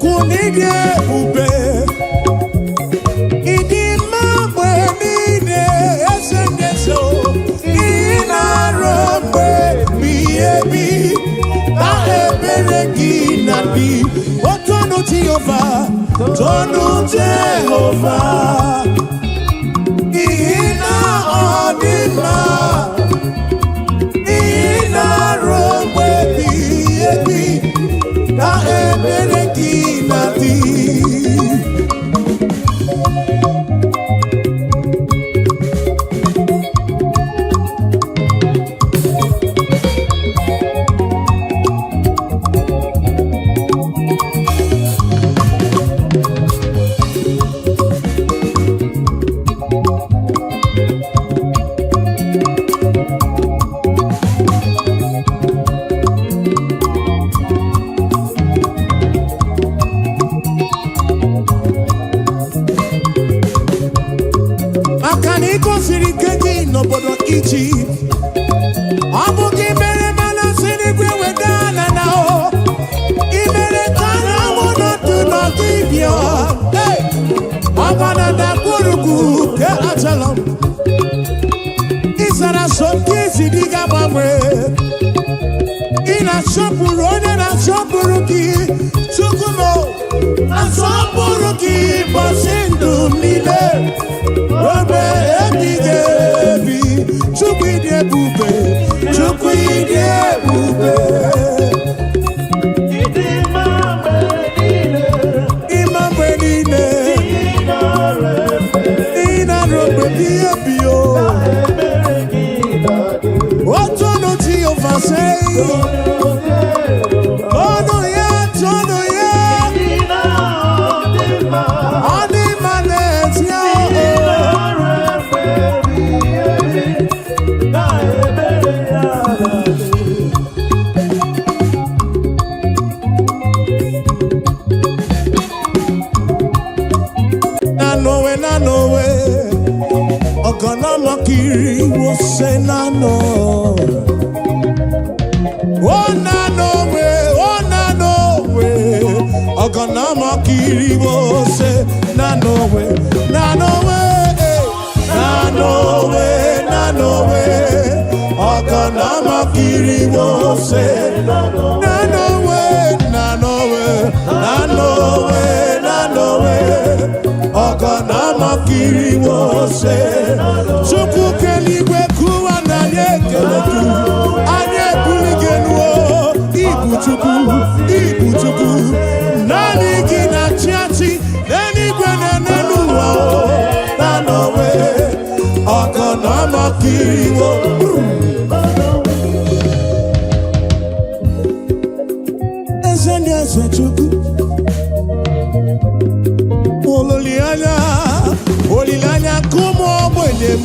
Chukwu n'ịdị ebube, ịdị mma mgbe niile, eze ndị eze o. Ị na-arụ mgbe ebighị ebi na ebere gị na dị otonu Jehova, tonu Jehova, n'ihi na ọ dị mma, n'ihi na-arụ mgbe ebighị ebi na ebere gị na dị. Maka na ị gosiri ike gị n'obodo Ijipt, ọ bụ gị mere mana si n'igwe weda ala na o ị mere ka anyanwụ nọdụ n'ọdịbịa ọgba na ndagwurugwu nke Ajalọm. Ị zara so nke isi dị ga-agbanwe. Ị na-asọpụrụ onye na-asọpụrụ gị. Chukwu m, asọpụrụ gị ụbọchị ndụ m niile ruo ebighị ebi. Chukwu, ịdị ebube, Chukwu, ịdị ebube. Ịdị mma mgbe niile. Ịma mgbe niile. Ị na-arụ efe. Ị na-arụ mgbe ebighị ebi o. Ebere gị na-adị. Otonu Jehova sei. Tonu ya, tonu ya. Ị na-adị mma. Ọ dị mma n'ezie Ị o. na-arụ efe ebighị ebi na ebere ya na-adị. Nanowe, nanowe, ọ̀gànàmọ́kiri wo ṣe nánà. Ó nanowe, ó nanowe, ọ̀gànàmọ́kiri wo ṣe nanowe, nanowe, eh, nanowe, nanowe, ọ̀gànàmọ́kiri wo ṣe nanowe, nanowe, nanowe, nanowe, ọ̀gànàmọ́kiri wo ṣe. Chukwu keligwe kụwa na anyị ekele gị, anyị ebuli gị elu o. Ibu Chukwu, ibu Chukwu, naanị gị na-achị achị n'eluigwe na n'elu ụwa o. Nanowe, ọ̀gànàmọ́kiri wo. Eze ndị eze, Chukwu, olileanya, olileanya nke ụmụ ogbenye m.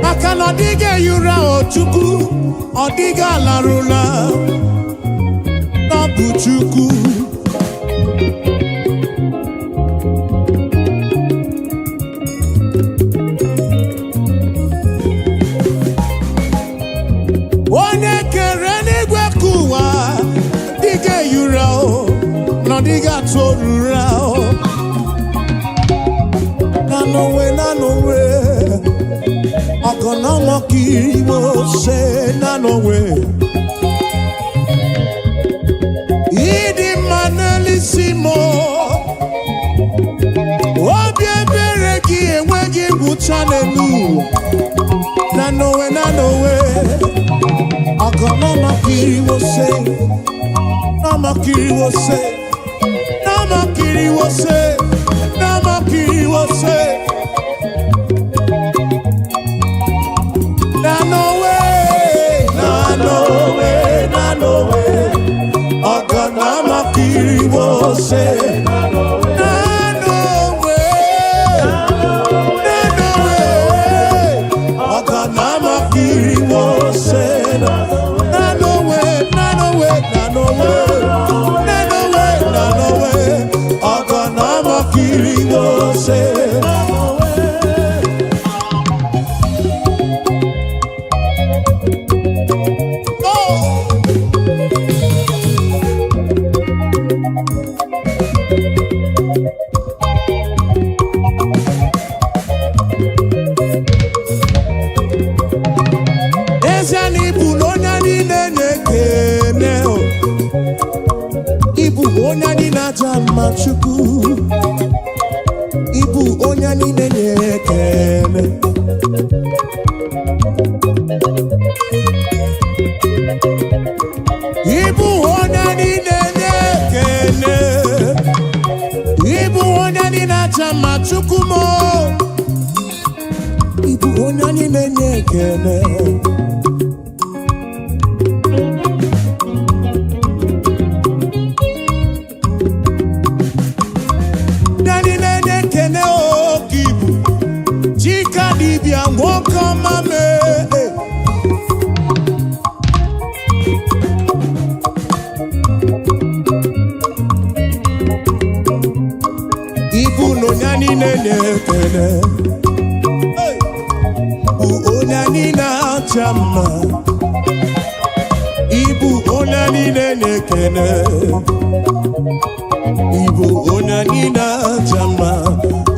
Maka na ọ dịghị ehi ụra o Chukwu, ọ dịghị alarụla na ọ bụ Chukwu. Onye kere n'igwe ka ụwa dịghị ehi ụra o, na ọ dịghị atụ ụra o. Nanowe, nanowe, ọ̀gànàmọ́kiri wo ṣe nanowe. Ịdị mma n'elisi m o. Obi ebere gị enweghị ngwụcha n'elu ụwa. Nanowe, nanowe, ọ̀gànàmọ́kiri wo ṣe, nàmọ́kiri wo ṣe, nàmọ́kiri wo ṣe, nàmọ́kiri wo ṣe. Nanowe, nanowe, nanowe, ọ̀gànàmọ́kiri wo ṣe. Nanowe, nanowe, ọ̀gànàmọ́kiri wo ṣe. Nanowe, nanowe, nanowe, nanowe, nanowe, ọ̀gànàmọ́kiri wo ṣe. mma. Chukwu, ịbụ onye niile na-ekele. Ịbụ onye niile na-ekele. Ịbụ onye niile aja mma. Chukwu m, ịbụ onye niile na-ekele. Onye niile na-ekele oke ibu Chika dibịa, nwoke ọma mee. Ibu na onye niile na-ekele. Hey! Bụ onye niile aja mma. Ibu onye niile na-ekele. Ibu onye niile aja mma.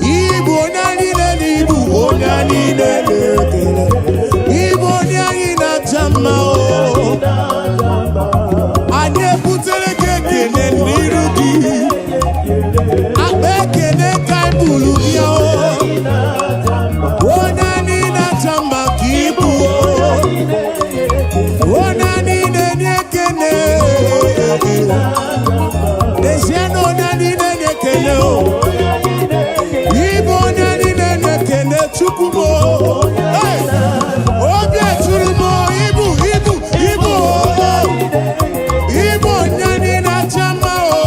Ibu onye niile na ibu onye niile na-ekele. Ibu onye anyị na-aja mma o. Anyị ebutere gị ekele n'iru gị. Akpa ekele ka anyị buru bịa o. Onye niile aja mma ka ibu o. Onye niile na-ekele. N'ezie na onye niile na-ekele o. Ịbụ onye niile na-ekele. Chukwu m o. Hey! Obi eturu m o, ibu ibu ibu o. Ịbụ onye niile aja mma o.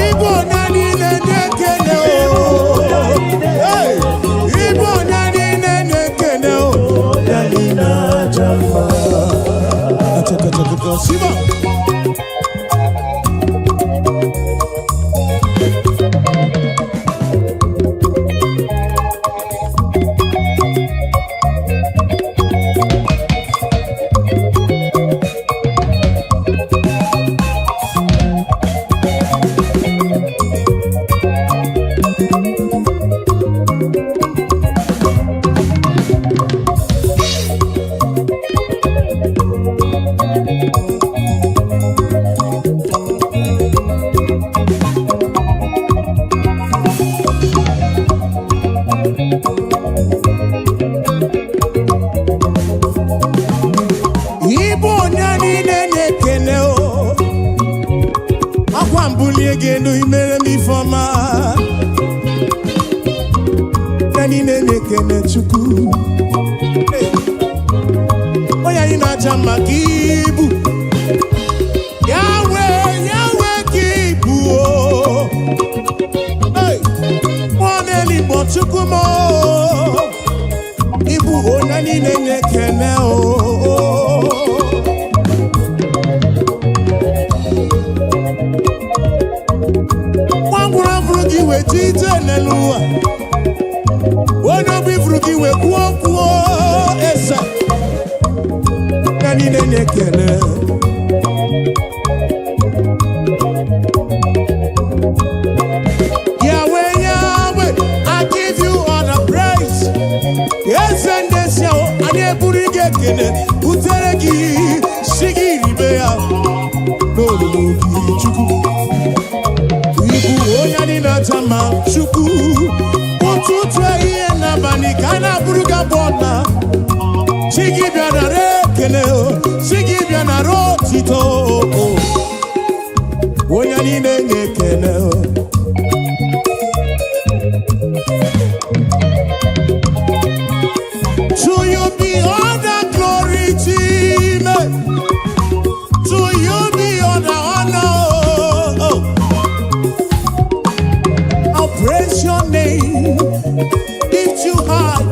Ịbụ onye niile na-ekele o. Hey! Ịbụ onye niile na-ekele o. Onye niile aja mma. Achakachakaka, Siba. Ịbụ onye niile na-ekele o. Akwa mbulie gị elu, imere m ifeọma. Onye niile na-ekele Chukwu. Hey! Onye anyị na-aja mma ka ibu. Yahweh, Yahweh ka ibu o. Hey! Mmụọ na-eligbo, Chukwu m o. Ịbụ onye niile na-ekele o. Nwa ngwụrụ fụrụ gị wee ji ije n'elu ụwa. Onye obi fụrụ gị wee kwuo kwuo ese. Onye niile na-ekele. Yahweh, Yahweh, I give you all the praise. Eze ndị esi ahụ, anyị eburu gị ekele butere gị, si gị ribe ya n'olulu gị. Chukwu, ịbụ onye anyị na-aja mma. Chukwu, ụtụtụ, ehihie n'abalị ka a na-abụrụ gị abụ ọna. Chi gị bịa nara ekele o, chi gị bịa nara otito o. Onye niile na-ekele o. To you be all the glory, Chime. To you be all the honor. Oh. I'll praise your name, lift you high.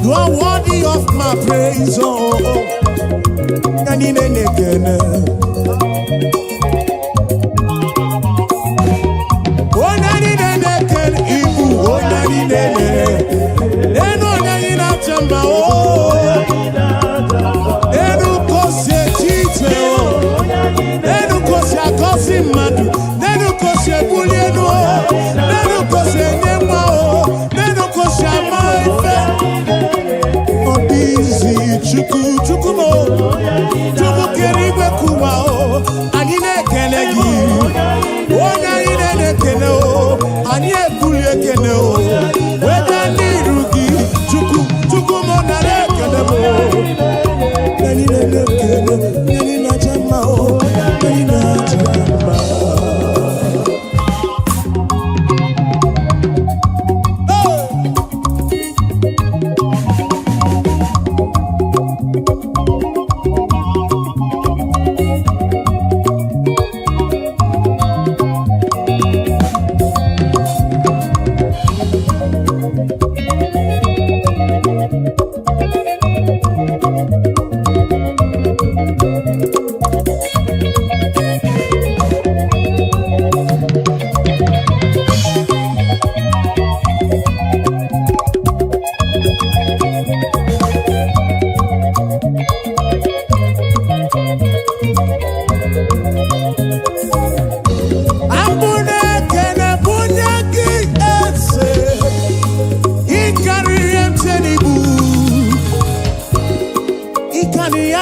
You are worthy of my praise. Oh, oh. Onye niile na-ekele. Onye niile na-ekele, ibu onye niile na-ekele. Enu onye anyị na-acha mma o. Enu ka o si eche iche o. Enu ka o si agọzi mmadụ. Enu ka o si ebuli elu o. Enu ka o si enye nwa o. Enu ka o si ama ife. Ọ dị izi. Chukwu, Chukwu m o. Chukwu kere igwe kụwa o. Anyị na-ekele gị.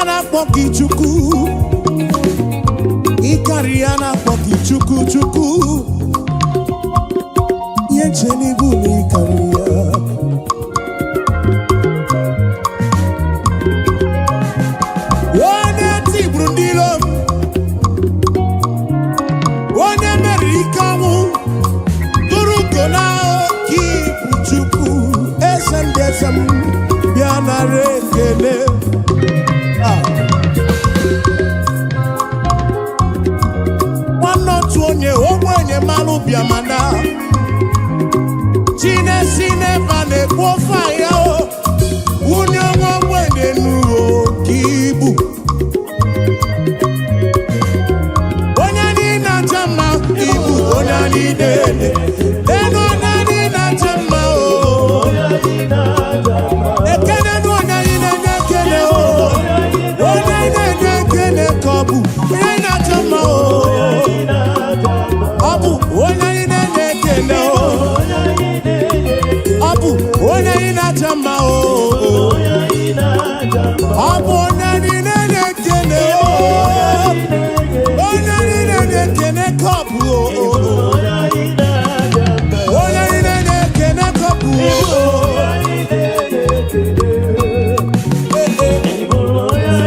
na-akpọ gị Chukwu. Ịkarịrị ya na-akpọ gị Chukwu, Chukwu. Ihe nche n'ibu na ịkarịrị ya. Onye tigburu ndị iro m, onye meriri ike ọnwụ, tụrụ ugo na oke ibu. Chukwu, eze ndị eze m, bịa nara ekele. Ah. Nwanne otu onye ogbenye mmanụ bịamana chinesi n'ebe a na-ekwu ofe ya o wunye nwa ogbenye n'uwe oke ibu. Onye anyị na-acha mma, ibu onye anyị na-ele elu, onye anyị na-acha mma o. Ekene nụ onye anyị na-enye ekele o. Onye anyị na-enye ekele ka ọ bụ onye anyị na-acha mma o. Ọ bụ onye anyị na-enye ekele o. Ọ bụ onye anyị na-acha mma o. Ọ bụ onye anyị na-enye ekele o. Onye anyị na-enye ekele ka ọ bụ o. Onye anyị na-enye ekele ka ọ bụ o. Ee, ee.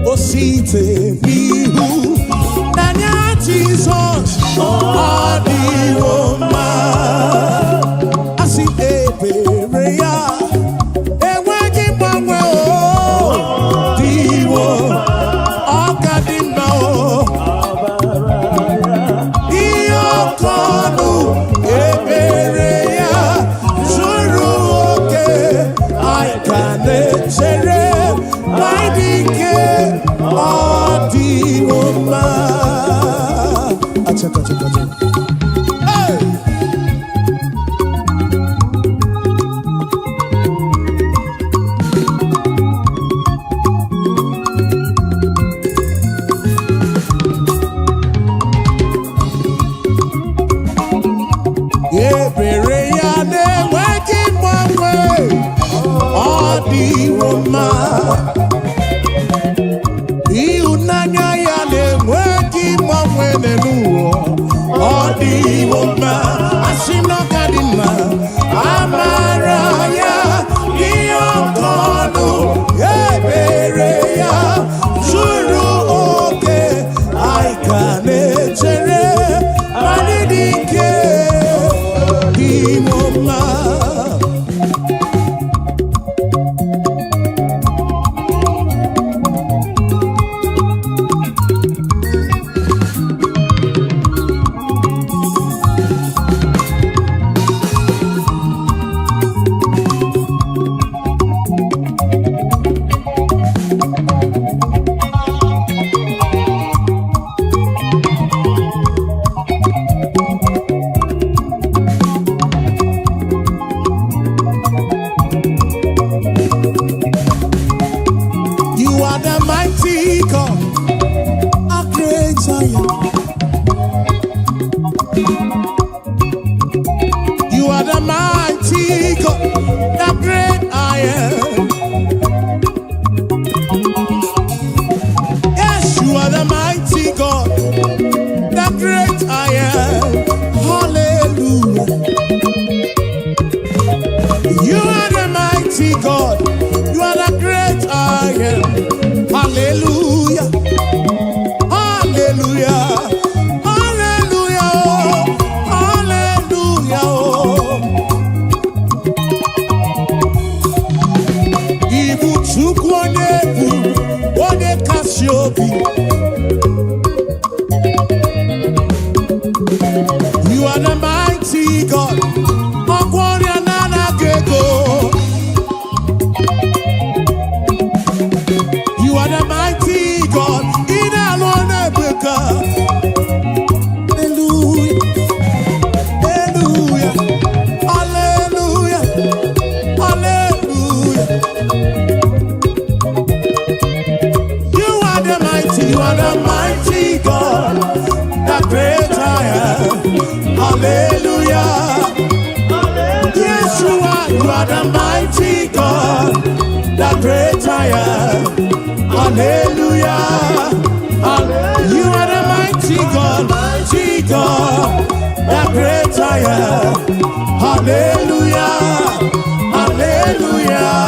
O site n'ihu n'anya Jizọs, ọ dịwo mma. Asị ebere ya enweghị mgbanwe, o dịwo, ọ ka dị mma o. Ihe ọkọ ọnụ ebere ya zuru oke, anyị ka na-echere ma dị ike, ọ dịwo mma. Achaka, achaka, achaka. Hey! Ebere ya na-enweghị mgbanwe, ọ dịwo mma. Ịhụnanya ya na-enweghị mgbanwe n'ụwa, ọ dịwo mma. Asị m na ọ ka dị mma. Amara ya dị oke ọnụ, ebere ya zuru oke, anyị ka na-echere anyị dị ike, dịwo mma. You are the mighty God, a great I am. You are the mighty God, the great I am. Yes, you are the mighty God, the great I am. Hallelujah. You are the mighty God, you are the great I am. Hallelujah. Hallelujah. Hallelujah. Hallelujah. Ibu Chukwu onye bụ onye kasị obi. You are the mighty God. Ọgwọ ọrịa na-anaghị ego. You are the mighty God, the great I am. Hallelujah. You are the mighty God, mighty God, the great I am. Hallelujah. Hallelujah.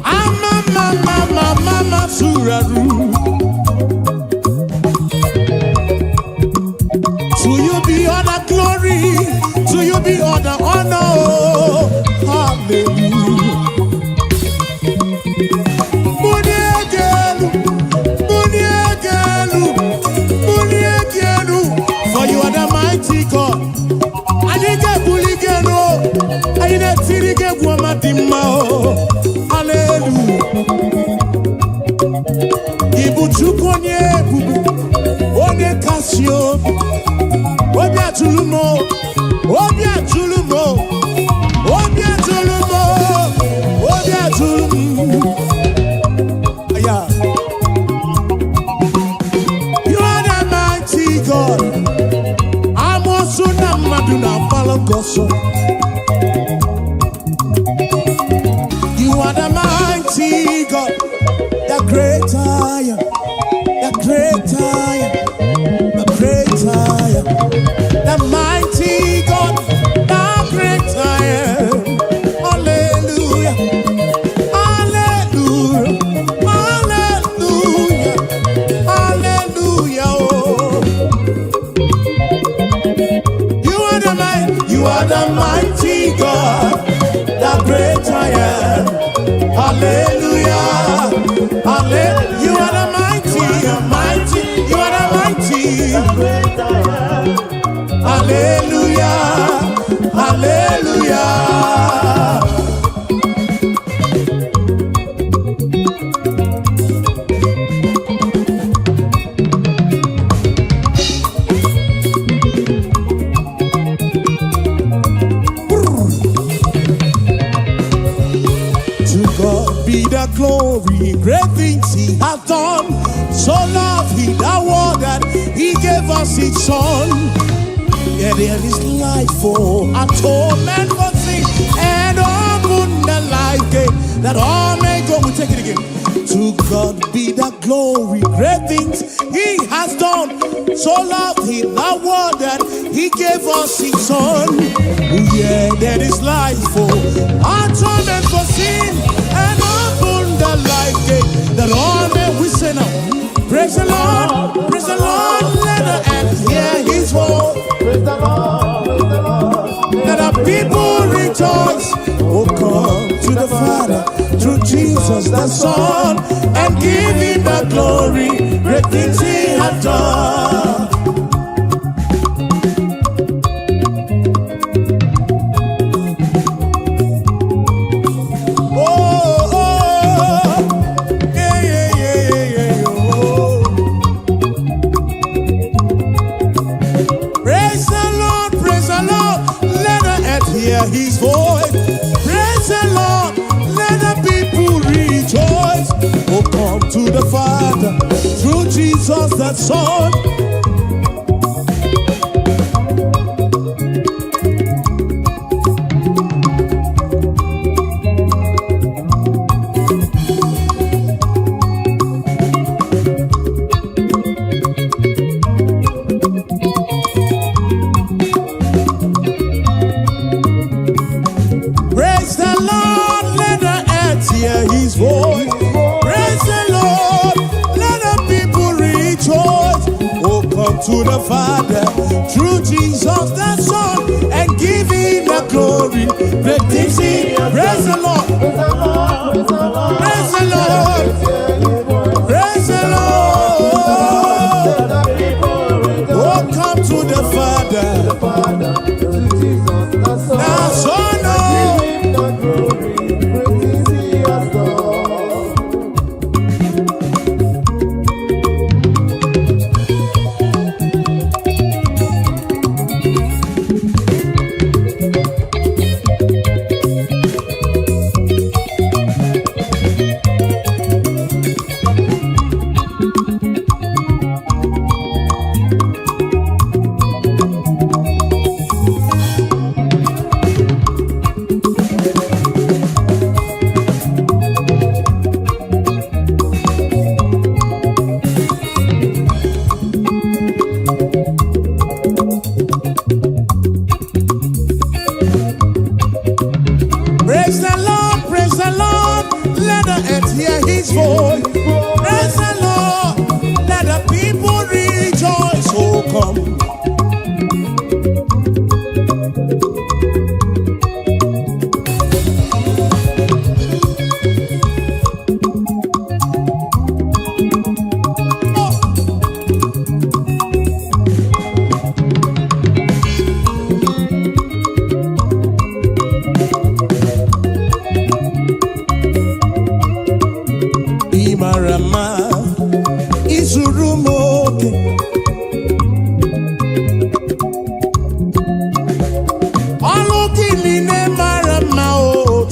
Ama mama mama masuraru. To you be all the glory, to you be all the honor. Oh. Hallelujah. Muniegelu, muniegelu, muniegelu. For you are the mighty God. Anyị ga-ebuli gị elu, anyị na-etiri gị egwu ọma dị mma o. Hallelujah. Ị bụ Chukwu onye ebube, onye kasị obi, obi atụrụ m o, obi atụrụ m o, obi atụrụ m o, obi atụrụ m. Yeah. You are the mighty God. Amoosu na mmadụ na-agbalụ gị ọsọ. You are the mighty God, the great I am, the great I am, the great I am, the mighty God, the great I am. Hallelujah, hallelujah, hallelujah, hallelujah. Oh. You are the mighty, you are the mighty God, the great I am. Hallelujah, hallelujah. You are the mighty, mighty, you are the mighty. Great I am. Hallelujah, hallelujah. To God be the glory, great things He hath done. So loved He the world that He gave us His Son. Yeah, there is life for atonement for sin and open the life gate that all may go. We take it again. To God be the glory, great things He has done. So loved He the world that He gave us His Son. Yeah, there is life for atonement for sin and open the life gate that all may we say now. Praise the Lord, praise the Lord, let the earth hear His voice. Praise the Lord, praise the Lord. Let the people rejoice. Oh, come to the Father through Jesus the Son and give him the glory. Great things he hath done. Oh, yeah, yeah, yeah, yeah, yeah, oh. Praise the Lord, praise the Lord, let the earth hear his voice. Praise the Lord, let the people rejoice. Oh, come to the Father through Jesus the Son. Praise the Lord, let the earth hear his voice. Praise the Lord, let the people rejoice. Oh, come to the Father through Jesus the Son and give him the glory. Great things he. Praise the Lord, Praise the Lord, praise the Lord. praise the Lord, Hear his voice. praise the Lord. Let the people rejoice. Oh, come to the Father, The Father, through Jesus the Son. the Son. Oh. Give him the glory, great things he has done.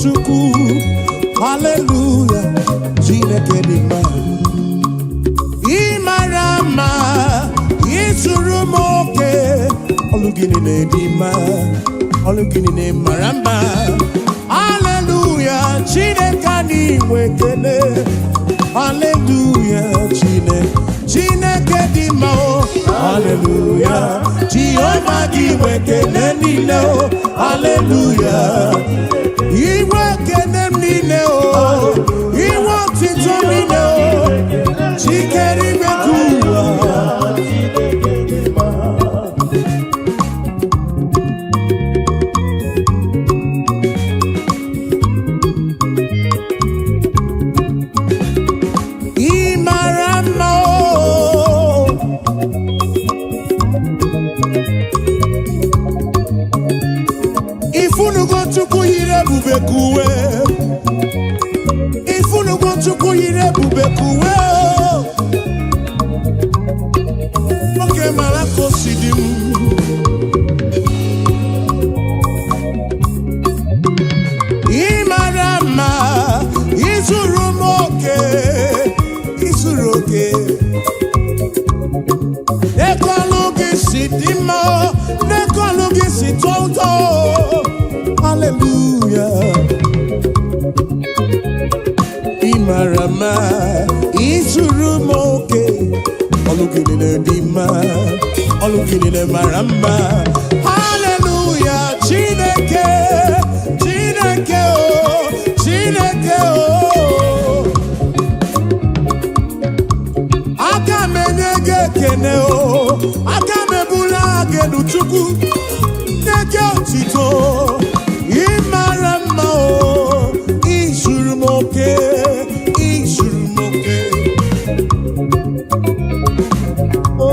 Chukwu. Haleluya, Chineke dị mma. Ị mara mma, ịzụrụ m oke. Ọlụ gị niile dị mma, ọlụ gị niile mara mma. Haleluya, Chineke anyị nwe ekele. Haleluya, Chineke, Chineke dị mma o. Haleluya, Jehova gị nwe ekele niile o. Haleluya, inwe ekele m niile o, inwe otito niile o. Chikere ime ka ụwa. Ị mara mma o. Ifunugo Chukwu yiri ebube ka uwe. Ifunugo Chukwu yiri ebube ka uwe o. Nwoke mara ka o si dị m. Ị mara mma, ịzụrụ m oke, ịzụrụ oke. N'ekọlụ gị si dị mma, n'ekọlụ gị si tọọ ụtọ. Hallelujah. Ị mara mma, ịzụrụ m oke. Ọlụ gị niile dị mma, ọlụ gị niile mara mma. Hallelujah, Chineke, Chineke o, Chineke o. Aka m enye gị ekene o, aka m ebuli gị elu Chukwu, nye gị otito. Ị mara mma o, ịzụrụ m oke, ịzụrụ m oke. Oh,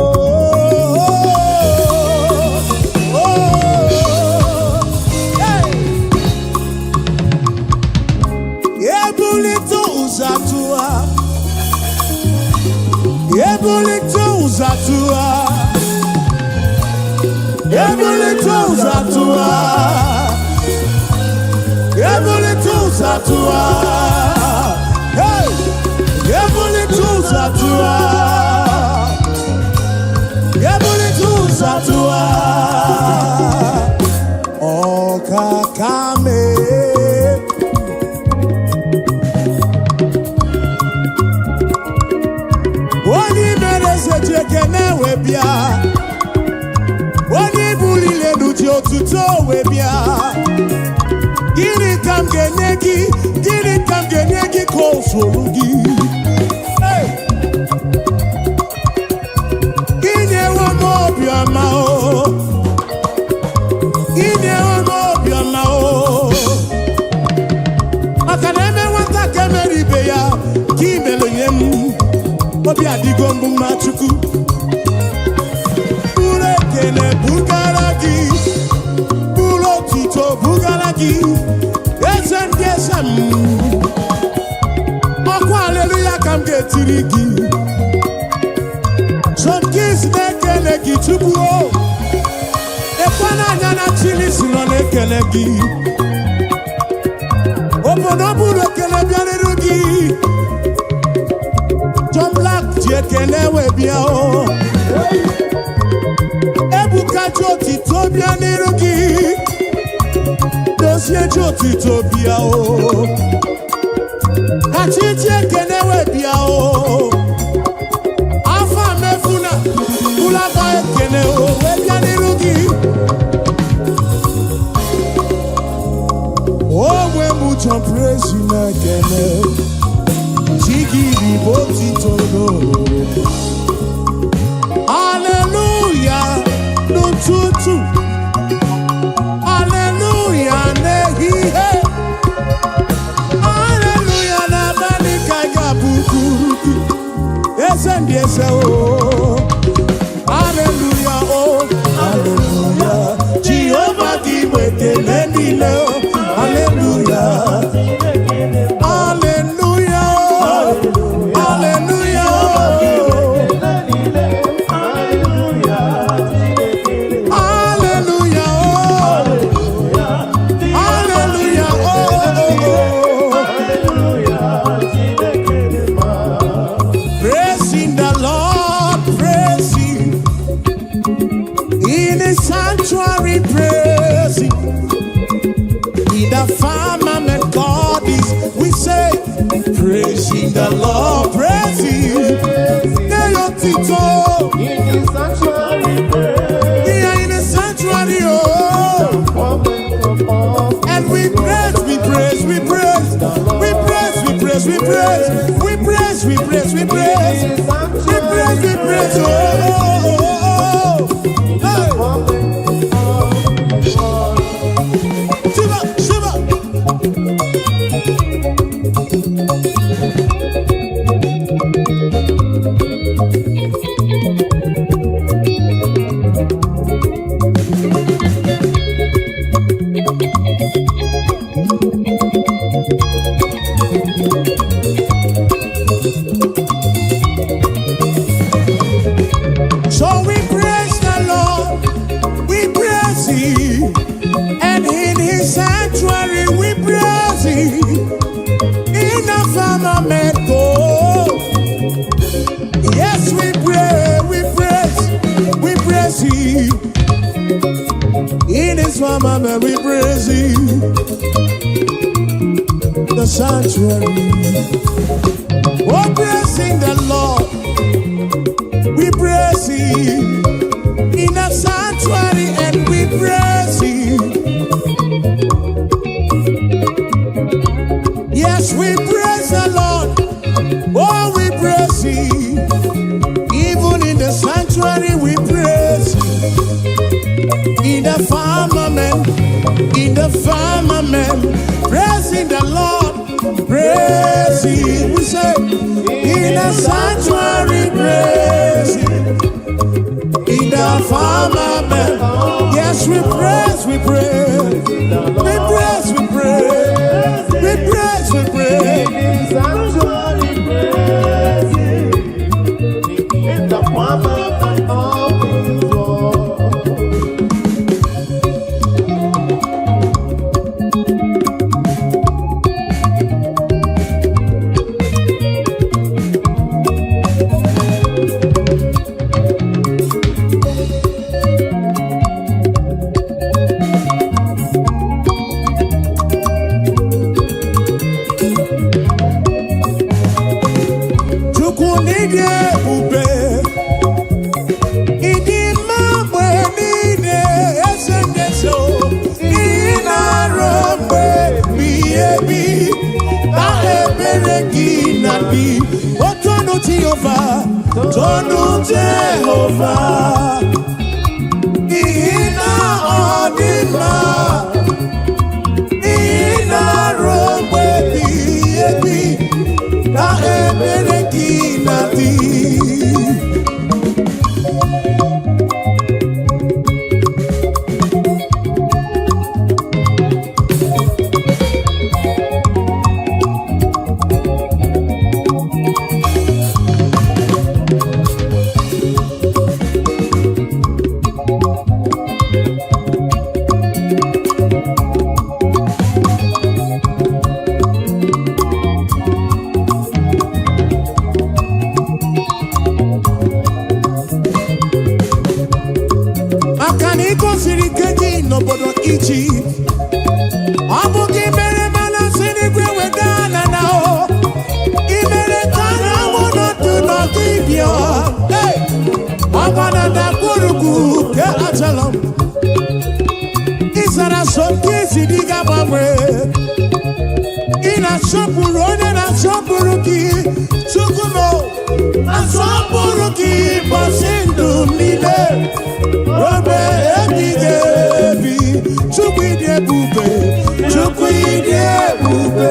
oh, oh, hey. Ebulite ụzọ atụwa, ebulite ụzọ atụwa, ebulite ụzọ atụwa, ebulite ụzọ atụwa, hey! Ebulite ụzọ atụwa, ebulite ụzọ atụwa, ọkaka mee. Onye mere eze ji ekene wee bịa, onye buliri elu ji otuto wee bịa. Gịnị ka m ga-enye gị? Gịnị ka m ga-enye gị ka o zuru gị? Hey! Inyewo m obiọma o, inyewo m obiọma o. Maka na eme nwata ka emere ibe ya, ka imere nye m. Obi adịgo mbụ mma Chukwu. Buru ekele bugara gị, buru otuto bugara gị, eze ndị eze m. Ọkwa aleluya ka m ga-etiri gị. John Kings na-ekele gị Chukwu o. Ekwe n'anya na Chili si nọ na-ekele gị. Obodo buru ekele bịarịrị gị. John Black ji ekele wee bịa o. Ebuka ji otito bịa n'iru gị. Dozie ji otito bịa o. Kachi ji ekele wee bịa o. Afọ mefuna ụlọakọ ekele o wee bịa n'iru gị. Onwe m John Praise na-ekele. Chi gị bụ otito n'olulu. Hallelujah n'ụtụtụ. Hallelujah n'ehihie. Hallelujah n'abalị ka ị ga-abụkwuru gị. Eze ndị eze o. Hallelujah o. Hallelujah. Jehova gị bụ ekele niile o. Hallelujah. Hallelujah o. Hallelujah o. Hallelujah, oh. Hallelujah, oh, oh, Sanctuary, praise Him. In the firmament, God is. We say, praising the Lord, praise Him. Nye ya otito. In the sanctuary, praise. We are in the sanctuary, oh. Firmament of And we praise, we praise, we praise, we praise, we praise, we praise, we praise, we praise, we praise, we praise, we praise, oh, oh, oh, oh. Hey. Shiva, Shiva. So we praise the Lord, we praise Him, and in His sanctuary we praise Him. In the firmament, oh, yes, we pray, we praise, we praise Him. In His firmament, we praise Him. The sanctuary, oh, praising the Lord, we praise Him. In the sanctuary, and we praise Him. Yes, we praise the Lord. Oh, we praise Him. Even in the sanctuary, we praise Him. In the firmament, praising the Lord, praise Him. We say, in the sanctuary, praise Him. In the firmament, yes, we praise, we praise, we praise, we praise, we praise, we praise. In the sanctuary, praise Him. In the firmament of His word. Chukwu n'ịdị ebube, ịdị mma mgbe niile, eze ndị eze o. Ị na-arụ mgbe ebighị ebi, na ebere gị na-adị. O tonu Jehova, tonu Jehova, n'ihi na ọ dị mma. Ị na-arụ mgbe ebighị ebi, na ebere gị na-adị. Maka na ị gosiri ike gị n'obodo Ijipt, ọ bụ gị mere mana si n'igwe weda na na o ị mere ka anyanwụ nọdụ n'ọdịbịa. Hey! Ọgba na ndagwurugwu nke Ajalon, ị zara so nke isi dị ga-agbanwe. Ị na-asọpụrụ onye na-asọpụrụ gị. Chukwu m, asọpụrụ gị ụbọchị ndụ m niile ruo ebighị ebi. Chukwu, ịdị ebube, Chukwu, ịdị ebube.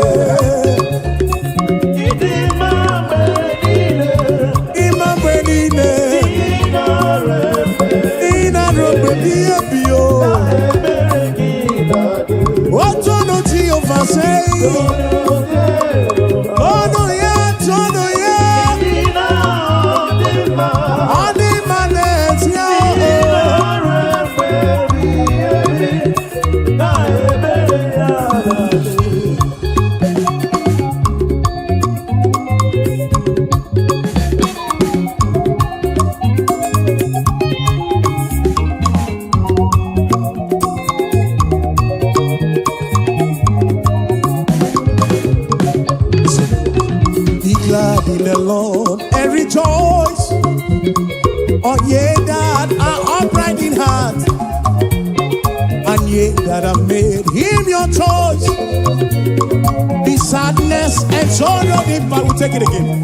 Ịdị mma mgbe niile. Ịma mgbe niile. Ị nara efe. Ị na-arụ mgbe ebighị ebi o. Ebere gị na-adị. Otonu Jehova, sei. Tonu ya, tonu ya. Ịdị na ọ dị mma. Ọ dị mma n'ezie Ị o. nara efe ebighị ebi. Na ebere ya na-adị. the Lord and rejoice. All ye that are upright in heart, and ye that have made him your choice. Be sadness and sorrow depart. We'll take it again.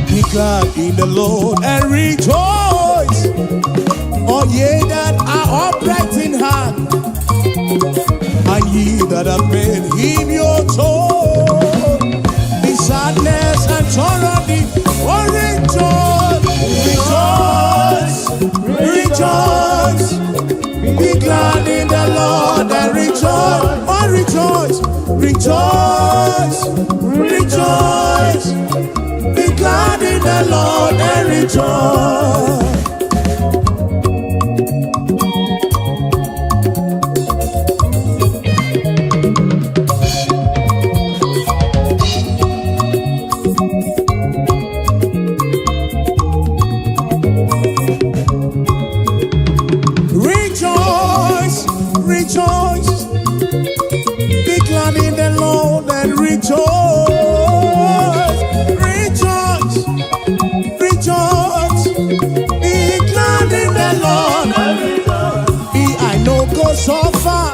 Be glad in the Lord and rejoice. All ye that are upright in heart, and ye that have made him your choice. Be sadness and sorrow depart. Oh, rejoice, rejoice, rejoice. Be glad in the Lord and rejoice. Oh, rejoice, rejoice, rejoice. Be glad in the Lord and rejoice. Rejoice, rejoice. Be glad in the Lord and rejoice. Rejoice, rejoice. Be glad in the Lord. Be I no go suffer.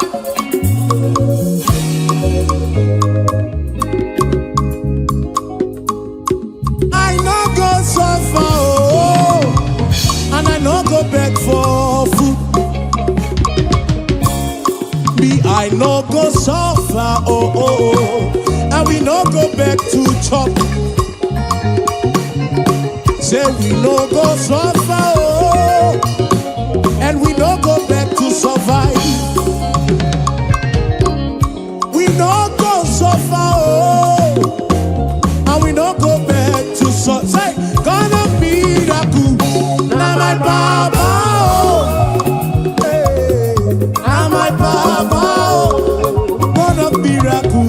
I no go suffer, oh, and I no go beg for food. Me, I no go suffer, oh, and we no go beg to chop. Say we no go suffer, oh, and we no go beg to survive. We no go suffer, oh, and we no go beg to survive. Say, God of miracle, na my baba, oh, hey, na my baba, oh, God of miracle,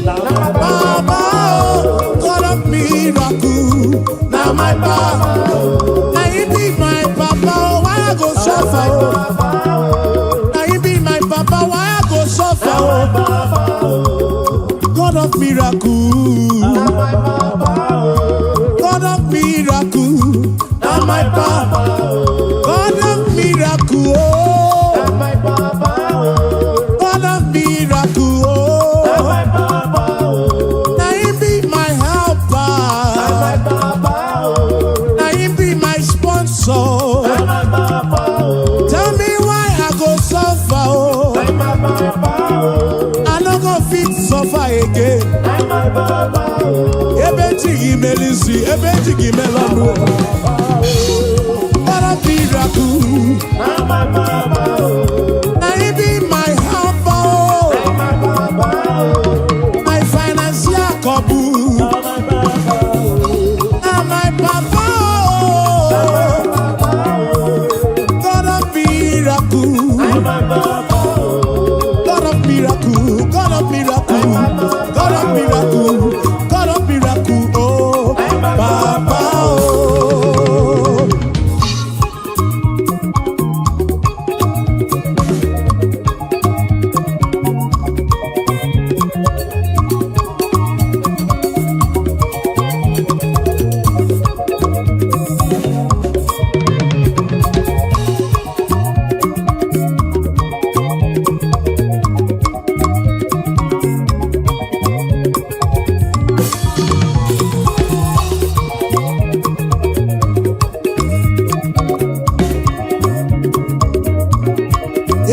baba, oh, God of miracle, na my baba. Na he be my papa, oh, why I go suffer? Oh? Na he be my papa, why I go suffer? Oh? God of miracle, God of miracle, na my papa. God of miracle, oh, God of miracle, oh. Na him be my helper, na him be my sponsor. Tell me why I go suffer, oh. I no go fit suffer again. Ebe chi gị mere isi, ebe chi gị mere ọnụ. God of miracle, na him be my helper, oh. My financial couple, na my papa, oh. God of miracle, God of miracle, God of miracle, God of miracle, God of miracle, oh, Papa, oh.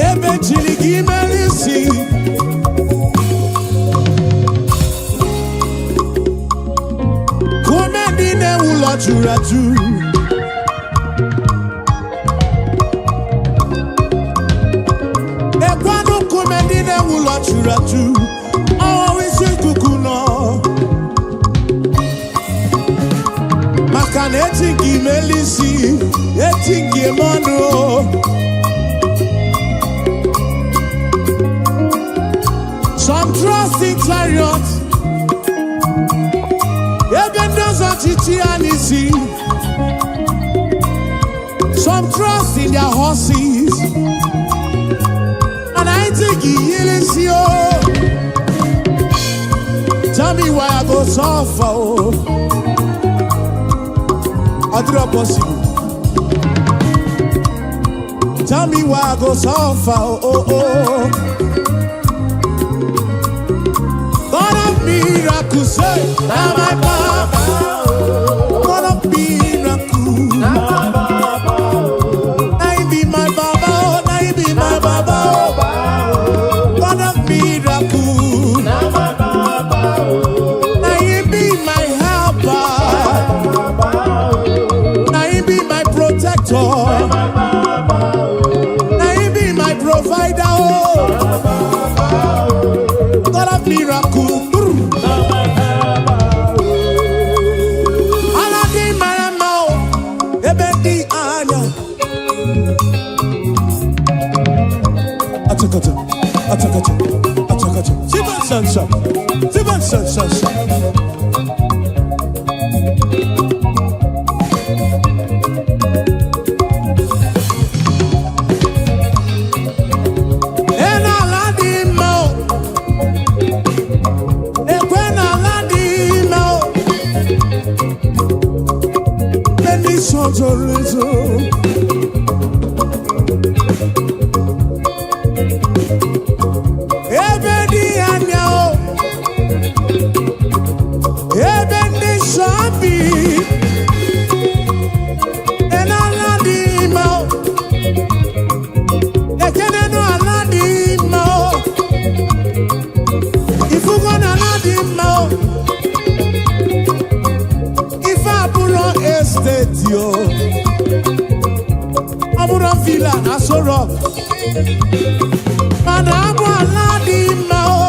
Ebe chiri gị mere isi, kume ndị na-ewu ụlọ juru ajụ. Ekwanụ nkume ndị na-ewu ụlọ juru ajụ, ọwụ isi ikuku nọ. Maka na eti nke imeli isi, eti nke ime ọnụ o. Some trust in chariots, ebe ndị ọzọ chichi ya n'isi. Some trust in their horses, and I think he o. Tell me why I go suffer, oh. Adịrọ possible. Tell me why I go suffer, oh. God of miracles, say, na my papa. God of miracles, na he be my baba, oh, na he be my baba, oh. God of miracles, na he be my helper, na he be my protector, na he be my provider, oh. God of miracles. Ala dị mara mma o, ebe dị anya. Achakacha, achakacha, achakacha. Sibansansa, sibansansansa. Ena ala dị mma o, ekwe na ala dị mma o. Ndị nsọ zoro ezo. Ebe dị anya o, ebe ndị nsọ bi, ena ala dị mma o, ekenenu ala dị mma o, ifugo na ala dị mma o, ife abụrọ estate o, ọ bụrụ villa na Aso Rock, mana abụ ala dị mma o,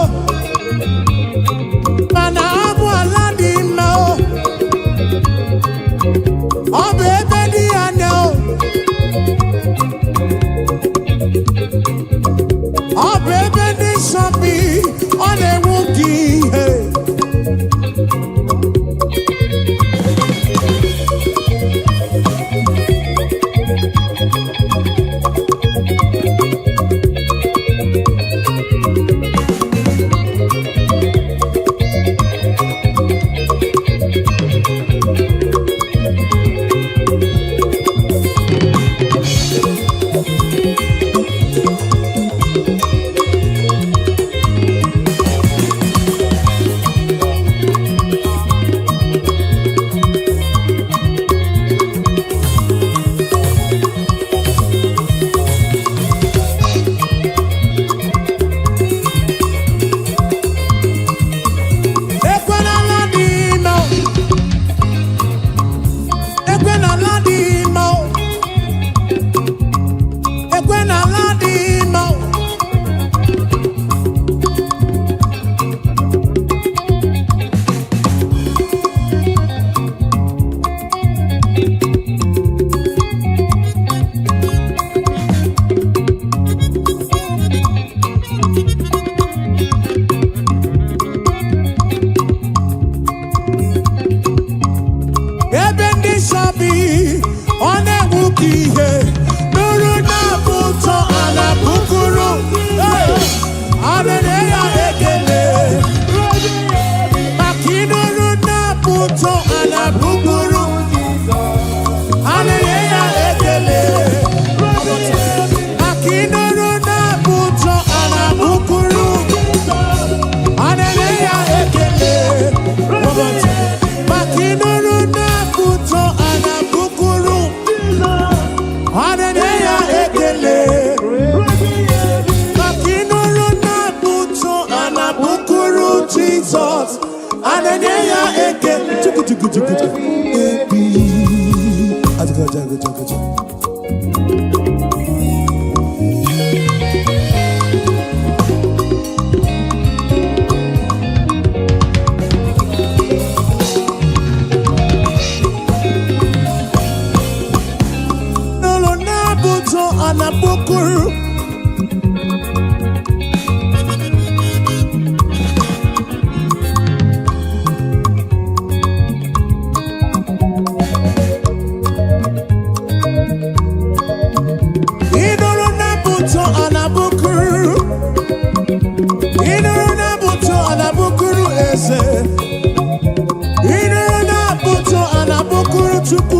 mana abụ ala dị mma o, ọ bụ ebe dị anya o, ọ bụ ebe ndị nsọ bi, ọ na-enwu gị ihe. Ekwe n'ala dị mma o. Ekwe n'ala dị mma o. Ekwe n'ala dị mma o. Ebe ndị nsọ bi, ọ na-enwu ka ihe nụrụ na-abụ ụtọ a na-abụkụrụ. Hey! A na-enye ya ekele maka ịnụrụ na-abụ ụtọ a na-abụkụrụ. A na-enye ya ekele maka ịnụrụ na-abụ ụtọ a na-abụkụrụ. A na-enye ya ekele maka ịnụrụ na-abụ ụtọ a na-abụkụrụ. A na-enye ya ekele maka ịnụrụ na-abụ ụtọ a na-abụkụrụ Jizọs. A na-enye ya ekele. Chuku chuku chuku chuku. Ebi. Ajaga, ajaga, ajaga, ajaga. N'ụlọ na-abụ ụtọ a na-abụkụrụ. Ịnụrụ na-abụ ụtọ a na-abụkụrụ. Ịnụrụ na-abụ ụtọ a na-abụkụrụ eze. Ịnụrụ na-abụ ụtọ a na-abụkụrụ Chukwu.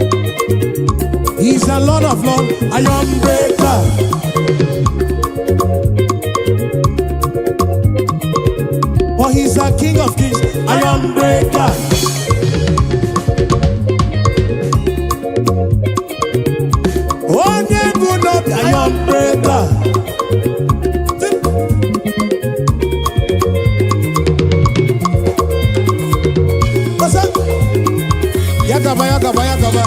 of Lords, Iron Breaker. For he's the King of Kings, Iron Breaker. Onye bụ n'obi, Iron Breaker. What's up? Ya gaba, ya gaba, ya gaba.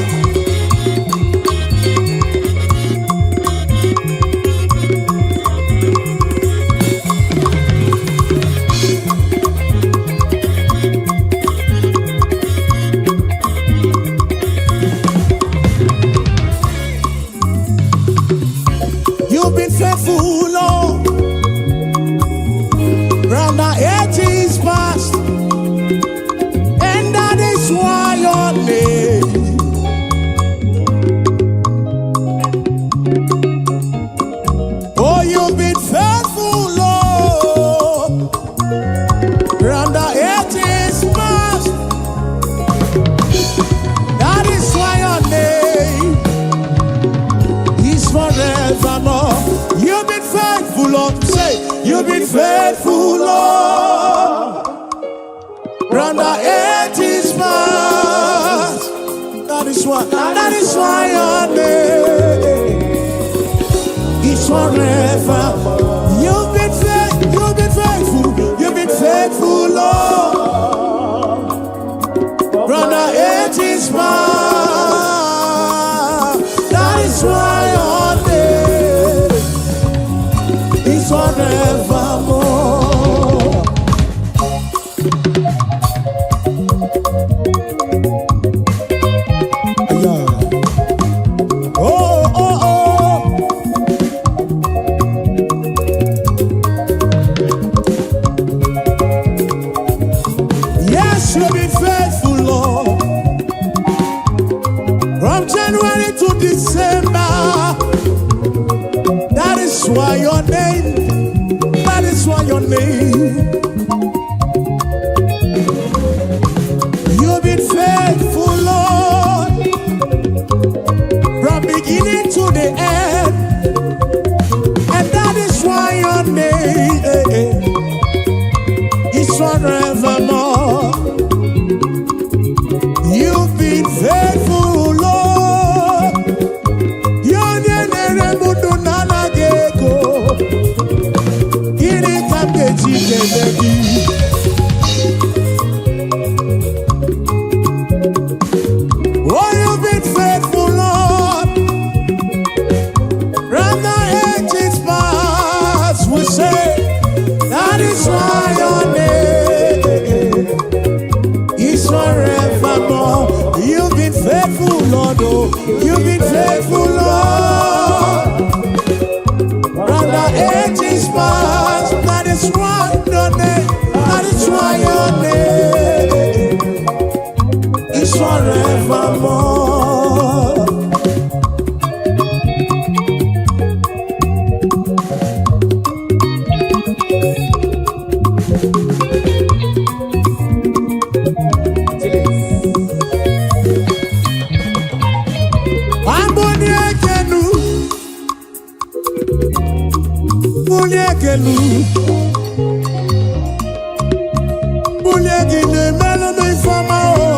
You've been faithful, Lord, from the ages past, and that is why your name. Oh, you've been faithful, Lord, from the ages past. That is why your name is forevermore. You've been faithful, Lord. Say, you've been faithful, Lord, from the ages past. That is why your name is forever. You've been faithful, you've been faithful, you've been faithful, Lord, from the ages past. That is why your name is forevermore. Yeah. Oh. Yes, you've been faithful, Lord. From January to December. That is why your name, that is why your name. You've been faithful, Lord, from beginning to the end. And that is why your name is forevermore. You've been faithful, Lord. Onye na-ere m ndụ na-anaghị ego. Gịnị ka m ga-eji kelee gị? Oh, you've been faithful, Lord. From the ages past, we say, that is why your name is forevermore. You've been faithful, Lord. Oh, you've been faithful, Lord. From the ages past, that is why your name, that is why your name is forevermore. Chilis. Amboni ekenu, bulie ekenu, bulie gị na-emelụ m ifeọma o.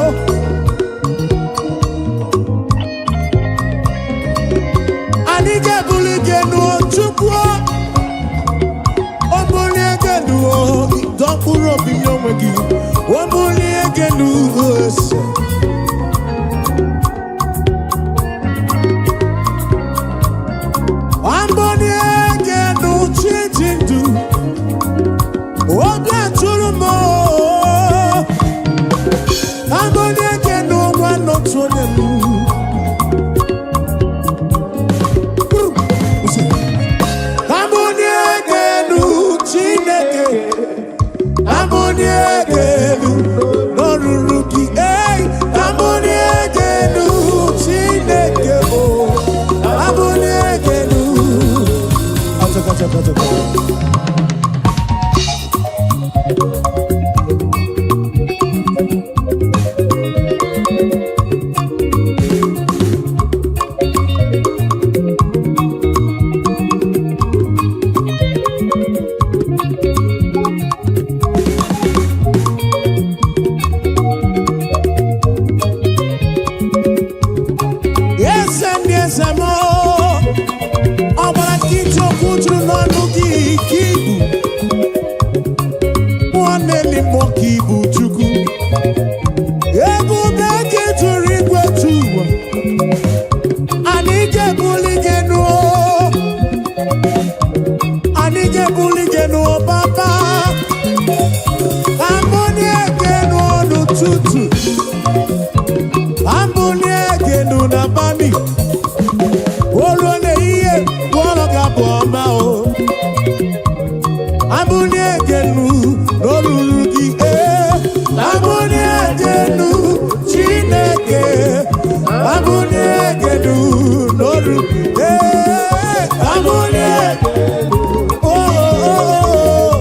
Anyị ga-ebuli gị enu o, Chukwu o. O bulie gị enu o, dọ mkpụrụ obi nye onwe gị. O bulie gị enu o, ese. Amboni ekenu chi ji ndụ, obi atụrụ m o. Amboni ekenu nwa n'otu onye m. Amboni ekenu Chineke, amboni ekenu n'oruru gị. Ei, n'abalị, o ruo n'ehihie, bụọrọ gị abụ ọma o. Abụlie genu n'olulu gị, ee. Abụlie genu Chineke. Abụlie genu n'olulu, ee. Abụlie, oh, oh, oh,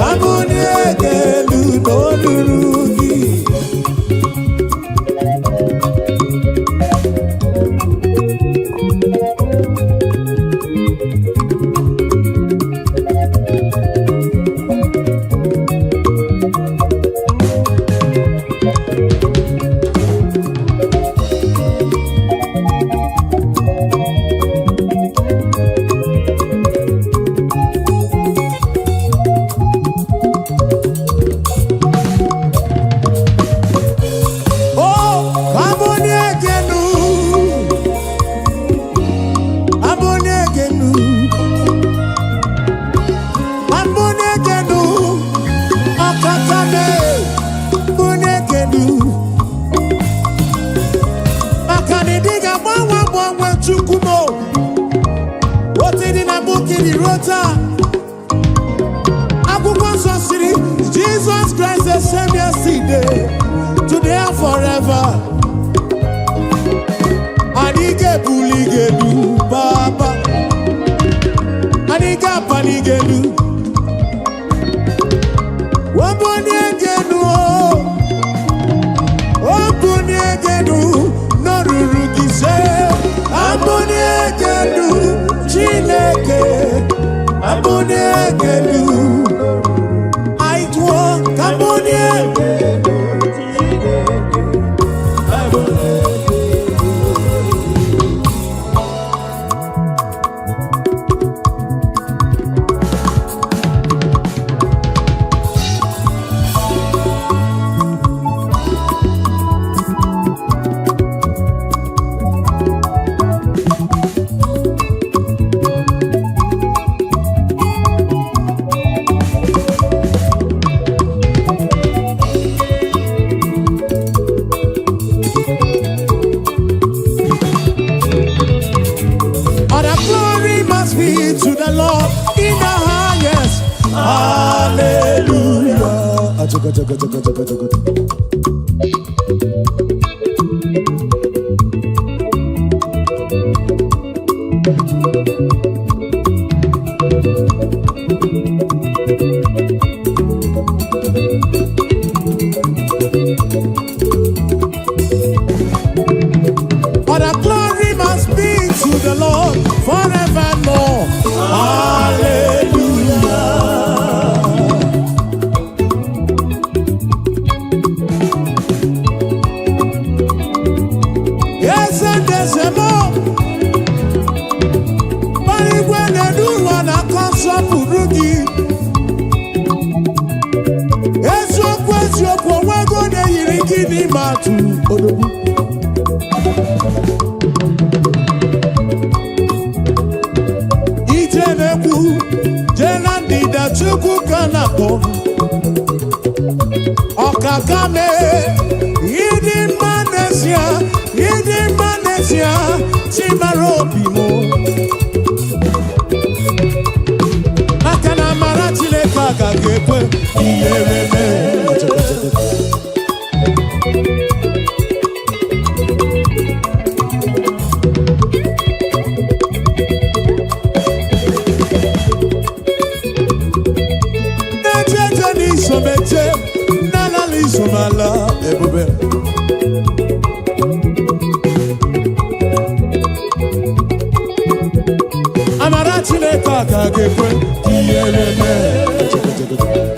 abụlie genu n'olulu gị. Oh, abụlie genu. Abụlie genu. Abụlie genu. Ọkaka me. Abụlie genu. Maka na ịdị ga-agbanwe agbanwe Chukwu m o. Otu dị na mbụ kiri ruo taa. Akwụkwọ nsọ siri, Jesus Christ the same yesterday, today and forever. Anyị ga-ebuli gị elu, Papa. Anyị ga-apali gị elu. Obunie gị elu, o. Obunie gị elu, n'olulu gị se. Abunie gị elu, Chineke. Abunie gị elu. Anyị tụọ ka abunie. Chineke, abụlie gị elu. All the glory must be to the Lord in the highest. Hallelujah. All the glory must be to the Lord forevermore. Hallelujah. Yes, and there's a more. Igwe na-elu ụwa na-akọ nsọpụrụ gị. Eziokwu, eziokwu, onwego na-eyiri gị n'ime atụ odogwu. Ije na-ekwu jee na ndịda, Chukwu ka na-akpọ. Ọkaka mee, ịdị mma n'ezie, ịdị mma n'ezie, chimara obi m. Maka na amara Chineke agaghị ekwe ihere mee. Na-eche n'isomeche, na-alala isomala ebube. Amara Chineke agaghị ekwe ihere mee.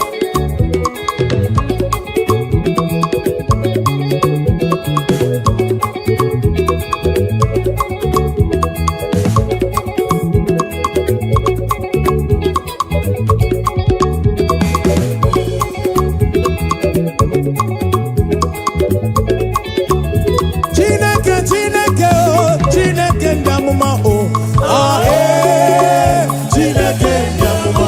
Chineke, Chineke o, Chineke ndị amụma o. Ah, ee, Chineke ndị amụma.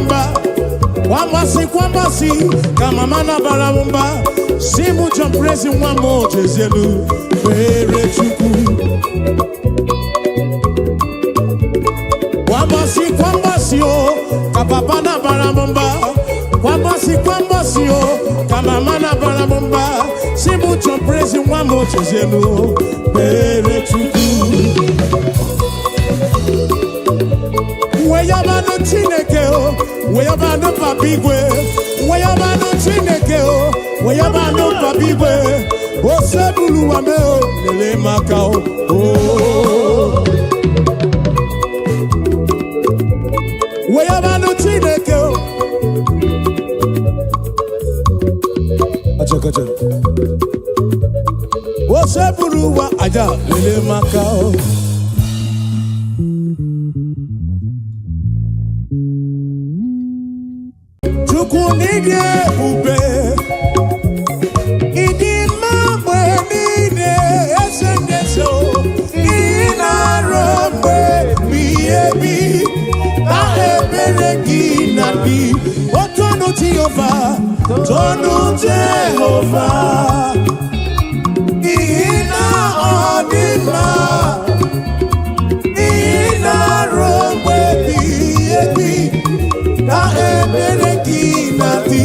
m mba. Kwambasị kwambasị ka mama na-abara m mba, si mụ John Prezi nwa m, ojezielu kpere Chukwu. Kwambasị kwambasị o ka papa na-abara m mba, kwambasị kwambasị o ka mama na-abara m mba, si mụ John Prezi nwa m, ojezielu kpere Chukwu. Weyabanụ Chineke o, weyabanụ Papa igwe, weyabanụ Chineke o, weyabanụ Papa igwe, osebuluwa me o lele maka o o. Weyabanụ Chineke o. Achakacha. Osebuluwa aja lele maka o. Chukwu n'ịdị ebube, ịdị mma mgbe niile, eze ndị eze o, ị na-arụ mgbe ebighị ebi na ebere gị na dị otu ọnụ. Jehova, tọnụ Jehova, n'ihi na ọ dị mma, ị na-arụ mgbe ebighị ebi na ebere gị na dị.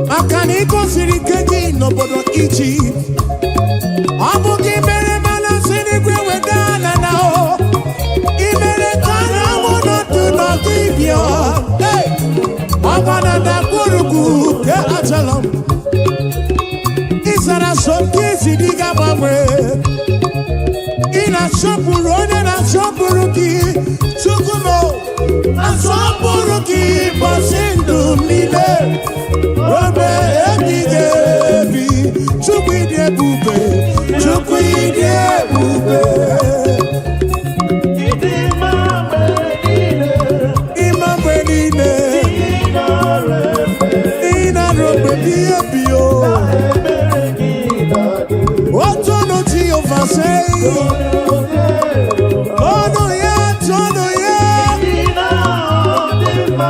Maka na ị gosiri ike gị n'obodo Ijipt, ọ bụ gị mere mana si n'igwe weda ala na o ị mere ka anyanwụ nọdụ n'ọdụ ibia. Ọgba na ndagwurugwu ke achala m ịzara so nke isi dị ga-agbanwe. Ị na-asọpụrụ onye na-asọpụrụ gị. Chukwu m, asọpụrụ gị bọsị ndụ m niile ruo ebighị ebi. Chukwu, ịdị ebube, Chukwu, ịdị ebube. Ịdị mma mgbe niile. Ịma mgbe niile. Ị nara efe. Ị na-arụ mgbe ebighị ebi o. Ebere gị na-adị. Otu ọnụ Jehova sei. Ọnụ ya, tọnụ ya. Ị na-adị mma.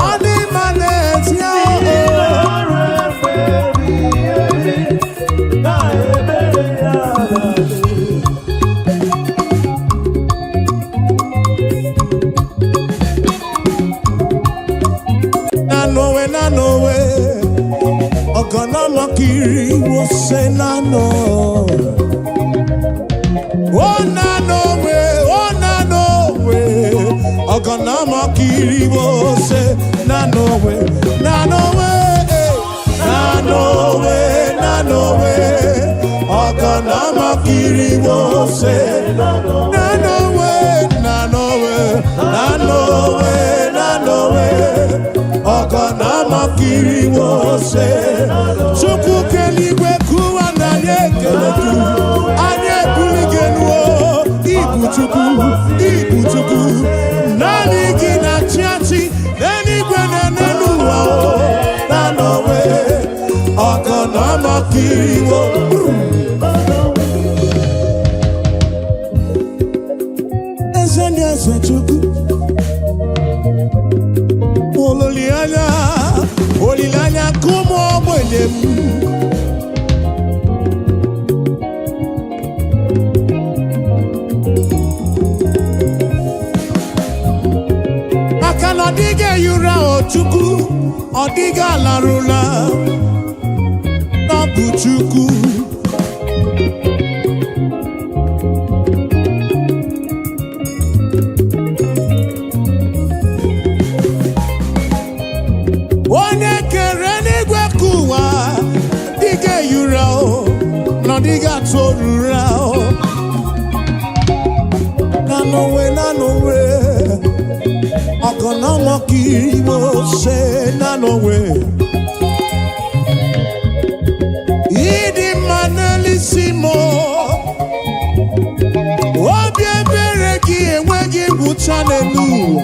Ọ dị mma n'ezie Ị o. nara efe ebighị ebi, na ebere ya na-adị. Nanowe, nanowe, ọ̀gànàmọ́kiri wo ṣe nánà. Ó nanowe, ó nanowe, ọ̀gànàmọ́kiri wo ṣe nanowe, nanowe, eh, nanowe, nanowe, ọ̀gànàmọ́kiri wo ṣe nanowe, nanowe, nanowe, nanowe, ọ̀gànàmọ́kiri wo ṣe. Chukwu keligwe kụwa na anyị ekele gị, anyị ebuli gị elu o. Ibu Chukwu, ibu Chukwu, naanị gị na-achị achị n'eluigwe na n'elu ụwa o. Nanowe, ọ̀gànàmọ́kiri wo. Eze ndị eze, Chukwu, olileanya, olileanya nke ụmụ ogbenye m. Maka na ọ dịghị ehi ụra o Chukwu, ọ dịghị alarụla ọ bụ Chukwu. Onye kere n'igwe ka ụwa dịghị ehi ụra o, na ọ dịghị atụ ụra o. Na n'onwe, na n'onwe. Ọgọnọmọkiriwose na n'onwe. Ịdị mma n'elisi m, obi ebere gị enweghị ngwụcha n'elu ụwa.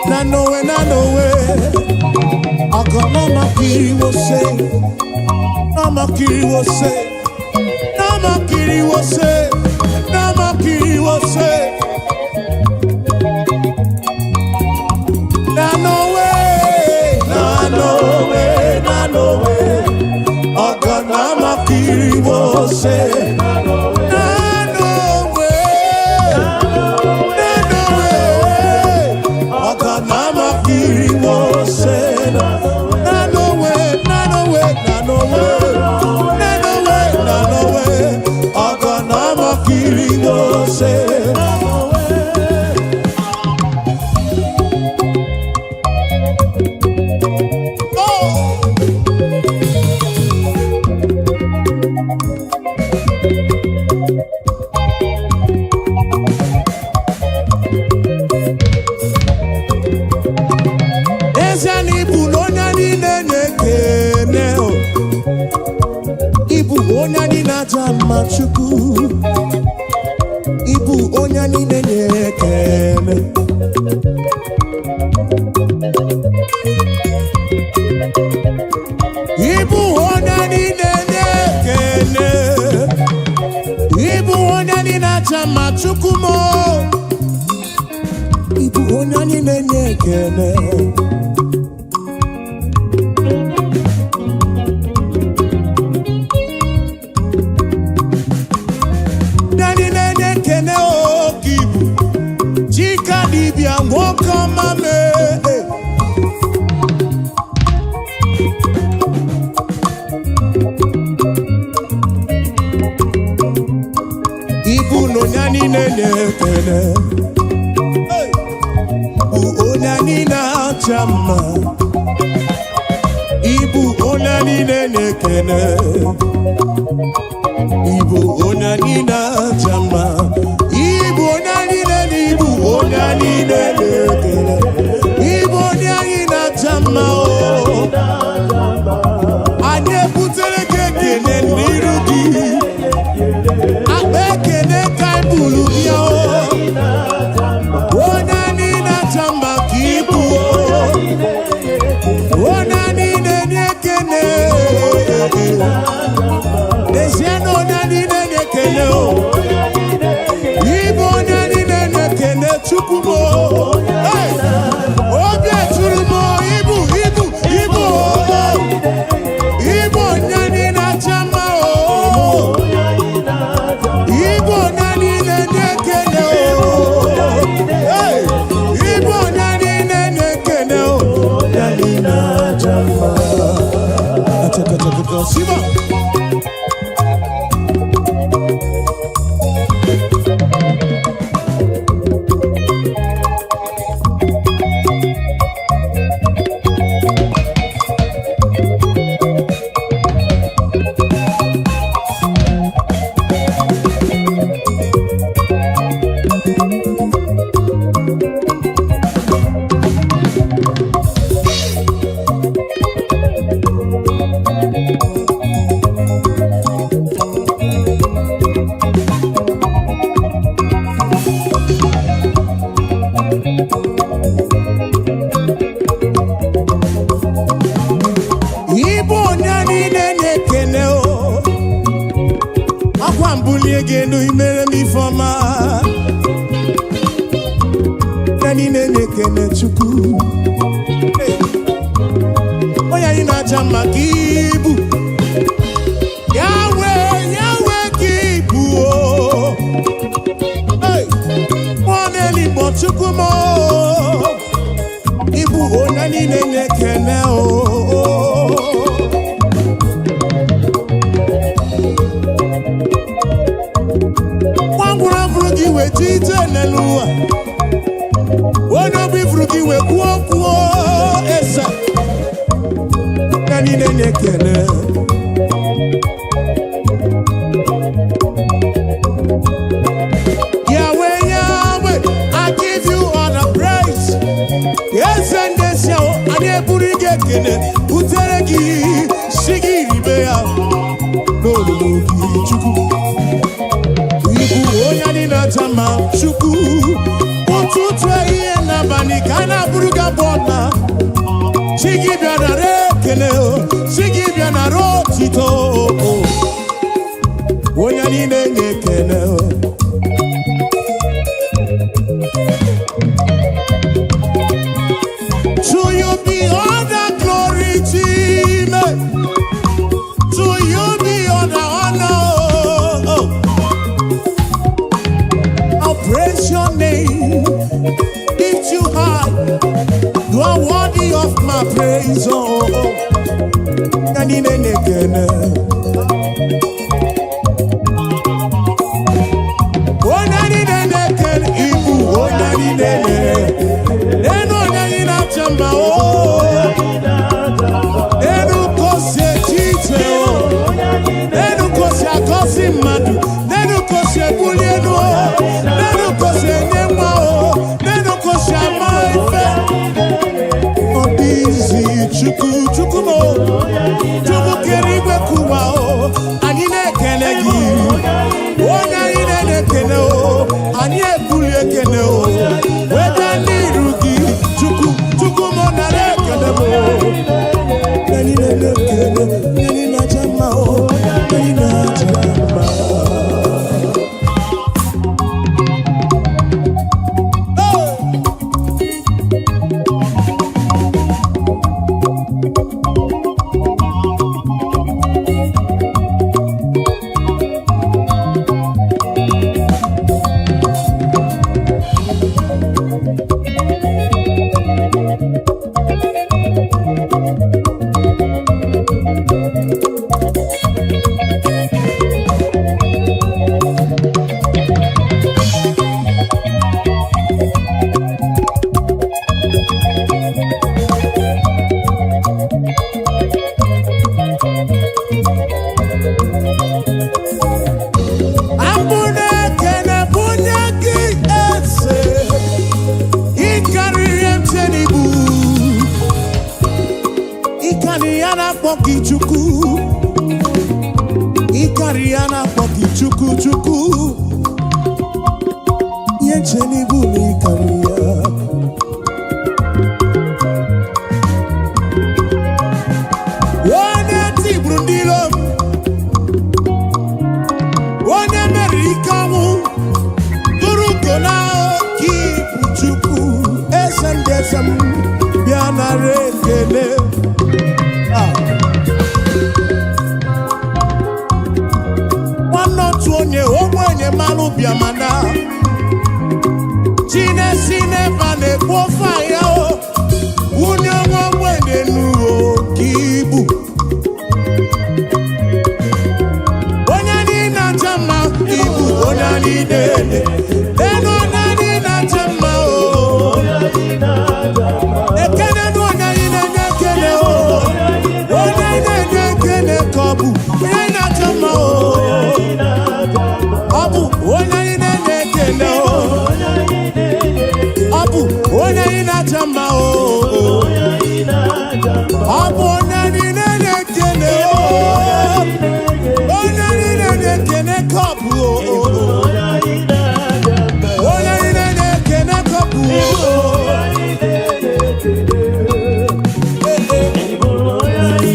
Na n'onwe, na n'onwe. Ọgọnọmọkiriwose, nọmọkiriwose, nọmọkiriwose, nọmọkiriwose. Na n'onwe, na n'onwe, na n'onwe. Ọgọnọmọkiriwose. Na n'onwe, na n'onwe. Ọgọnọmọkiriwose. Na n'onwe, na n'onwe, na n'onwe. Na n'onwe, na n'onwe. Ọgọnọmọkiriwose. Oh! Ezie na ịbụ na onye niile na-ekene o. Ịbụ onye anyị na-aja mma, Chukwu. Ịbụ onye niile na-ekene. Ịbụ onye niile na-ekene. Ịbụ onye anyị na-aja mma, Chukwu m o. Ịbụ onye niile na-ekene. Ndị niile na-ekene oke ibu Chika dibịa, nwoke ọma mee. Ibu na onye niile na-ekene. Hey! Bụ onye niile acha mma. Ibu onye niile na-ekene. Ibu onye niile acha mma. Ibu onye niile na ibu onye niile na-ekene. Ibu onye anyị na-acha mma o. Anyị ebutere gị ekene n'iru gị. Akpa ekene ka anyị buru bịa o. Onye anyị na-acha mma ka ibu o. Onye anyị na-enye ekene. N'ezie na onye anyị na-enye ekene o. Ịbụ onye anyị na-enye ekene, Chukwu m o. Hey! Obi eturu m o, ibu, ibu, ibu o. Ịbụ onye anyị na-acha mma o. Ịbụ onye anyị na-enye ekene o. Hey! Ịbụ onye anyị na-enye ekene o. Onye anyị na-acha mma. Achakachakata, Siba. Ịbụ onye niile na-ekene o. Akwa mbulie gị elu, imere m ifeọma. Onye niile na-ekene Chukwu. Hey! Onye anyị na-aja mma ka ibu. Yahweh, Yahweh ka ibu o. Hey! Mmụọ na-eligbo, Chukwu m o. Ịbụ onye niile na-ekene o. Nwa ngwụrụ fụrụ gị weta ije n'elu ụwa. Onye obi fụrụ gị wee kwuo okwu o, esa. Onye niile na-ekene. Yahweh, Yahweh, I give you all the praise. Ekene butere gị, si gị ribe ya n'olulu gị. Chukwu, ịbụ onye anyị na-aja mma. Chukwu, ụtụtụ, ehihie n'abalị ka a na-abụrụ gị abụ ọma. Chi gị bịa nara ekele o, chi gị bịa nara otito o. Onye anyị na-enye ekele o. To you be all the glory, Chime. To you be all the honor. Oh. I'll praise your name, lift you high. You are worthy of my praise. Oh. Anyị na-enye ekele. Onye anyị na-enye ekele, ịbụ onye anyị na-enye. Enu onye anyị na-acha mma o. Enu ka o si eche iche o. Enu ka o si agọzi mmadụ. Enu ka o si ebuli elu o. Enu ka o si enye nwa o. Enu ka o si ama ife. Ọ dị izi. Chukwu, Chukwu m o. Chukwu kere igwe kụwa o. Anyị na-ekele gị. Onye anyị na-ekele o. Anyị ebuli ekele o. Weta n'iru gị. Chukwu, Chukwu m, nara ekele m o. Anyị na-ekele, anyị na-aja mma o. Anyị na-aja mma. Hey! Abụ na-ekele bunye gị, eze. Ịkarịrị mche n'ibu, ịkarị ya na-akpọ gị Chukwu, ịkarị ya na-akpọ gị Chukwu. Chukwu, ihe nche n'ibu na ịkarị ya. Onye tigburu ndị iro m, onye meriri ike ọnwụ, tụrụ ugo na oke ibu. Chukwu, eze ndị eze m, bịa nara ekele. Ah. Nwanne otu onye ogbenye malụ bịa, mana chinesi n'ebe a na-ekwu ofe ahịa o, wunye nwa ogbenye n'uo ka ibu. Onye anyị na-acha mma, ibu onye anyị na-ele elu, onye anyị na-acha mma o. Ekele nụ onye anyị na-enye ekele o. Onye anyị na-enye ekele ka ọ bụ onye anyị na-acha mma o. Ọ bụ onye anyị na-enye ekele o. Ọ bụ onye anyị na-acha mma o. Ọ bụ onye anyị na-enye ekele o. Onye anyị na-enye ekele ka ọ bụ o. Onye anyị na-enye ekele ka ọ bụ o. Ee, ee.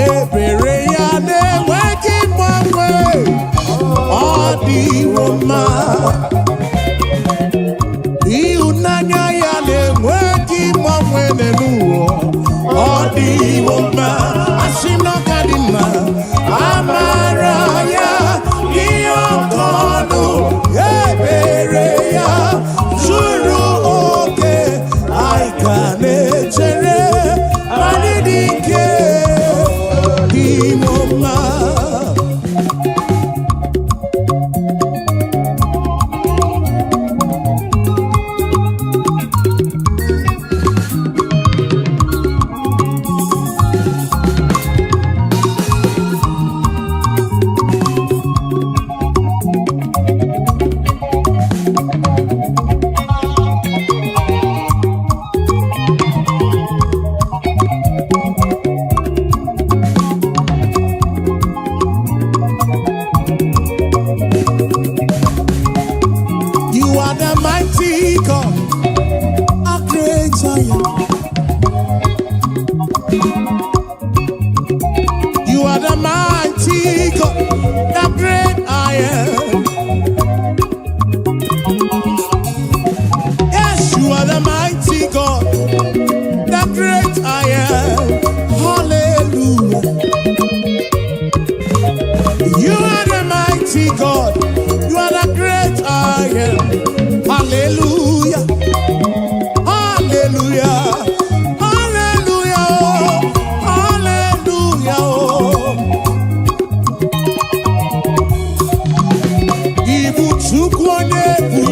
Ebere ya na-enweghị mgbanwe, ọ dịwo mma. Ịhụnanya ya na-enweghị mgbanwe n'elu ụwa, ọ dịwo mma. Asị m na ọ ka dị mma. Amara ya dị oke ọnụ, ebere ya zuru oke. Anyị ka na-echere anyị dị ike dịwo mma. You are the mighty God, a great I am. You are the mighty God, the great I am. Yes, you are the mighty God, the great I am. Hallelujah. You are the mighty God, you are the great I am. Hallelujah. Hallelujah. Hallelujah. Hallelujah. Ibu Chukwu onye bụ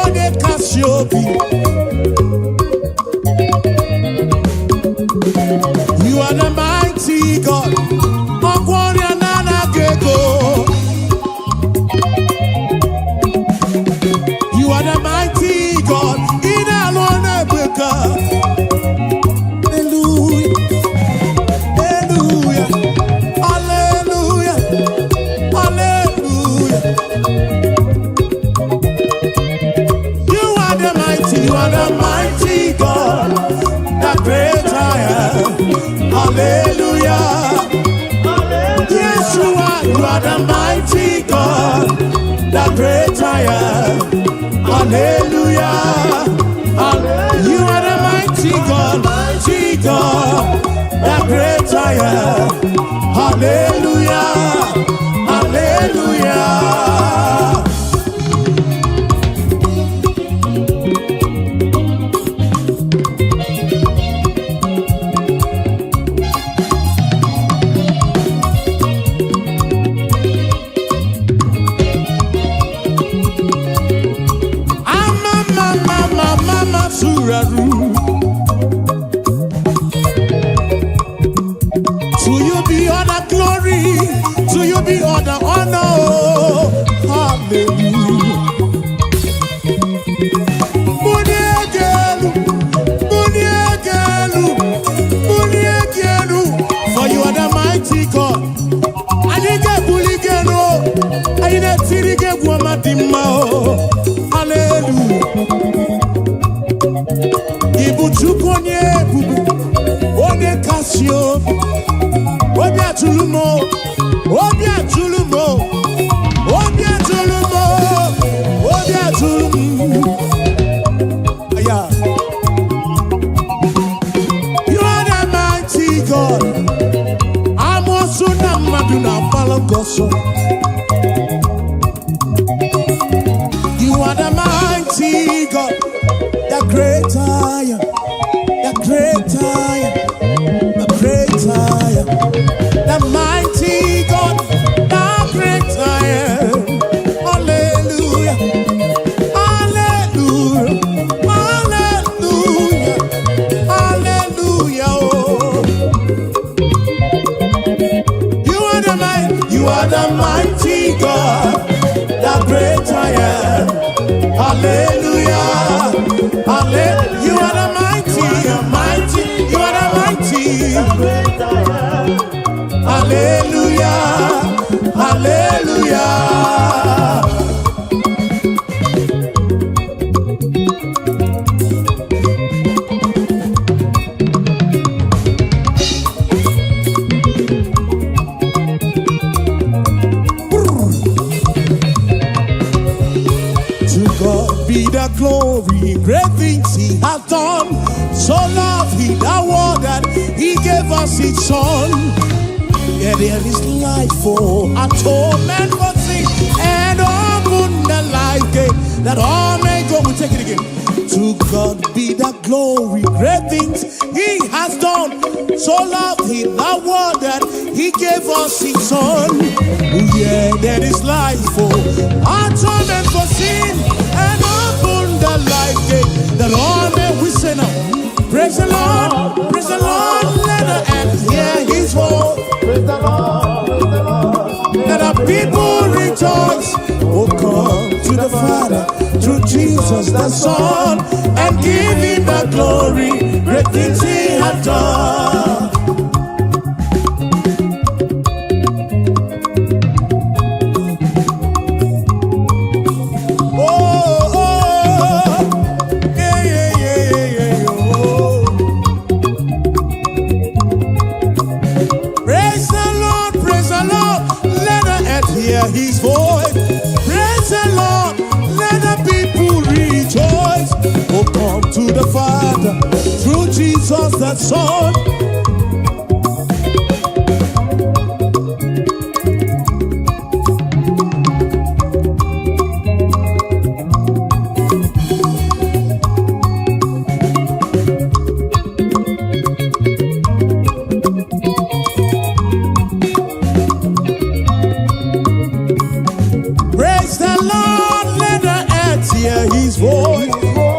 onye kasị obi. You are the mighty God. Ọgwọ ọrịa na-anaghị ego. You are the mighty God. Ị na-alụ ọrụ ebube. Hallelujah. Hallelujah. Hallelujah. Hallelujah. You are the mighty, you are the mighty God, the great I am. Hallelujah. Yes, you are the mighty God, the great I am. Hallelujah. You are the mighty God, the great I am. Hallelujah. Hallelujah. Ama mama mama masuraru. To you be all the glory, to you be all the honor. Hallelujah. Muniegelu, muniegelu, muniegelu. For you are the mighty God. Anyị ga-ebuli gị elu, anyị na-etiri gị egwu ọma dị mma o. Hallelujah. Ị bụ Chukwu onye ebube, onye kasị obi. Obi atụrụ m o, obi atụrụ m o, obi atụrụ m o, obi atụrụ m. Yeah. You are the mighty God. Amoosu na mmadụ na-agbalụ gị ọsọ. You are the mighty God, the great I am, the great I am, the great I am, the mighty God, the great I am. Hallelujah, hallelujah, hallelujah, hallelujah. Oh. You are the mighty, you are the mighty God, the great I am. Hallelujah, hallelujah. You are the mighty, mighty, you are the mighty. Hallelujah, hallelujah. gave us His Son. Yeah, there is life for atonement for sin and open the life gate that all may go. We take it again. To God be the glory, great things He has done. So loved He the world that He gave us His Son. Yeah, there is life for atonement for sin and open the life gate that all may we say now. Praise the Lord, praise the Lord, let the earth hear His voice. Praise the Lord, praise the Lord. Let the people rejoice. Oh, come to the Father through Jesus the Son and give him the glory. Great things he hath done. Oh, oh, yeah, yeah, yeah, yeah, yeah, oh. Praise the Lord, praise the Lord, let the earth hear his voice. Praise the Lord, let the people rejoice. Oh, come to the Father through Jesus the Son. Praise the Lord, let the earth hear his voice.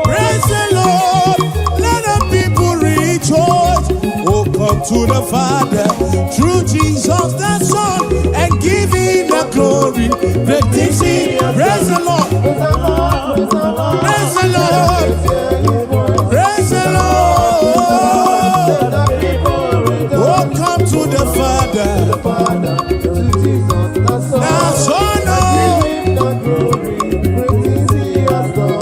Praise the Lord, let the people rejoice. Oh, come to the Father through Jesus the Son and give him the glory. Great things he. Praise the Lord. Praise the Lord, praise the Lord. Praise the Lord. Hear his voice. Praise the Lord. Let the people rejoice. Oh, come to the Father. The Father, through Jesus the Son. The Son, oh. Give him the glory. Great things he has done.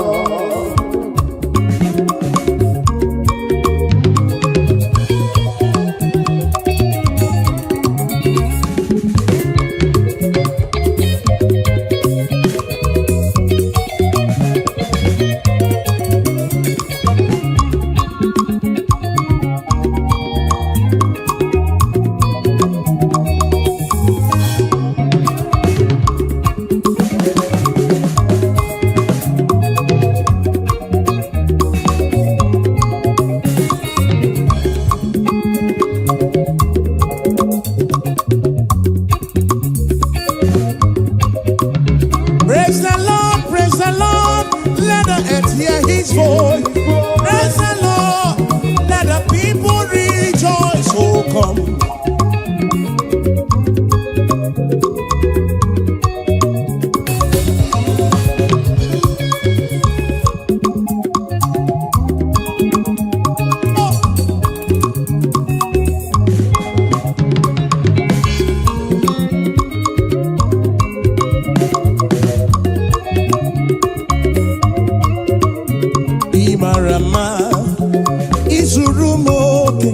Praise the Lord, praise the Lord, let the earth hear his voice. Praise the Lord, let the people rejoice. Oh, come. Oh. Ị mara mma, izuru m oke.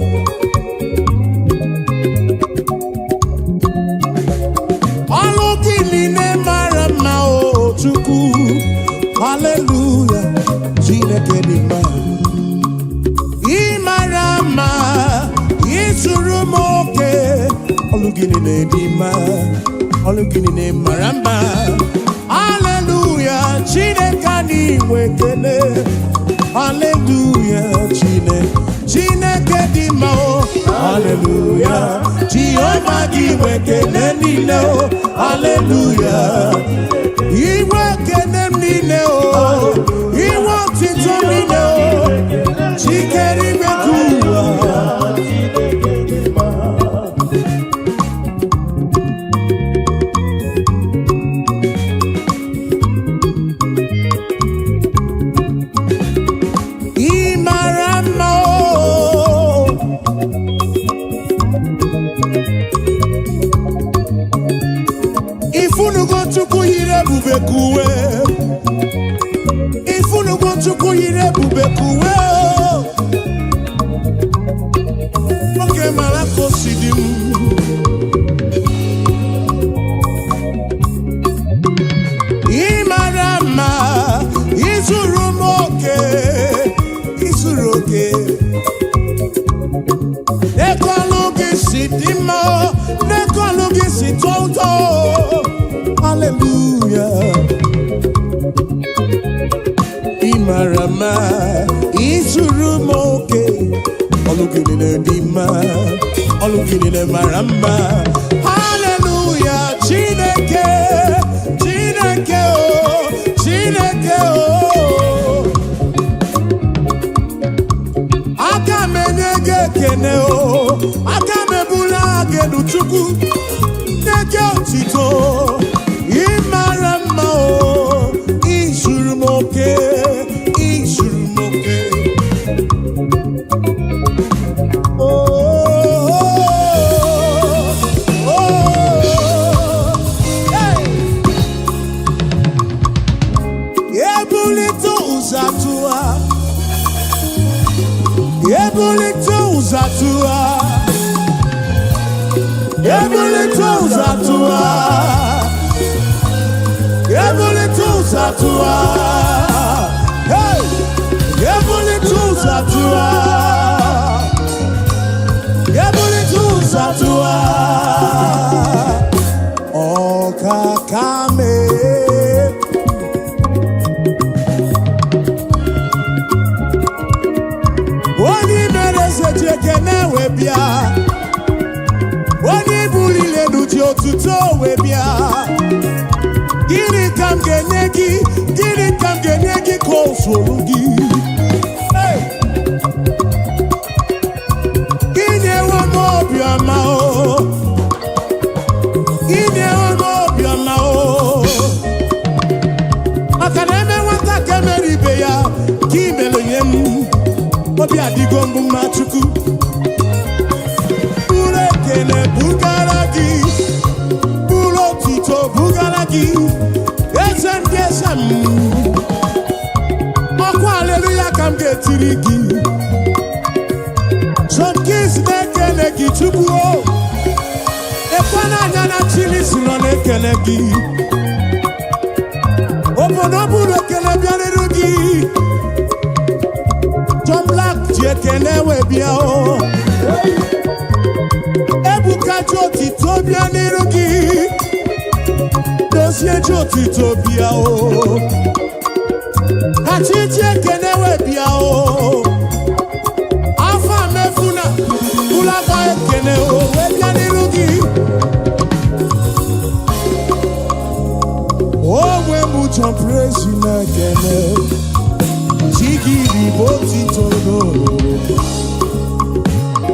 Ọlụ gị niile mara mma o Chukwu, haleluya, Chineke dị mma. Ị mara mma, izuru m oke. Ọlụ gị niile dị mma, ọlụ gị niile mara mma. Haleluya, Chineke anyị nwe ekele. Haleluya, Chineke, Chineke dị mma o. Haleluya, Jehova gị nwe ekele niile o. Haleluya, inwe ekele m niile o. Inwe otito m niile o. Chikere ime ka ụwa. Ị mara mma o. Ifunugo Chukwu yiri ebube ka uwe. Ifunugo Chukwu yiri ebube ka uwe o. Nwoke mara ka o si dị m. Ị mara mma, izuru m oke, izuru oke. Ego ọlụ Hallelujah. Ị mara mma, izuru m oke. Ọlụ gị niile dị mma, ọlụ gị niile mara mma. Hallelujah, Chineke, Chineke o, Chineke o. Aga m enye gị ekene o, aga m ebuli gị elu, Chukwu, nye gị otito. Ị mara mma o, izuru m oke, izuru m oke. Oh, oh, hey. Ebulite ụzọ atụwa, ebulite ụzọ atụwa, ebulite ụzọ atụwa, ebulite ụzọ atụwa. Hey! Ebulite ụzọ atụwa, ebulite ụzọ atụwa. Ọkaka mee. Onye mere eze ji ekene wee bịa, onye buliri elu ji otuto wee bịa. Gịnị ka m ga-enye gị? Gịnị ka m ga-enye gị ka o zuru gị? Hey! Inyewo m obiọma o, inyewo m obiọma o, maka na eme nwata ka emere ibe ya ka imere nye m, obi adịgo mbụ mma. Chukwu, buru ekele bugara gị, buru otuto bugara gị, eze ndị eze m. Ọkwa aleluya ka m ga-etiri gị. John Keys na-ekele gị, Chukwu o. Ekwe n'anya na Chili si nọ na-ekele gị. Obodo buru ekele bịarịrị gị. John Black ji ekele wee bịa o. Ebuka ji otito bịa n'iru gị. Dozie ji otito bịa o. Kachi ji ekele wee bịa o. Afa mefuna ụlọakpa ekele o wee bịa n'iru gị. Onwe m John Praise na-ekele chi gị bụ otito n'olulu.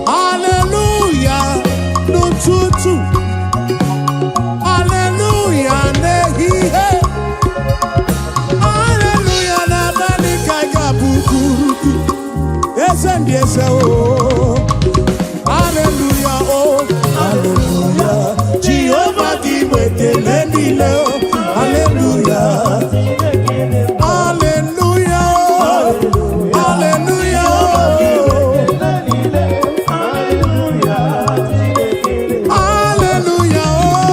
Hallelujah n'ụtụtụ, hallelujah n'ehihie, hallelujah n'abalị ka ị ga-abụ kwuru gị, eze ndị eze o. Hallelujah o, hallelujah. Jehova, gị bụ ekele niile o. Hallelujah, hallelujah o, hallelujah o. Hallelujah o,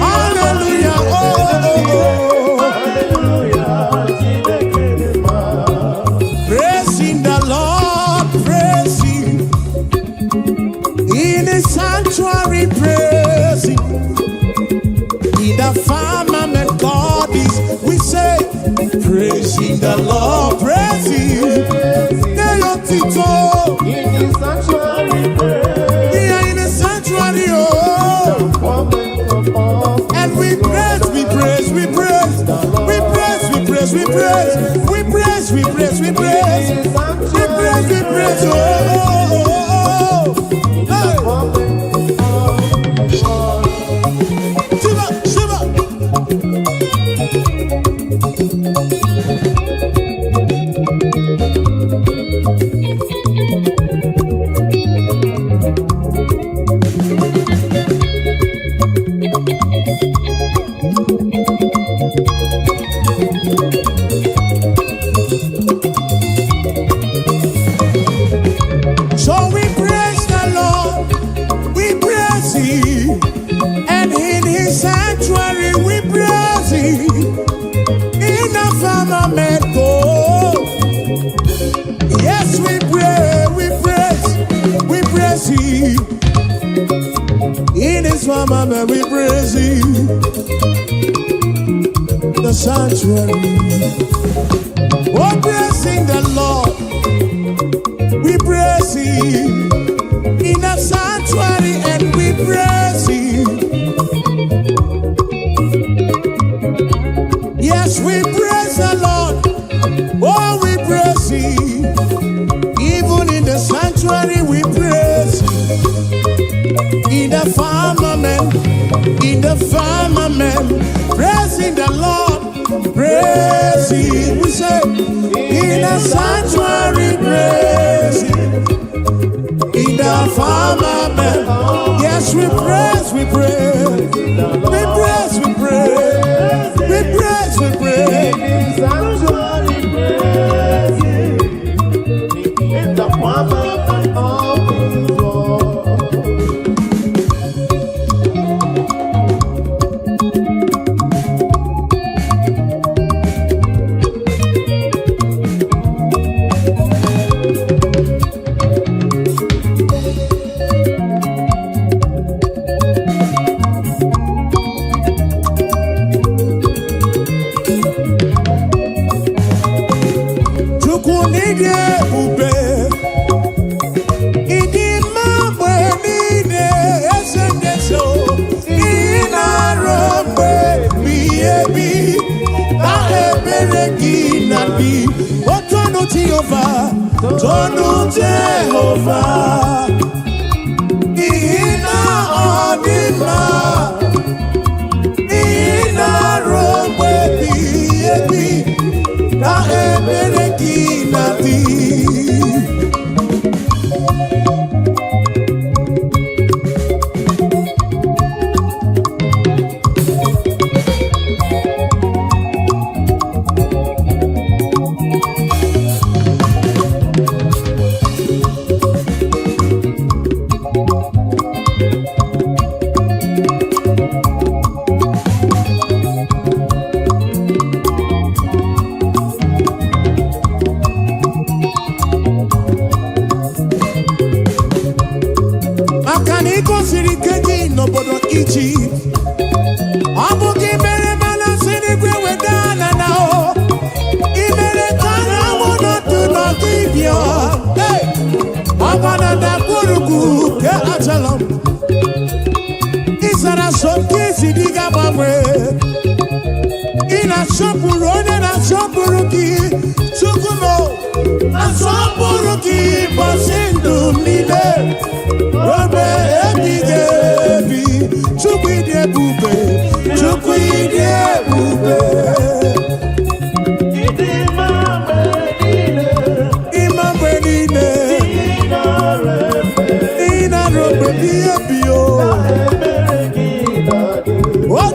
hallelujah o, o, o. Praising the Lord, praise Him in His sanctuary, praise Him in the firmament. God is, we say, praising the Lord, praise Him. Tito, In the sanctuary, praise. here in the sanctuary, oh. Moment of And we praise, we praise, we praise, we praise, we praise, we praise, we praise, we praise, we praise, we praise, we praise, oh, oh, oh, oh. Hey. Shiva, Shiva. In his firmament we praise him. The sanctuary. Oh, praising the Lord. We praise him. In the sanctuary and we praise him. Yes, we praise the Lord. Oh, we praise him. Even in the sanctuary, we praise him. In the firmament, praising the Lord, praise him. We say, in the sanctuary, praise him. In the firmament, yes, we praise, we praise, we praise, we praise, we praise, we praise. In sanctuary, praise Him. In the firmament of His word. Chukwu n'ịdị ebube, ịdị mma mgbe niile, eze ndị eze o. Ị na-arụ mgbe ebighị ebi, na ebere gị na-adị. O tonu Jehova, tonu Jehova, n'ihi na ọ dị mma. Ị na-arụ mgbe ebighị ebi, na ebere gị na-adị. Maka na ị gosiri ike gị n'obodo Ijipt, ọ bụ gị mere mana si n'igwe weda na na o ị mere ka anyanwụ nọdụ n'ọdịbịa. Hey! Ọgba na ndagwurugwu nke Ajalon, ị zara so nke isi dị ga-agbanwe. Ị na-asọpụrụ onye na-asọpụrụ gị. Chukwu m, asọpụrụ gị ụbọchị ndụ m niile ruo ebighị ebi. Chukwu, ịdị ebube, Chukwu, ịdị ebube. Ịdị mma mgbe niile, Ịma mgbe niile, ị nara efe, ị na-arụ mgbe ebighị ebi o. ebere gị na-adị.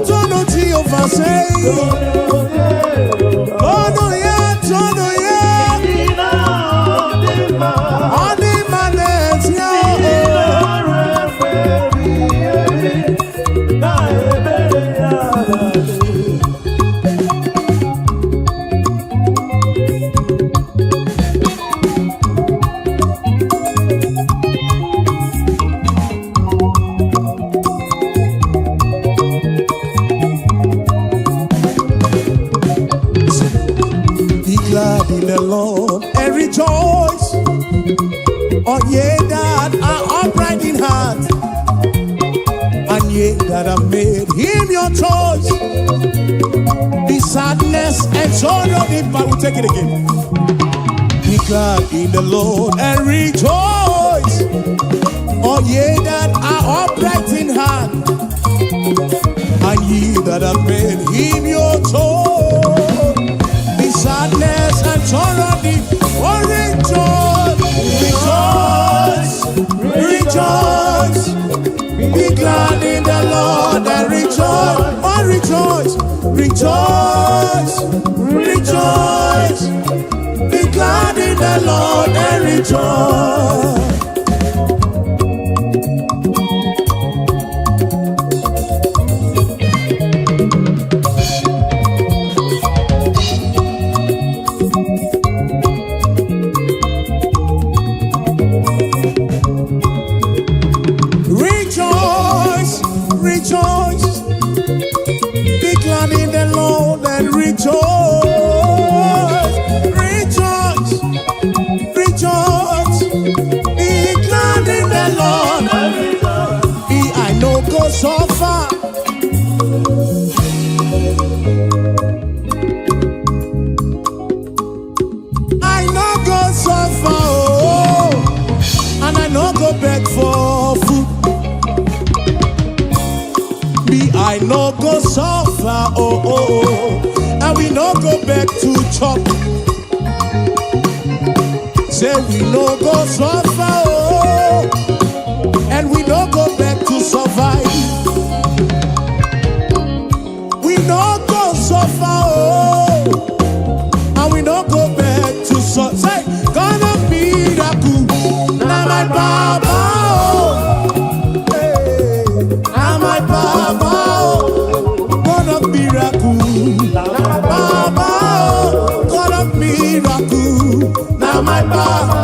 Tonu Jehova, say, tonu ya, tonu ya. Ị na-adị mma, Ọ dị mma n'ezie ị o. nara efe ebighị ebi, na ebere ya na-adị. Be glad in the Lord and rejoice, all ye that are upright in heart, and ye that have made him your choice. The sadness and sorrow depart. We take it again. Be glad in the Lord and rejoice, all ye that are upright in heart, and ye that have made him your choice. The sadness and sorrow depart. Oh, rejoice, rejoice, rejoice. Be glad in the Lord and rejoice. Oh, rejoice, rejoice, rejoice. Be glad in the Lord and rejoice. Rejoice. Rejoice, rejoice, rejoice. Be glad in the Lord. Me, I no go suffer. I no go suffer, oh, and I no go beg for food. Me, I no go suffer, oh, and we no go beg to chop. Say we no go suffer, oh, and we no go beg to survive. We no go suffer, oh, and we no go beg to suffer. Say, God of miracle, na my baba, oh, hey, na my baba, oh, God of miracle, baba, oh, God of miracle, na my baba.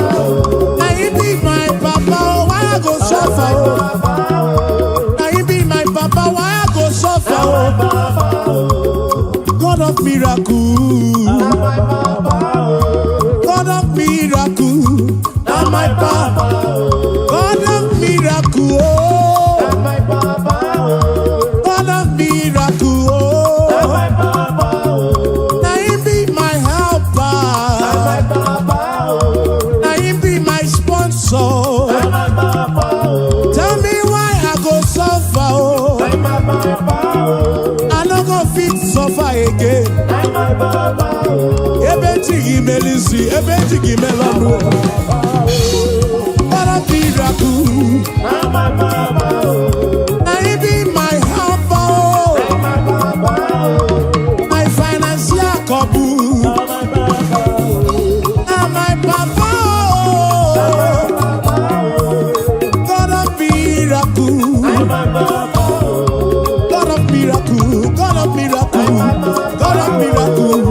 Na he be my papa, oh, why I go suffer? Oh? Na he be my papa, why I go suffer? Oh? God of miracle. God of miracle, na my papa. God of miracle, oh. God of miracle, oh. Na him be my helper. Na him be my sponsor. Tell me why I go suffer, oh. I no go fit suffer again. Ebe chi gị mere isi, ebe chi gị mere ọnụ. God of miracle, na him be my helper, oh. My financial couple. Na my papa, oh. God of miracle, God of miracle, God of miracle, God of miracle,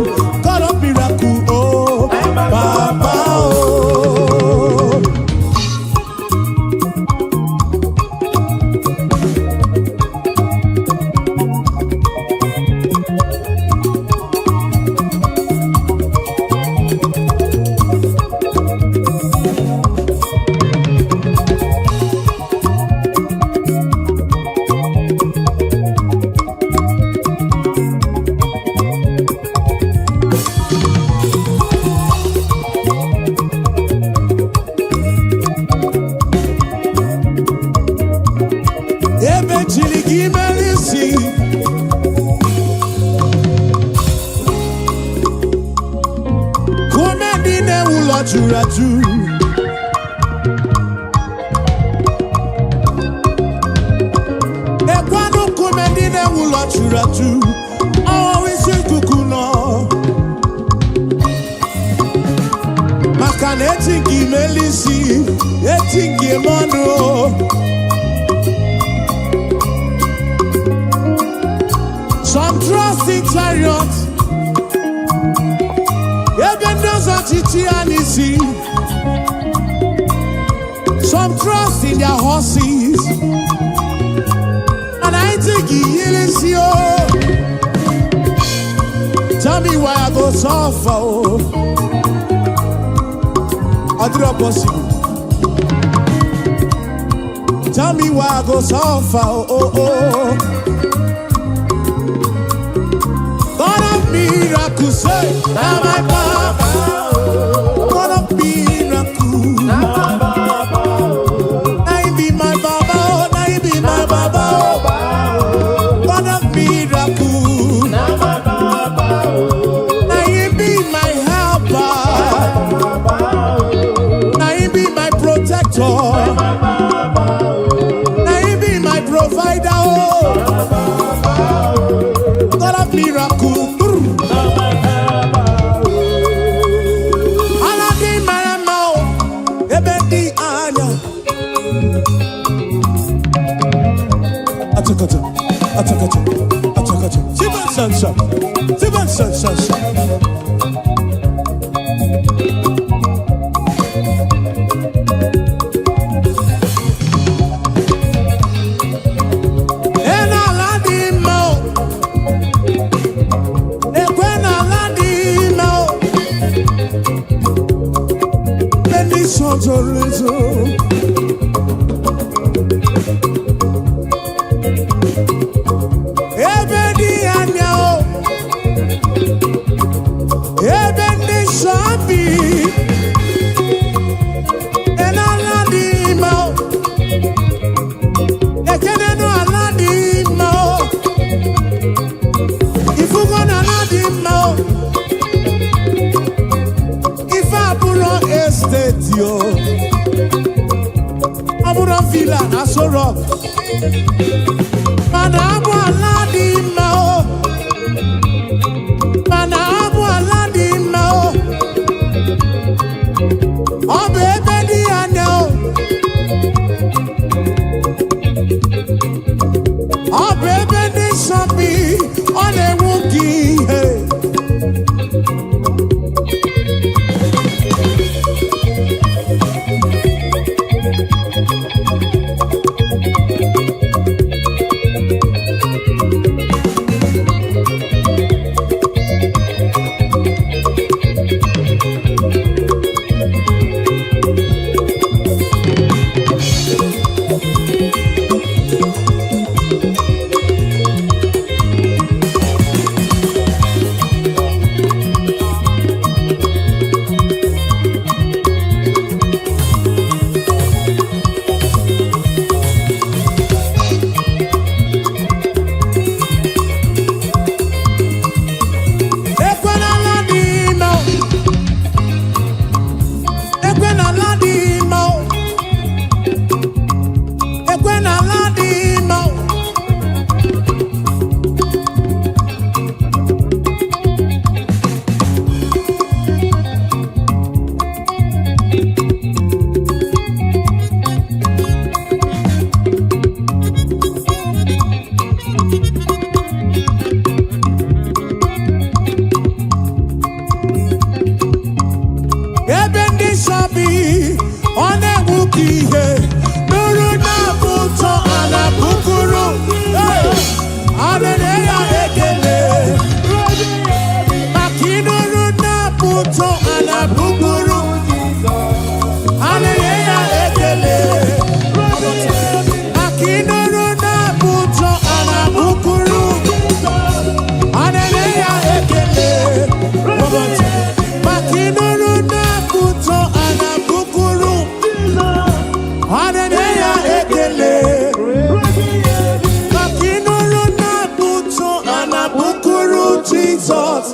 God of miracle, oh, Papa, oh. Ebe chiri gị mere isi. Kume ndị na-ewu ụlọ juru ajụ. Ekwanụ nkume ndị na-ewu ụlọ juru ajụ. Ọwụwa isi ikuku nọ. Maka na eti nke imeli isi, eti nke ime ọnụ. Some trust in chariot. Ebe ndị ọzọ chichi ya n'isi. Some trust in their horses. And I think he o. Tell me why I go suffer, oh. Ọ dịrọ possible. Tell me why I go suffer, oh. God of miracles, say, na my papa. God of miracle. Na him be my baba, oh, na him be my baba, oh. God of miracle. Na him be my helper. Na him be my protector. Na him be my provider, oh. God of miracle. Brr. Ala dị mara mma o, ebe dị anya. Achakacha, achakacha, achakacha. Siban sansa, siban sansa. Ena ala dị mma o, ekwe na Mana abụ ala dị mma o. Mana abụ ala dị mma o. Ọ bụ ebe dị anya o. Ọ bụ ebe ndị nsọ bi, ọ na-enwu gị ihe. Ekwe n'ala dị mma o. Ekwe n'ala dị mma o. Ekwe n'ala dị mma o. Ebe ndị nsọ bi, ọ na-enwu ka ihe. Nụrụ na-abụ ụtọ a na-abụkụrụ. A na-enye ya ekele. Maka ịnụrụ na-abụ ụtọ a na-abụkụrụ. A na-enye ya ekele. Maka ịnụrụ na-abụ ụtọ a na-abụkụrụ. A na-enye ya ekele. Maka ịnụrụ na-abụ ụtọ a na-abụkụrụ. A na-enye ya ekele. Maka ịnụrụ na-abụ ụtọ a na-abụkụrụ Jizọs.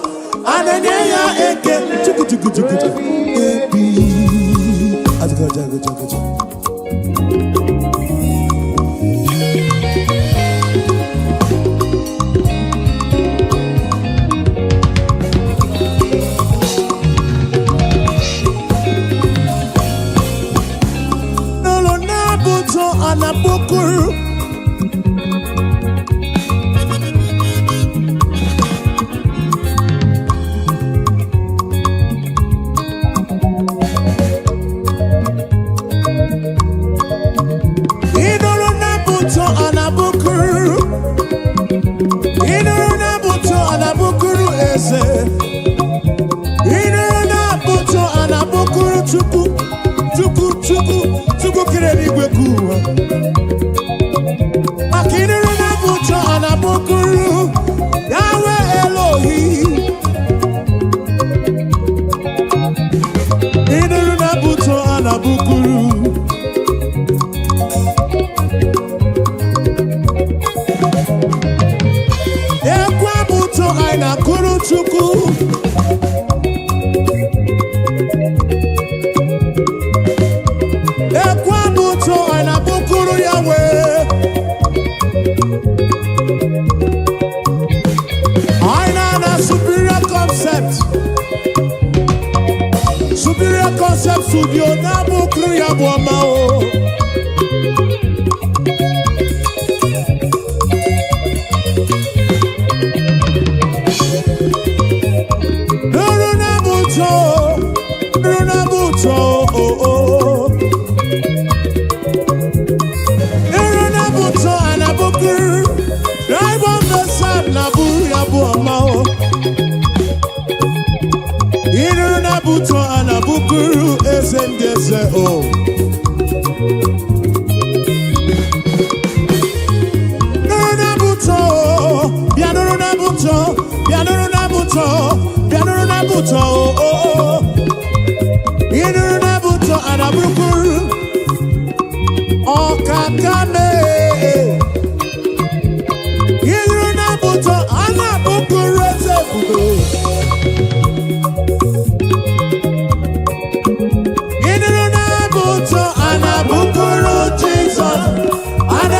A na-enye ya ekele. Chukwu, chukwu, chukwu, chukwu. Ebi. Ajụjụ, ajụjụ, ajụjụ. N'ụlọ na-abụ ụtọ a na-abụkụrụ. Ịnụrụ na-abụ ụtọ a na-abụkụrụ. Ịnụrụ na-abụ ụtọ a na-abụkụrụ eze. Ịnụrụ na-abụ ụtọ a na-abụkụrụ Chukwu. Chukwu, Chukwu, Chukwu kere eluigwe ka ụwa. Maka ịnụrụ na-abụ ụtọ a na-abụkụrụ Yahweh Elohi. Ịnụrụ na-abụ ụtọ a na-abụkụrụ. Ekwe abụ ụtọ anyị na-akụrụ Chukwu. Ekwe abụ ụtọ anyị na-abụkụrụ Yahweh. Anyị na-ana Superior Concept. Superior Concept Studio na-abụkụrụ ya bụ ọma o. Nụrụ na-abụ ụtọ, nụrụ na-abụ ụtọ, o, o. Nụrụ na-abụ ụtọ a na-abụkụrụ. Drive on the side na-abụ ya bụ ọma o. Ịnụrụ na-abụ ụtọ a na-abụkụrụ eze ndị eze o. Nụrụ na-abụ ụtọ, bịa nụrụ na-abụ ụtọ, bịa nụrụ na-abụ ụtọ, bịa nụrụ na-abụ ụtọ, o, o, o. Ịnụrụ na-abụ ụtọ a na-abụkụrụ ọkaka mee. Ịnụrụ na-abụ ụtọ a na-abụkụrụ eze ebube. Ịnụrụ na-abụ ụtọ a na-abụkụrụ Jizọs. A na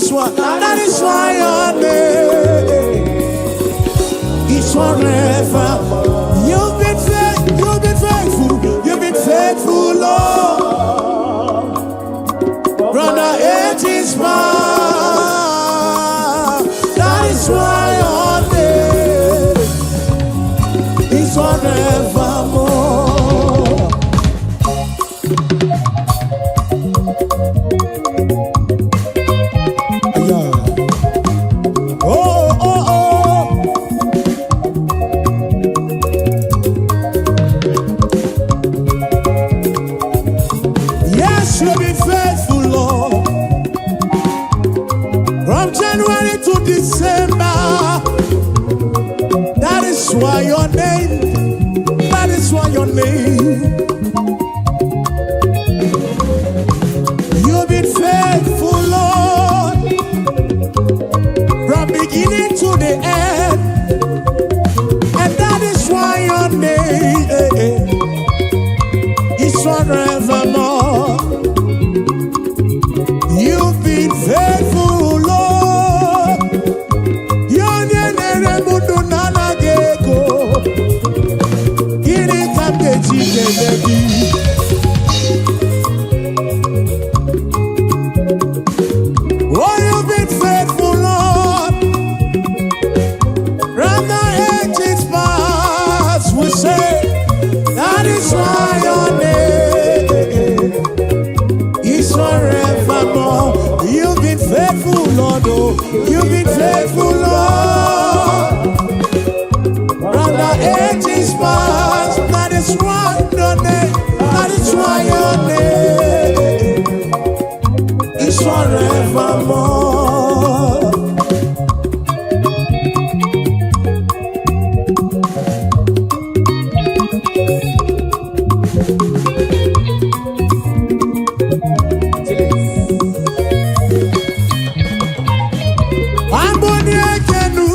is why, that is why your name is forever. You've been faithful, you've been faithful, you've been faithful, Lord. From the ages past. That is why your name is forevermore. Yeah. Oh. Yes, you've been faithful, Lord. From January to December. That is why your name, that is why your name. You've been faithful, Lord. From beginning to the end. And that is why your name is forevermore. You've been faithful, Lord. Onye na-ere m ndụ na-anaghị ego. Gịnị ka m ga-eji kelee gị? Oh, you've been faithful, Lord. From the ages past, we say, that is why your name is forevermore. You've been faithful, Lord. Oh, you've been faithful, Lord. From the ages past, that is why your name, that is why your name is forevermore. Chilis. Amboni ekenu,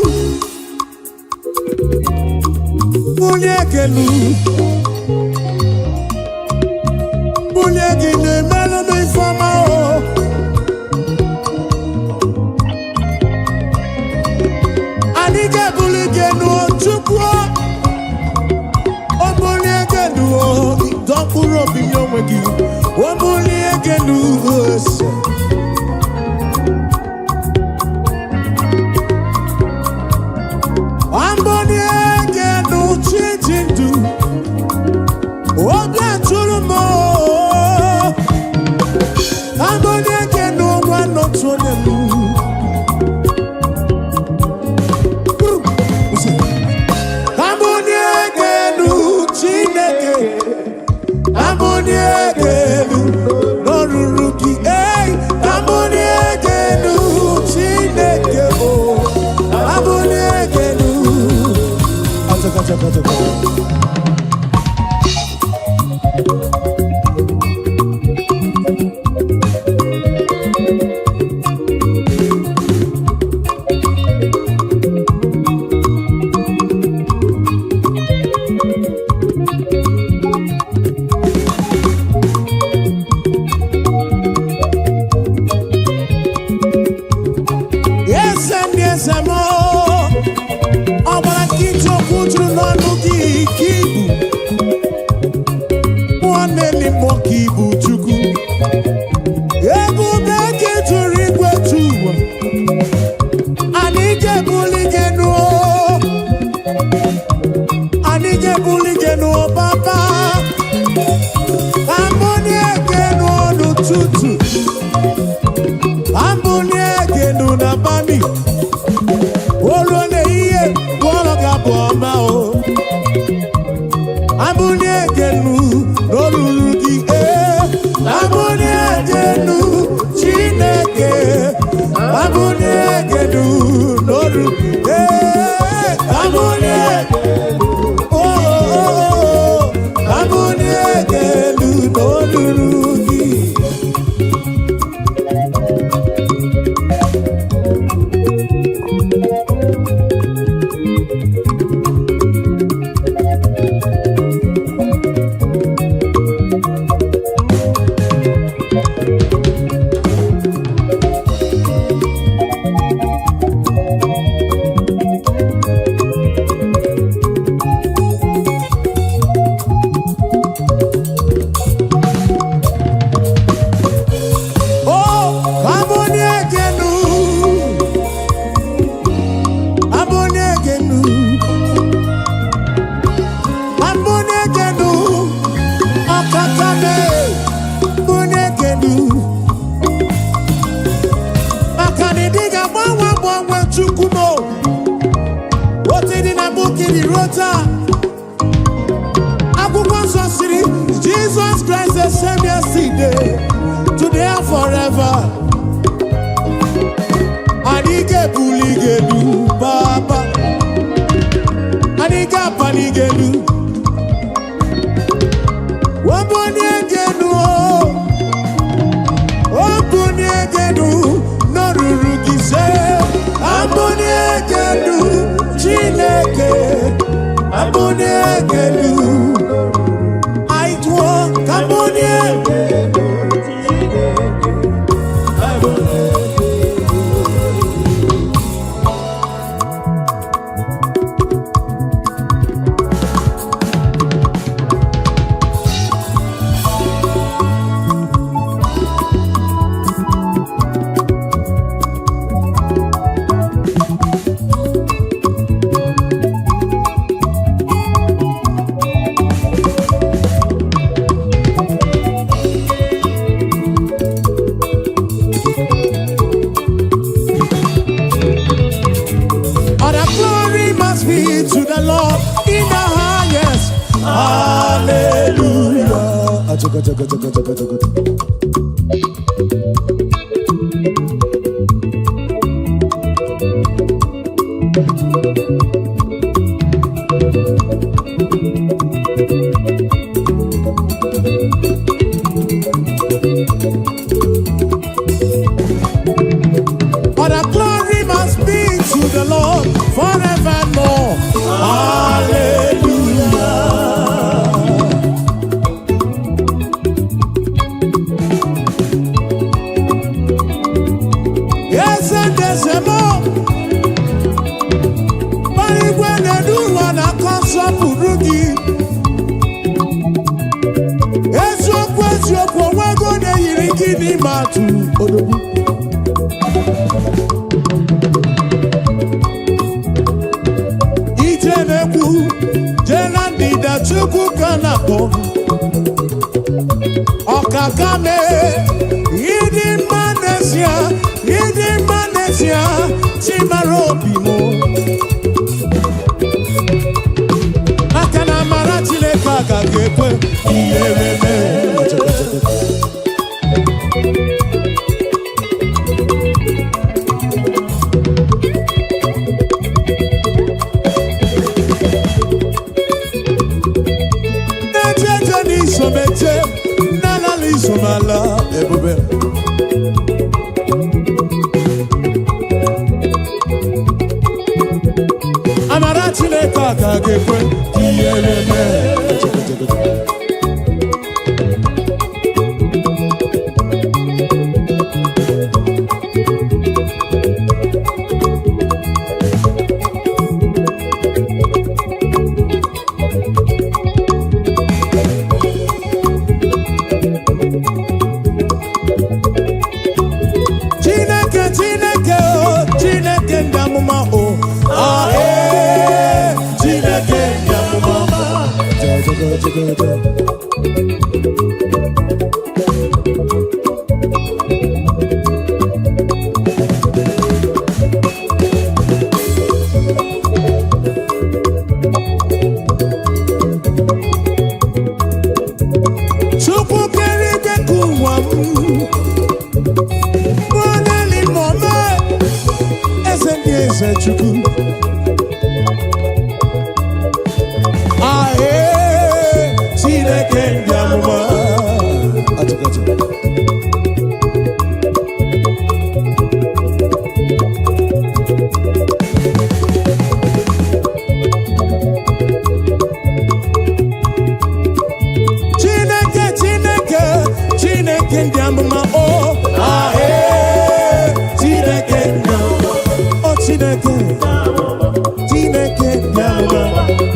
bulie ekenu, bulie gị na-emelụ m ifeọma o. Anyị ga-ebuli gị enu o, Chukwu o. O bulie gị enu o, dọ mkpụrụ obi nye onwe gị. O bulie gị enu ose. Amboni egenu chi ji ndụ, obi atụrụ m o. Amboni egenu nwa n'otu onye m. Ose. Amboni egenu Chineke, amboni egenu n'ọrụrụ gị. Ei, amboni egenu Chineke o, amboni egenu. Achaka, achaka, achaka. Eze ndị eze m, ọ gbara nkịtị, okwu juru n'ọnụ gị. agbanwe, Chukwu m. Otu dị na mbụ ka ị dị ruo taa. Akwụkwọ nsọ siri, Jesus Christ the same yesterday, today and forever. Anyị ga-ebuli gị elu, Papa. Anyị ga-apali gị elu. Wabuni gị elu o. Obunie gị elu n'oruru gị se. Abunie gị elu, Chineke. Abunie gị elu. Anyị tụọ ka abunie. Chineke, abulie gị elu. All the glory must be to the Lord in the highest. Hallelujah. Achaka, chaka, chaka, chaka, chaka. All the glory must be to the Lord forevermore. Hallelujah. Eze ndezemo, igwe na-edu ụwa na-akọ nsọpụrụ gị. Eziokwu, eziokwu, onwego na-eyiri gị n'ime atụ odogwu. Ije na-ekwu, jee na ndịda, Chukwu ka na-akpọ. Ọkaka mee, ịdị mma n'ezie, ịdị mma n'ezie, Chimara obi m. Maka na amara Chineke agaghị ekwe ihere mee. Na-eje eje n'isomeje, na-alala isomala ebube. Amara Chineke agaghị ekwe ihere mee. Chineke, Chineke o, Chineke ndị amụma o, ah, ee, Chineke ndị amụma. Ja, ja, ja, ja, ja. Chukwu kere igwe ka ụwa m Mụọneli mọme, eze ndị eze, Chukwu. Ahee, Chineke ndị amụma. Achịkachị. Chineke, Chineke, Chineke ndị amụma o, ahee, Chineke ndị amụma o, Chineke, Chineke ndị amụma,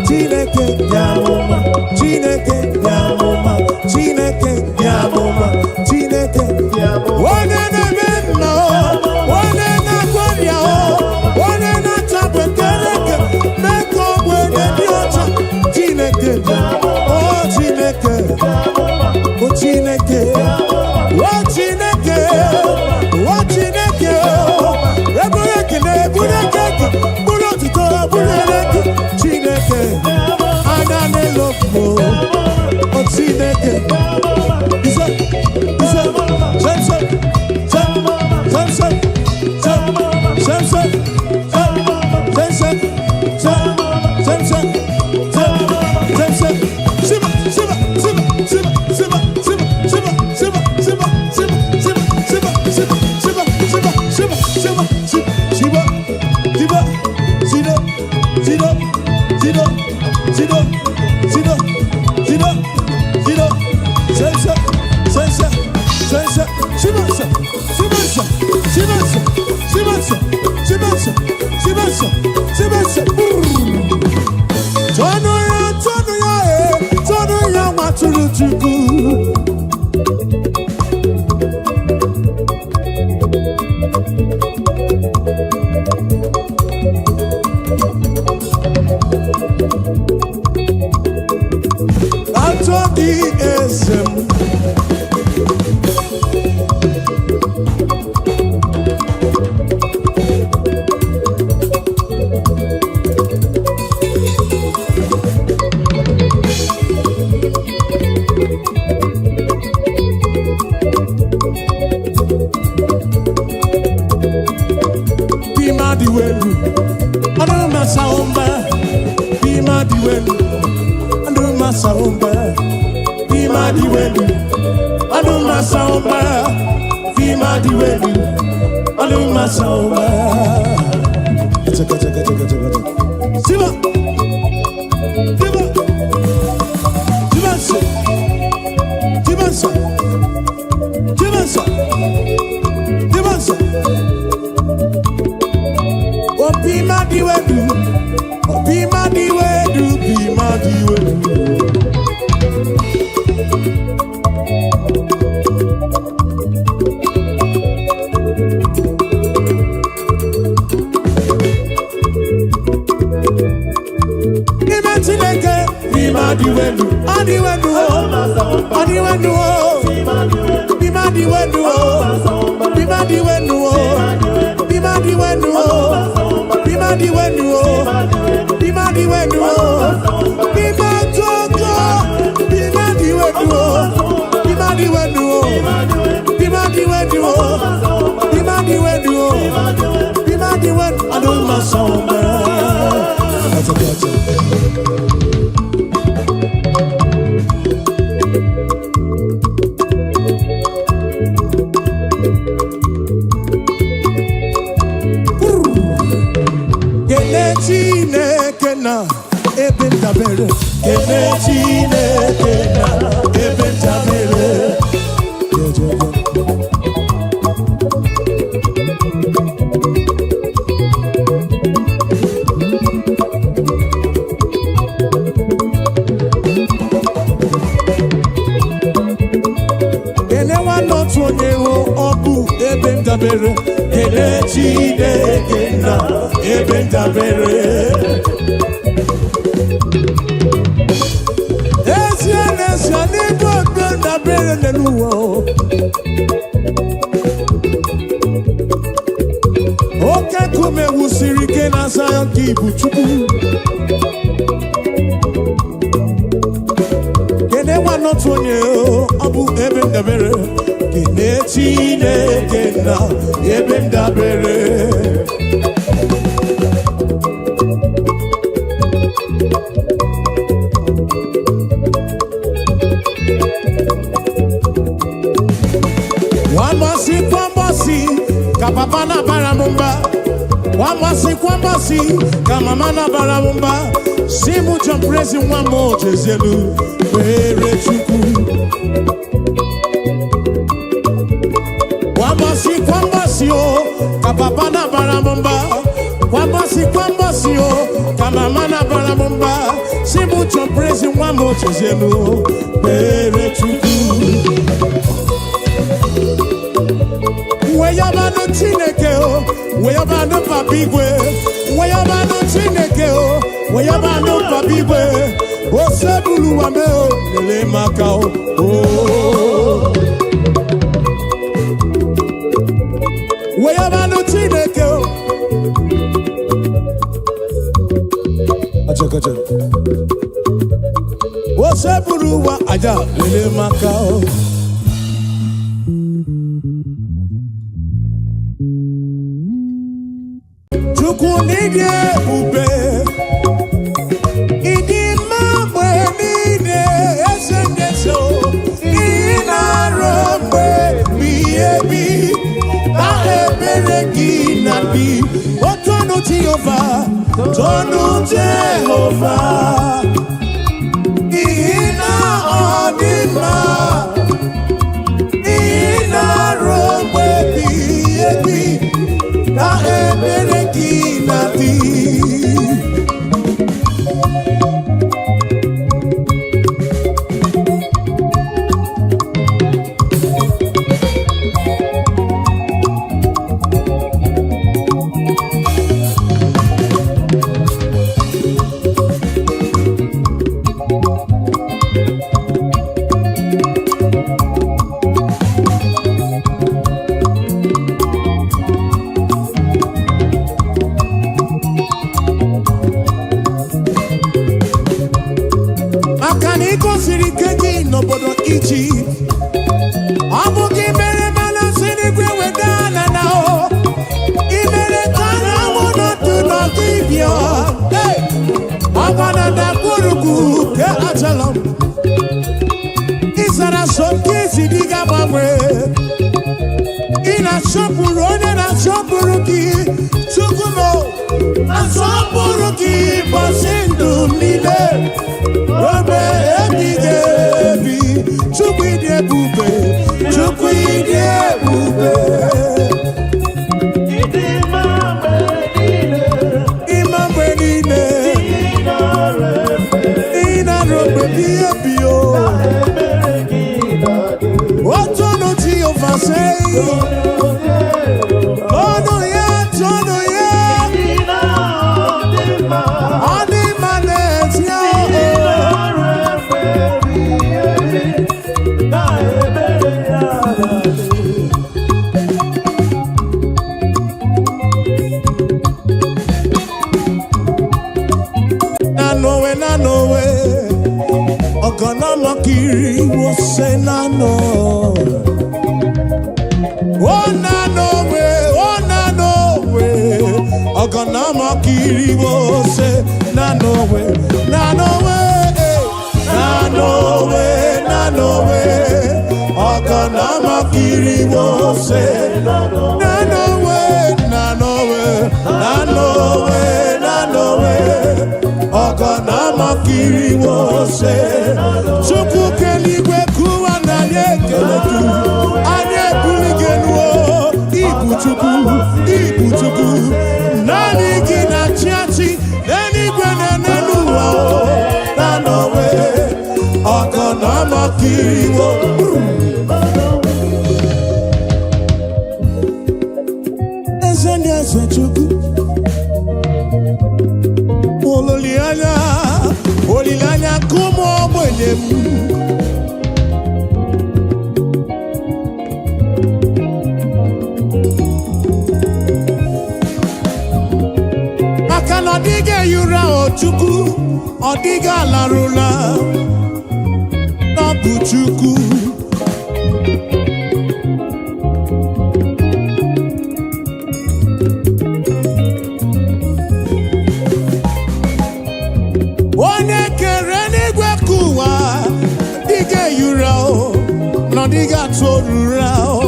Chineke ndị amụma, Chineke ndị amụma, Chineke ndị amụma, Chineke onye na-eme mma o, onye na-agwọ ọrịa o, onye na-achapụ ekereke mee ka ogbenye dị ọcha, Chineke o, Chineke o, Chineke o, Chineke o, Chineke o, ebere ekele. Atọ gị eze m. Bima dị welu, ọdụ masa ụmba. Bima dị welu, ọdụ masa ụmba. Bima dị welu, ọdụ masa ụmba. Bima dị welu, ọdụ masa ụmba. Chaka chaka chaka chaka chaka. Siba, siba, siba nso, siba nso, siba nso, siba nso. Obi ma di wedu, obi ma di wedu, bi ma di wedu. Ime Chineke, bi ma di wedu, ọ di wedu o, ọ di wedu o, bi ma di wedu o, bi ma di wedu o, bi ma di wedu o, bi ma di wedu o, bi ma di wedu o, bi ma togo, bi ma di wedu o, bi ma di wedu o, bi ma di wedu o, bi ma di wedu o, bi ma di wedu. Aduma sọmba. Gotcha, gotcha. Kele Chineke na ebe ndabere. Kele Chineke na ebe ndabere. Jejeje. Kele nwanne otu onye hụ ọ bụ ebe ndabere. Kele Chineke na ebe ndabere. Ezie n'ezie n'ebe ebe ndabere n'elu ụwa o. Oke nkume wusiri ike na Zion ka ibu Chukwu. Kene nwanne otu onye o, ọ bụ ebe ndabere. Kene Chineke na ebe ndabere. Kwambọsị kwambọsị ka papa na-abara m mba. Kwambọsị kwambọsị ka mama na-abara m mba. Si mụ John Prezi nwa m ojezielu kpere Chukwu. Kwambọsị kwambọsị o ka papa na-abara m mba. Kwambọsị kwambọsị o ka mama na-abara m mba. Si mụ John Prezi nwa m ojezielu kpere Chukwu. Weyabanụ Chineke o, weyabanụ Papa Igwe, weyabanụ Chineke o, weyabanụ Papa Igwe, osebulu wa me o, lele maka o. o. Weyabanụ Chineke o. Acha, acha. Osebulu wa aja, lele maka o. Chukwu n'ịdị ebube, ịdị mma mgbe niile, eze ndị eze o, ị na-arụ mgbe ebighị ebi, na ebere gị na dị. O tonu Jehova, tonu Jehova, n'ihi na ọ dị mma, ị na-arụ mgbe ebighị ebi, na ebere gị na dị. Odogwu ke achala m. Ịzara so nke isi dị ga-agbanwe. Ị na-asọpụrụ onye na-asọpụrụ gị. Chukwu m, asọpụrụ gị ụbọchị ndụ m niile. Obe ebighị ebi. Chukwu ịdị ebube. Chukwu ịdị ebube. Ịdị mma mgbe niile, Ịma mgbe niile. ị nara efe, Ị na-arụ mgbe ebighị ebi o. ebere gị na-adị. Otonu Jehova sei. Ọnụ ya, tọnụ ya. Ị na-adị mma, Ọ dị mma n'ezie ị o. nara efe ebighị ebi, na ebere ya na-adị. Na nowe, na nowe. Ọgọnọmọkiri wo se na no. O na nowe, o na nowe. Ọgọnọmọkiri wo se na nowe. Na nowe, eh. Na nowe, na nowe. Ọgọnọmọkiri wo se na nowe, na nowe, na nowe, na nowe. Ọgọnọmọkiri wo se. Chukwu keligwe kụwa na anyị ekele gị. Anyị ebuli gị elu o. Ibu Chukwu, ibu Chukwu. Naanị gị na-achị achị n'eluigwe na n'elu ụwa o. Na nowe, ọgọnọmọkiri wo. Eze ndị eze Chukwu. Olileanya, olileanya nke ụmụ ogbenye m. Maka na ọ dịghị ehi ụra o Chukwu, ọ dịghị alarụla. Ọ bụ Chukwu. Onye kere n'igwe ka ụwa dịghị ehi ụra o, na ọ dịghị atụ ụra o.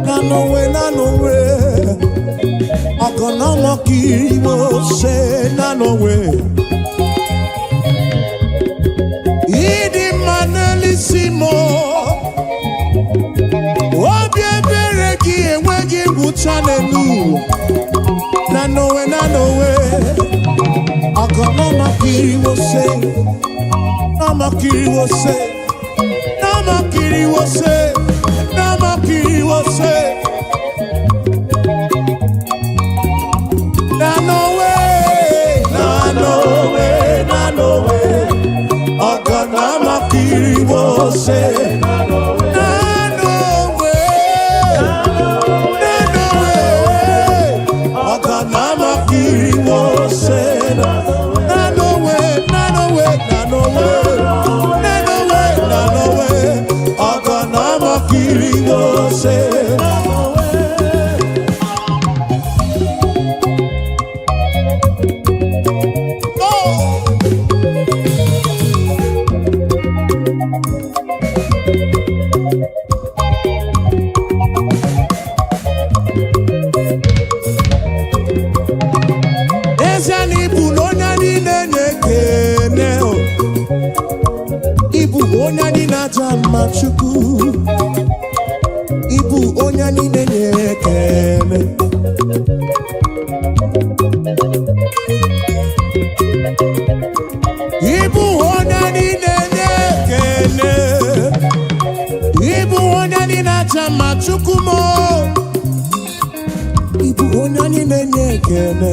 Na n'onwe, na n'onwe, ọgọnọmọkiri mo ṣe na n'onwe. Ịdị mma n'elisi m o, obi ebere gị enweghị ngwụcha n'elu ụwa. Na n'onwe, na n'onwe, ọgọnọmọkiri mo ṣe, nọmọkiri mo ṣe, nọmọkiri mo ṣe, nọmọkiri mo ṣe. Na n'onwe, na n'onwe, na n'onwe, ọgọnọmọkiri mo ṣe. Na n'onwe, na n'onwe, ọgọnọmọkiri mo ṣe. Na n'onwe, na n'onwe, na n'onwe, na n'onwe, na n'onwe, ọgọnọmọkiri mo ṣe. Oh! N'ezie na ịbụ na onye anyị na-enye ekele o. Ịbụ onye anyị na-aja mma Chukwu. Ịbụ onye anyị na-enye ekele. Ịbụ onye anyị na-enye ekele. Ịbụ onye anyị na-aja mma Chukwu m o. Ịbụ onye anyị na-enye ekele.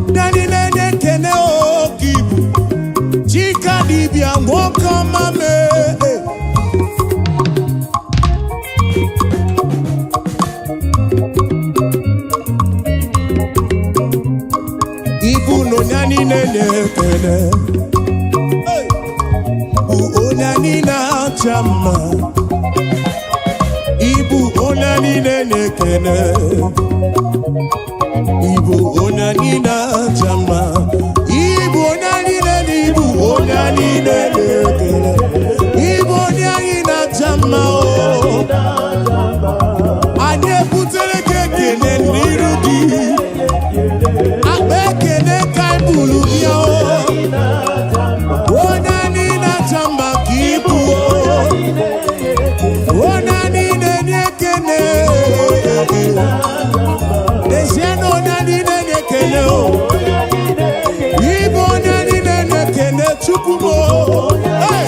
Ndị anyị na-enye ekele oke ibu. Chika dibịa nwoke ọma mee. Ibu na onye anyị na-enye ekele. Hey! Bụ onye anyị na-acha mma. na-ekene. Ịbụ onye anyị na-aja mma. Ịbụ onye anyị na-ene, ịbụ onye anyị na-ekele. Ịbụ onye anyị na-aja mma o. Anyị ebutere gị ekele n'iru gị. Akpa ekele ka anyị buru bịa o. Onye anyị na-aja mma ka ịbụ o. Onye anyị na-enye ekele. N'ezie na onye anyị na-enye ekele o. Ịbụ onye anyị na-enye ekele, Chukwu m o. Hey!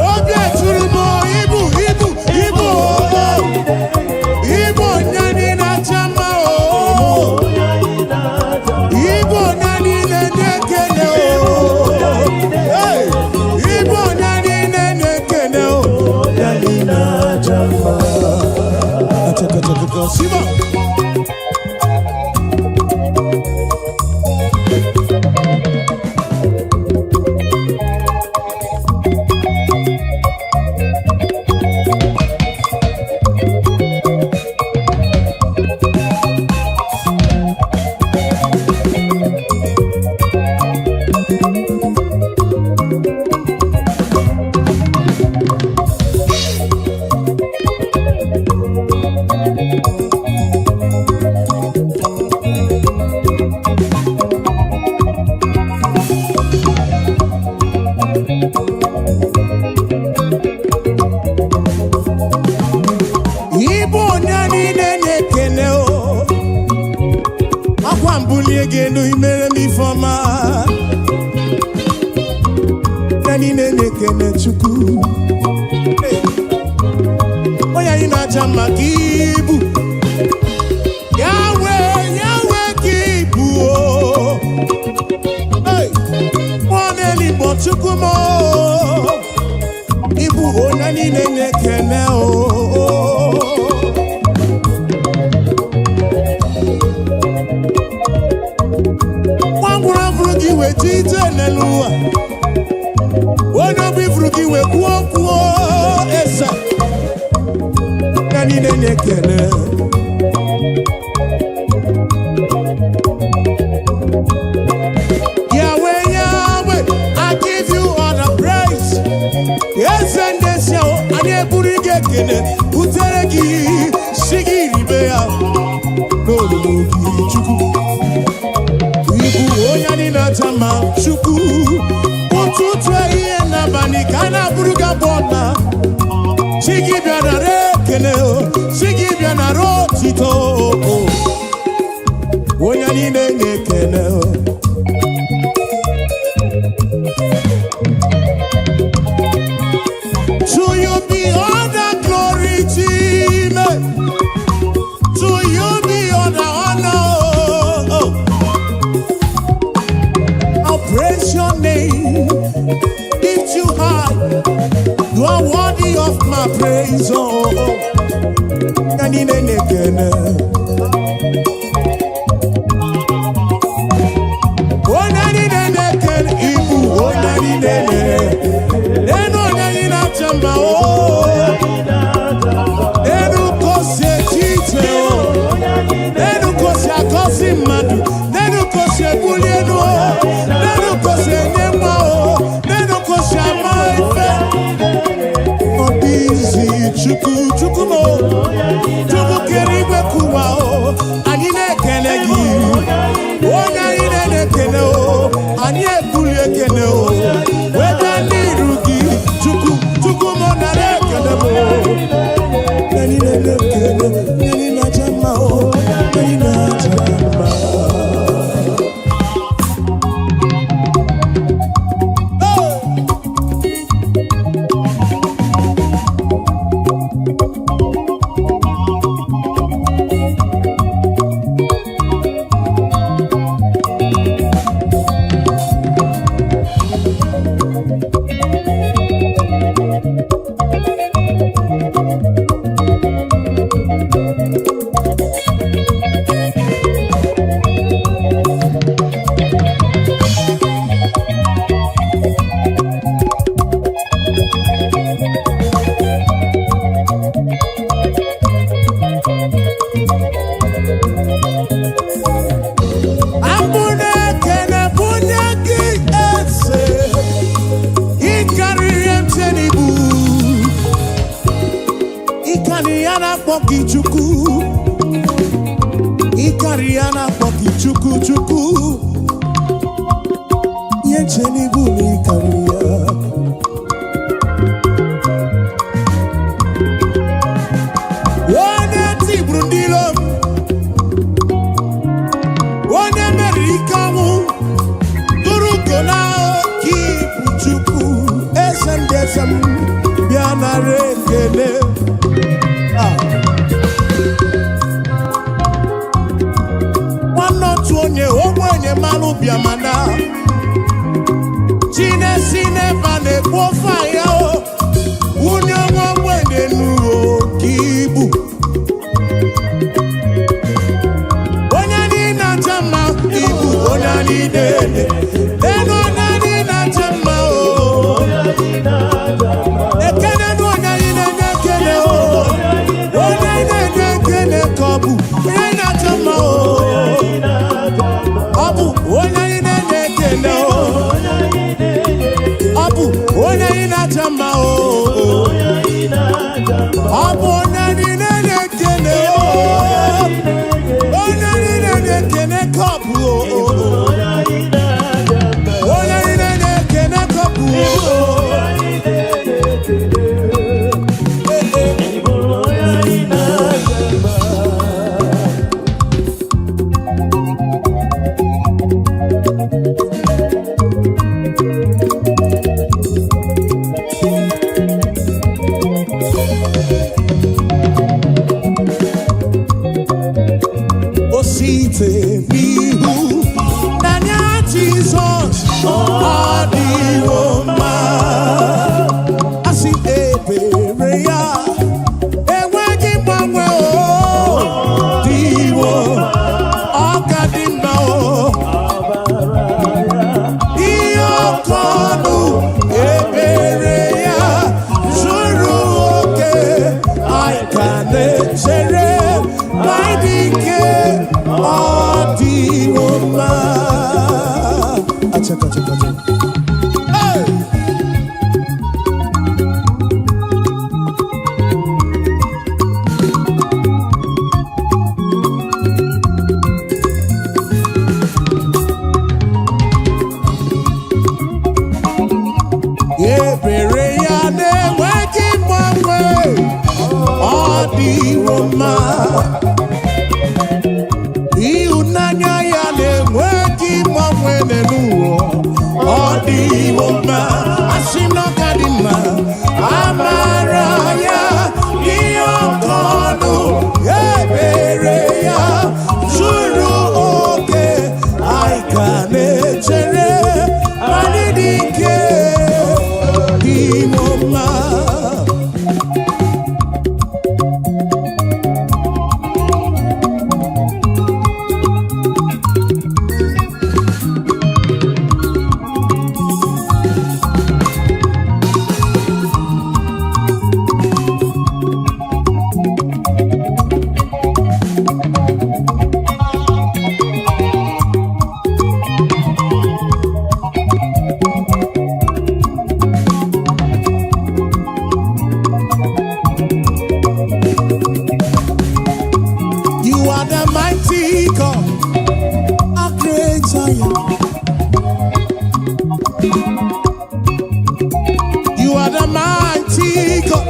Obi eturu m o, ịbụ ịbụ ịbụ o. Ịbụ onye anyị na-aja mma o. Ịbụ onye anyị na-enye ekele o. Hey! Ịbụ onye anyị na-enye ekele o. Onye anyị na-aja mma. Achakachakaka, Siba. Ịbụ onye niile na-ekele o. Akwa mbulie gị elu, imere m ifeọma. Onye niile na-ekele Chukwu. Hey! Onye anyị na-aja mma ka ibu. Yahweh, Yahweh ka ibu o. Hey! Mmụọ na-eligbo, Chukwu m o. Ịbụ onye niile na-ekele o. Nwa ngwụrụ fụrụ gị wee ji ije n'elu ụwa. Onye obi fụrụ gị wee kwuo okwu eze. Ya niile na-ekele. Yahweh, Yahweh, I give you all the praise. Eze ndị ezi ahụ, anyị eburu gị ekele butere gị, si gị ribe ya n'olulu gị, Chukwu. Ịbụ onye anyị na-aja mma, Chukwu. Ụtụtụ, ehihie n'abalị ka a na-abụrụ gị abụ ọma. Chi gị bịa nara ekele o, chi gị bịa nara otito o. Onye anyị na-enye ekele o. To you be all the glory, Chime. To you be all the honor. Oh. I'll praise your name, lift you high. You are worthy of my praise. Oh, oh. Anyị na-ekele. Onye anyị na-ekele, ịbụ onye anyị na-ele. Enu onye anyị na-acha mma o. Enu ka o si eje ije o. Enu ka o si agọzi mmadụ. Enu ka o si ebuli elu o. Enu ka o si enye nwa o. Enu ka o si ama ife. Ọ dị izi, Chukwu, Chukwu m o. Chukwu kere igwe kụwa o. Anyị na-ekele gị. Onye anyị na-ekele o. Anyị ebuli ekele o. Weta n'iru. Ya na-akpọ gị Chukwu, ịkarị ya na-akpọ gị Chukwu Chukwu. Ihe nche n'ibu na ịkarị ya. Onye tigburu ndị iro m, onye meriri ike ọnwụ, tụrụ ugo na oke ibu Chukwu, eze ndị eze m, bịa nara ekele. Ah. Nwanne otu onye ogbenye mmanụ bịamana chinesi n'ebe a na-ekwu ofe ahịa o wunye nwa ogbenye n'uwe oke ibu. Onye anyị na-acha mma ibu, onye anyị na-ele elu, onye anyị na-acha mma o ekele na onye anyị na-enye ekele o, onye anyị na-enye ekele ka ọ bụ onye anyị na-acha mma o, ọ bụ onye anyị na-enye ekele o, ọ bụ onye anyị na-acha mma o, ọ bụ onye anyị na-enye ekele o, onye anyị na-enye ekele ka ọ bụ o, onye anyị na-enye ekele ka ọ bụ o. Ee, ee. O site n'ihu n'anya Jizọs, ọ dịwo mma. Asị ebere ya enweghị mgbanwe, o dịwo, ọ ka dị mma o. Ihe ọkọ ọnụ ebere ya zuru oke, anyị ka na-echere ma dị ike, ọ dịwo mma. Achaka, achaka, achaka. Hey! Ebere ya na-enweghị mgbanwe, ọ dịwo mma. Ịhụnanya ya na-enweghị mgbanwe n'ụwa, ọ dịwo mma. Asị m na ọ ka dị mma. Amara ya ihe ọkọ ọnụ, ebere ya zuru oke, anyị ka na-echere ma anyị dị ike, dịwo mma. You are the mighty God, a great I am. You are the mighty God,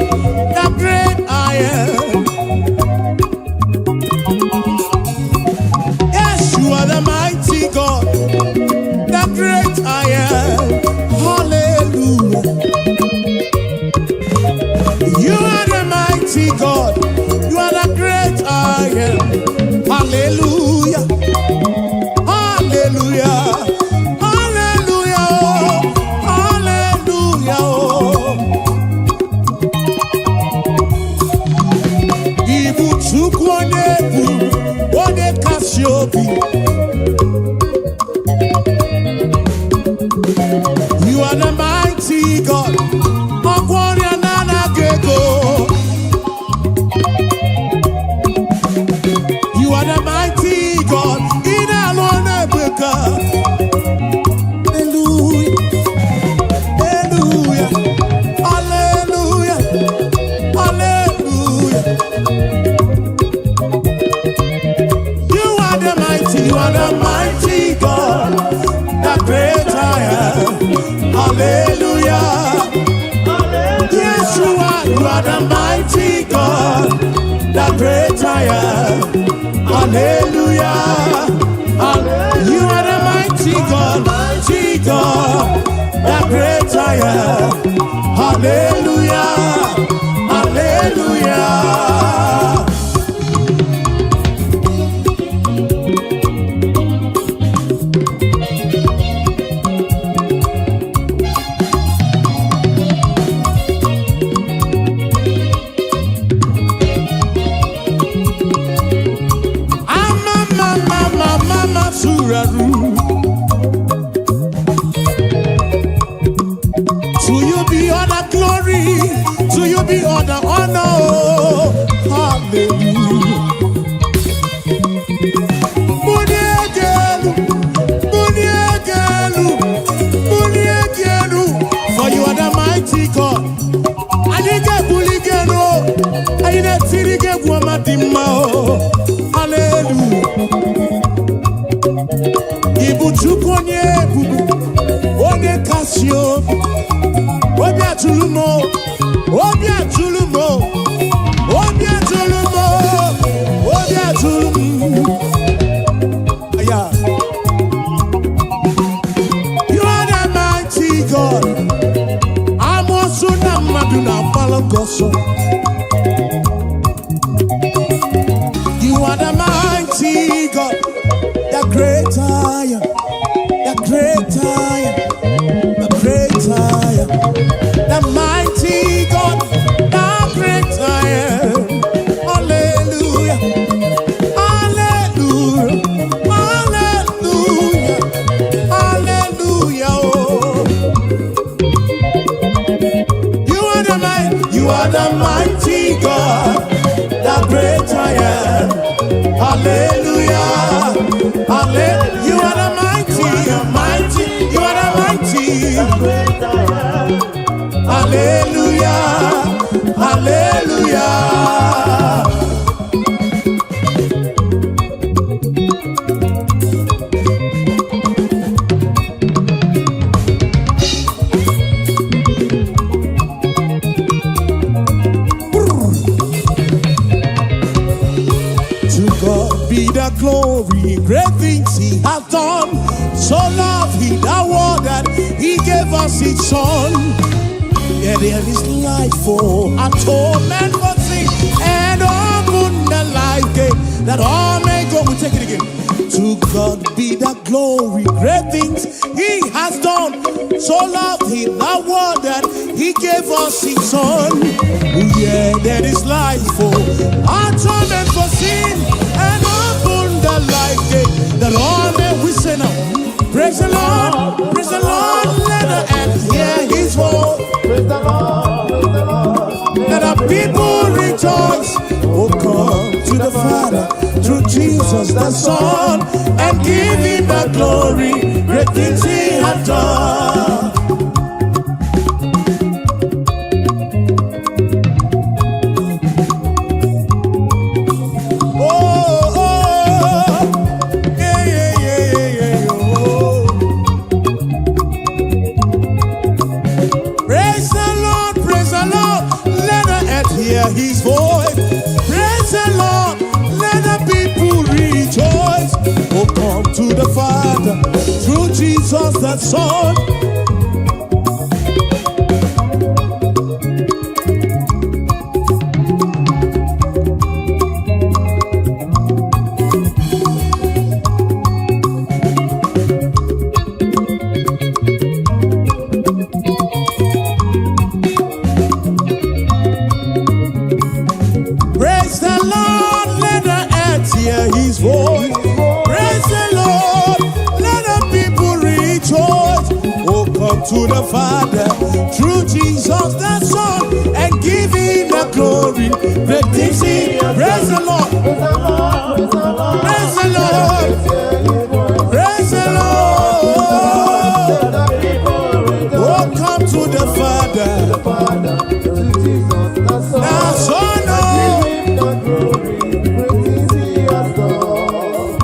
the great I am. Yes, you are the mighty God, the great I am. Hallelujah. You are the mighty God, you are the great I am. Hallelujah. Hallelujah. Hallelujah. Oh. Hallelujah. Oh. Hallelujah. Yes, you are. You are the mighty God, the great I am. Hallelujah. You are the mighty God, mighty God, the great I am. Hallelujah. Hallelujah. Ama mama mama masuraru. To you be all the glory, to you be all the honor. Hallelujah. Muniegelu, muniegelu, muniegelu. For you are the mighty God. Anyị ga-ebuli gị elu, anyị na-etiri gị egwu ọma dị mma o. Hallelujah. Ị bụ Chukwu onye ebube, onye kasị obi, obi atụrụ m o, obi atụrụ m o, obi atụrụ m o, obi atụrụ m. Yeah. You are the mighty God. Amoosu na mmadụ na-agbalụ gị ọsọ. You are the mighty God, the great I am, the great I am, the great I am, the mighty God, the great I am. Hallelujah, hallelujah, hallelujah, hallelujah. Oh. You are the mighty, you are the mighty God, the great I am. Hallelujah, hallelujah. You are the mighty, mighty, you are the mighty. Hallelujah, hallelujah. To God be the glory, great things He hath done. So loved He the world that He gave us His Son. Yeah, there is life for atonement for sin and open the life gate that all may go. We take it again. To God be the glory, great things He has done. So loved He the world that He gave us His Son. Yeah, there is life for atonement for sin and open the life gate that all may we say now. Praise the Lord, praise the Lord, let the earth hear His voice. Praise the Lord, praise the Lord. Let the people rejoice. Oh, come to the Father through Jesus the Son and give him the glory. Great things he hath done. Oh, oh, yeah, yeah, yeah, yeah, yeah, oh. Praise the Lord, praise the Lord, let the earth hear his voice. Praise the Lord, let the people rejoice. Oh, come to the Father through Jesus the Son. Praise the Lord, let the earth hear his voice. Praise the Lord, let the people rejoice. Oh, come to the Father through Jesus the Son and give him the glory. Great things he. Praise the Lord, Praise the Lord, praise the Lord, praise the Lord. praise the Lord. Let the people rejoice. Oh, come to the Father, The Father, through Jesus the Son. the Son. Oh. Give him the glory, great things he has done.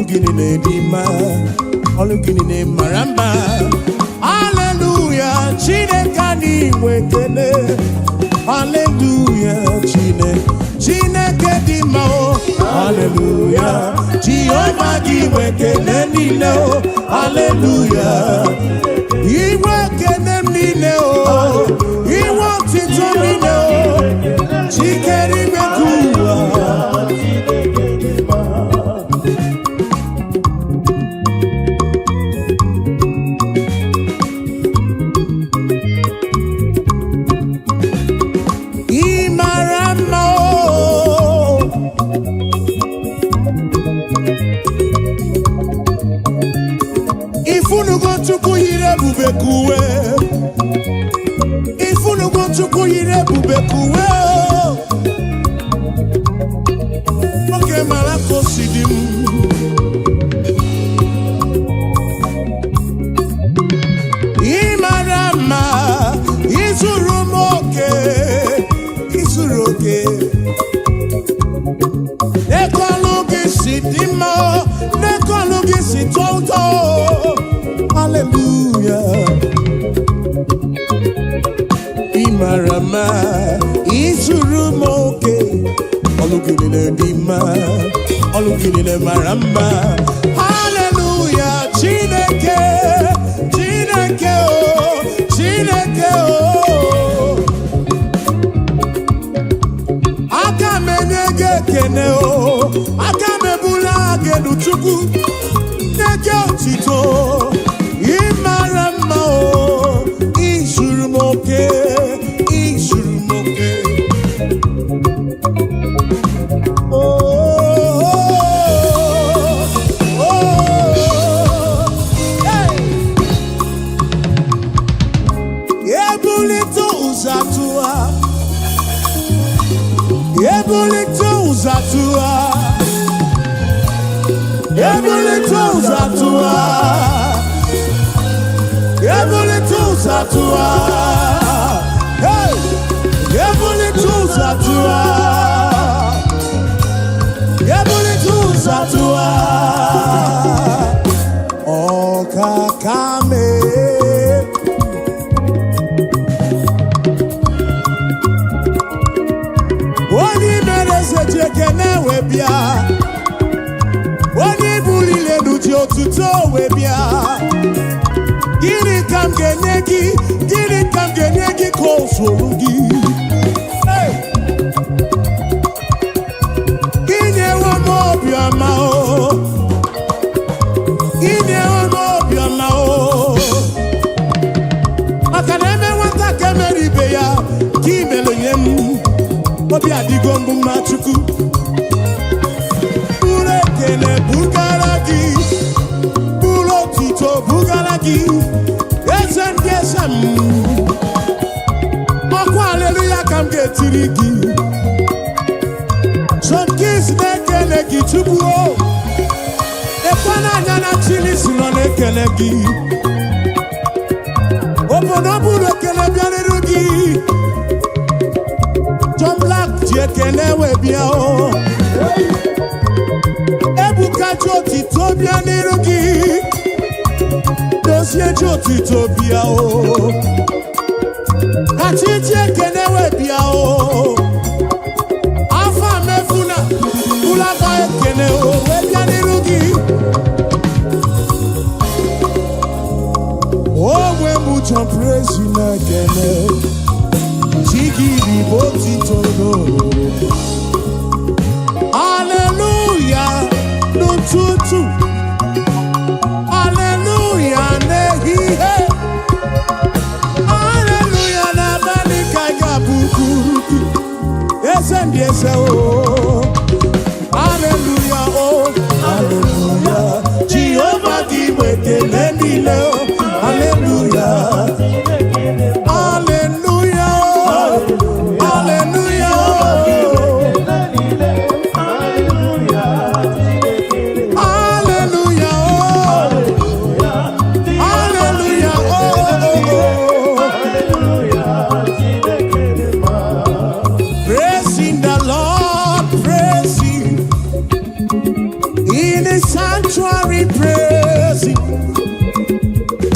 Ọlụ gị niile dị mma, ọlụ gị niile mara mma. Haleluya, Chineke anyị nwe ekele. Haleluya, Chineke, Chineke dị mma o. Haleluya, Jehova gị nwe ekele niile o. Haleluya, inwe ekele m niile o, inwe otito niile o, chikere ime ka ụwa. Chineke dị mma. Ị mara mma o. Ifunugo Chukwu yiri ebube ka uwe. Ifunugo Chukwu yiri ebube ka uwe o. Nwoke mara ka o si dị m. Ị mara mma, izuru m oke, izuru oke. N'ekọlụ gị si dị mma, n'ekọlụ gị si tọọ ụtọ. Hallelujah. Ị mara mma, izuru m oke. Ọlụ gị niile dị mma, ọlụ gị niile mara mma. Hallelujah, Chineke, Chineke o, Chineke o. Aka m enye gị ekene o, aka m ebula gị elu, Chukwu, nye gị otito. Ị mara mma o, izuru m oke, izuru m oke. Oh, oh, hey. Ebulite ụzọ atụwa, ebulite ụzọ atụwa, ebulite ụzọ atụwa, ebulite ụzọ atụwa. Hey! Ebulite ụzọ atụwa, ebulite ụzọ atụwa. Ọkaka mee. Onye mere eze ji ekene wee bịa, onye buliri elu ji otuto wee bịa. Gịnị ka m ga-enye gị? Gịnị ka m ga-enye gị ka o zuru gị? Hey! Inyewo m obiọma o, inyewo m obiọma o, maka na eme nwata ka emere ibe ya ka imere nye m, obi adịgo mbụ mma. Chukwu, buru ekele bugara gị, buru otito bugara gị, eze ndị eze m. Ọkwa aleluya ka m ga-etiri gị. Sọnkis na-ekele gị, Chukwu o. Ekwe n'anya na Chilisi nọ na-ekele gị. Obodo buru ekele bịarịrị gị. John Black ji ekele wee bịa o. Ebuka ji otito bịa n'iru gị. Dozie ji otito bịa o. Kachi ji ekele wee bịa o. Afọ mefuna bụlakwa ekele o wee bịa n'iru gị. Onwe m John Praise na-ekele chi gị bụ otito n'olulu. Haleluya n'ụtụtụ, haleluya n'ehihie, haleluya n'abalị ka ị ga-abụkuru gị, eze ndị eze o. Haleluya o, haleluya, Jehova gị bụ ekele niile o. Haleluya, haleluya o, haleluya o. Hallelujah, oh. Hallelujah, oh, oh, oh. Praising the Lord, Sanctuary praising.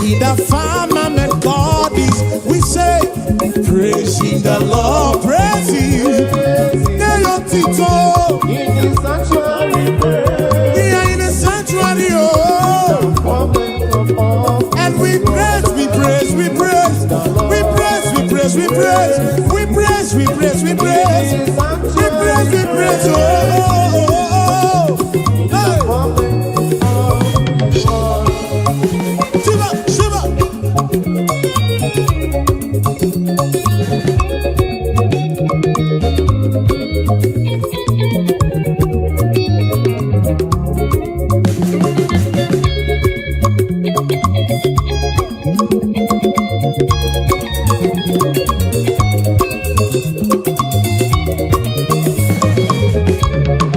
In the firmament God is, we say, praising the Lord, praise Him. Tito. In the sanctuary, praise. We are in the sanctuary, oh. And we praise, we praise, we praise, we praise, we praise, we praise, we praise, we praise, we praise, we praise, we praise, oh, oh, oh, oh. Hey. Shiva, Shiva.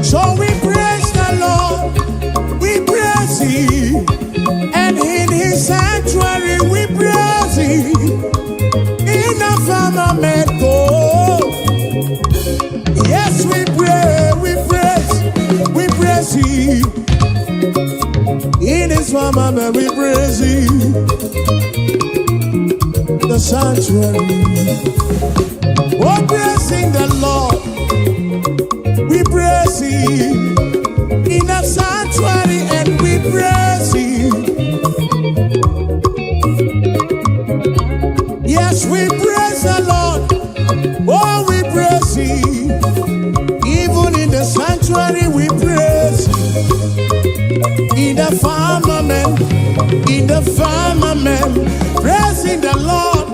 So we praise the Lord, we praise Him, and in His sanctuary we praise Him. In the firmament, oh, yes, we pray, we praise Him. In His firmament, we praise Him. The sanctuary, oh, praising the Lord, we praise Him. In the sanctuary, and we praise Him. Yes, we praise the Lord. Oh, we praise Him. Even in the sanctuary, we praise Him. In the firmament, praising the Lord,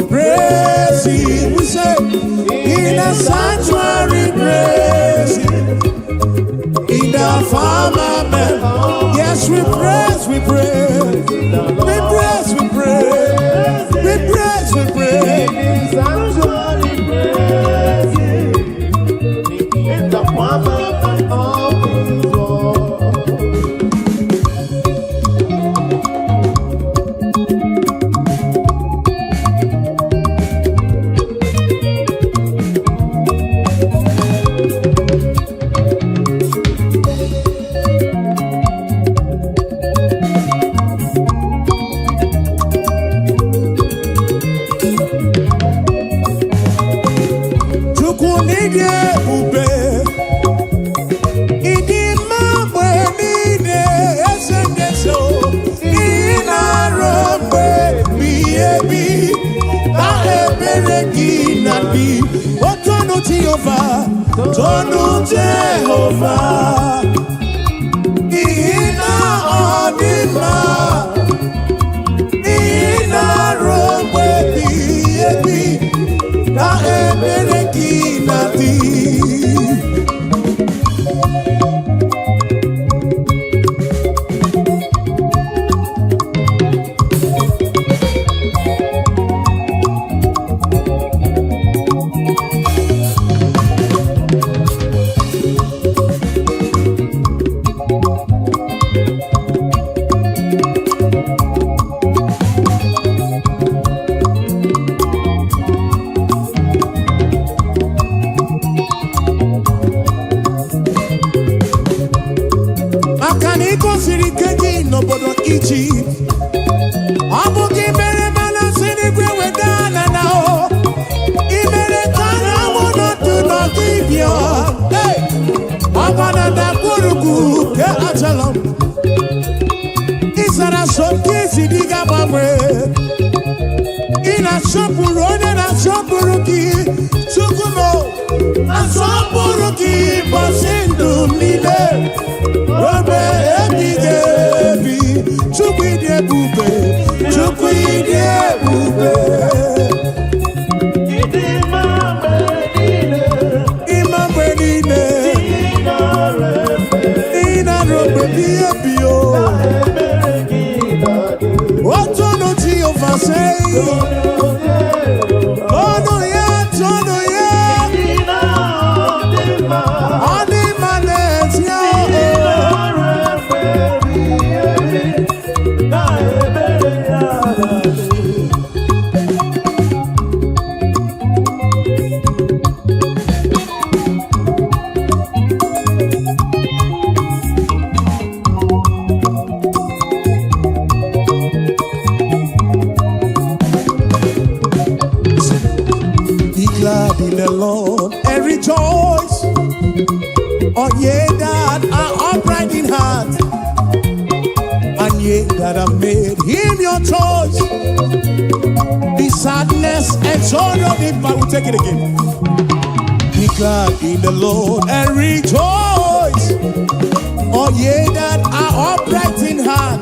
praise Him. We say, in the sanctuary, praise Him. In the firmament, yes, we praise, we praise, we praise, we praise, we praise, we praise. In the sanctuary, praise Him. In the firmament of His word. Chukwu n'ịdị ebube, ịdị mma mgbe niile, eze ndị eze o. Ị na-arụ mgbe ebighị ebi, na ebere gị na-adị. O tonu Jehova, tonu Jehova, n'ihi na ọ dị mma. Ị na-arụ mgbe ebighị ebi, na ebere gị na-adị. Maka na ị gosiri ike gị n'obodo Ijipt, ọ bụ gị mere mana si n'igwe weda na na o ị mere ka anyanwụ nọdụ n'ọdịbịa. Hey! Ọgba na ndagwurugwu nke Ajalon, ị zara so nke isi dị ga-agbanwe. Ị na-asọpụrụ onye na-asọpụrụ gị. Chukwu m, asọpụrụ gị ụbọchị ndụ m niile ruo ebighị ebi. Chukwu, ịdị ebube, Chukwu, ịdị ebube. Ịdị mma mgbe niile. Ịma mgbe niile. Ị nara efe. Ị na-arụ mgbe ebighị ebi o. Ebere gị na-adị. Tonu Jehova, sei. Tonu ya, tonu ya. Ịdị na ọ dị mma. Ọ dị mma n'ezie Ị o. nara efe ebighị ebi. Na ebere ya na-adị. Ye that are upright in heart, and ye that have made him your choice. The sadness and sorrow deep. I will take it again. Be glad in the Lord and rejoice. All ye that are upright in heart,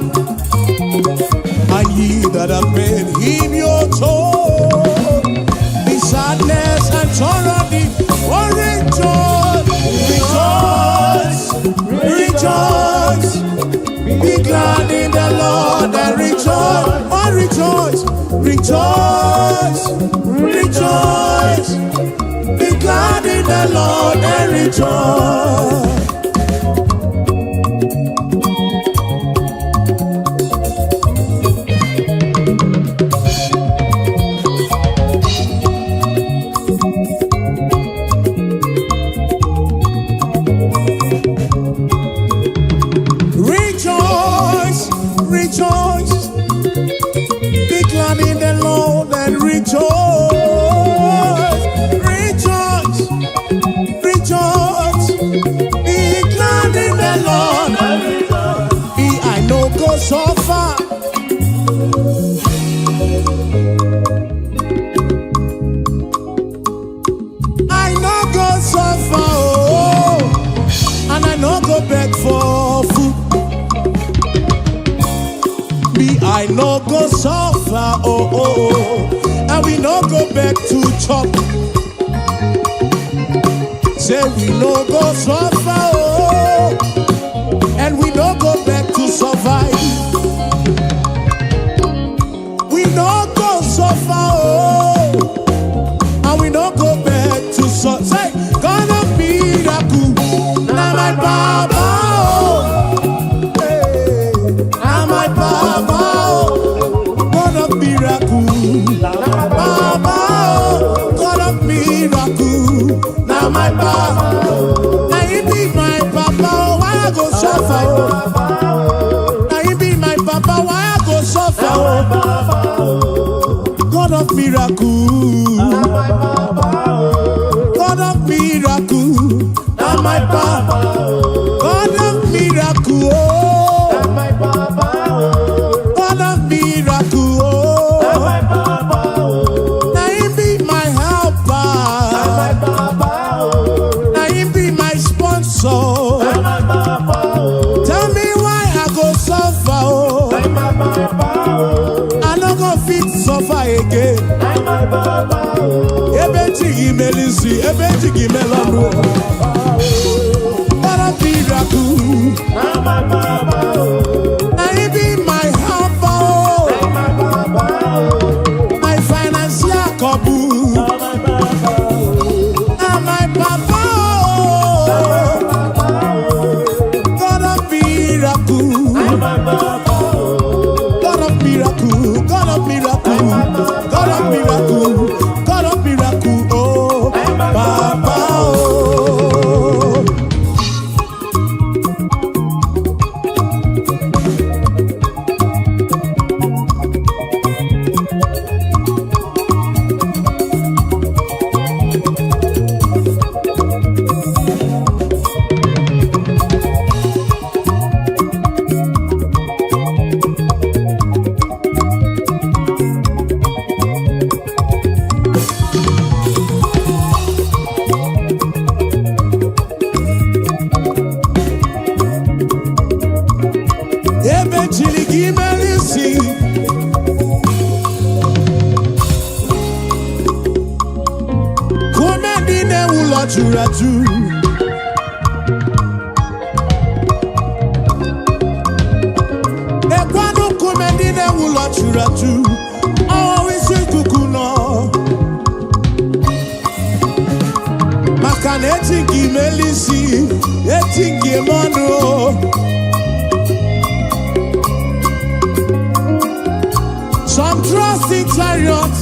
and ye that have made him your choice. The sadness and sorrow deep. Oh, rejoice, rejoice, rejoice. Be glad in the Lord and rejoice. Oh, rejoice, rejoice, rejoice. Be glad in the Lord and rejoice. Rejoice, rejoice. Be glad in the Lord and rejoice. Rejoice, rejoice. Be glad in the Lord. Be I no go suffer. I no go suffer, oh, and I no go beg for food. Me, I no go suffer, oh, and we no go beg to chop. Say we no go suffer, oh, and we no go beg to survive. We no go suffer, oh, and we no go beg to suffer. Say, God of miracle, na my baba, oh, hey, na my baba, oh, God of miracle, baba, oh, God of miracle, na my baba, na he be my papa, oh, why I go suffer? Oh? Na he be my papa, why I go suffer? Oh? God of miracle. God of miracle, na my papa. God of miracle, oh. God of miracle, oh. Na him be my helper. Na him be my sponsor. Tell me why I go suffer, oh. I no go fit suffer again. Ebe chi gị mere isi, ebe chi gị mere ọnụ. God of miracle, na him be my helper, oh. My financial couple. Na my papa, oh. God of miracle, God of miracle, God of miracle, God of miracle, God of miracle, oh, Papa, oh. Ebe chiri gị mere isi. Kume ndị na-ewu ụlọ juru ajụ. Ekwanụ nkume ndị na-ewu ụlọ juru ajụ. Ọwụ isi ikuku nọ. Maka na echi gị mere isi, echi gị eme ọnụ. Some trust in chariots.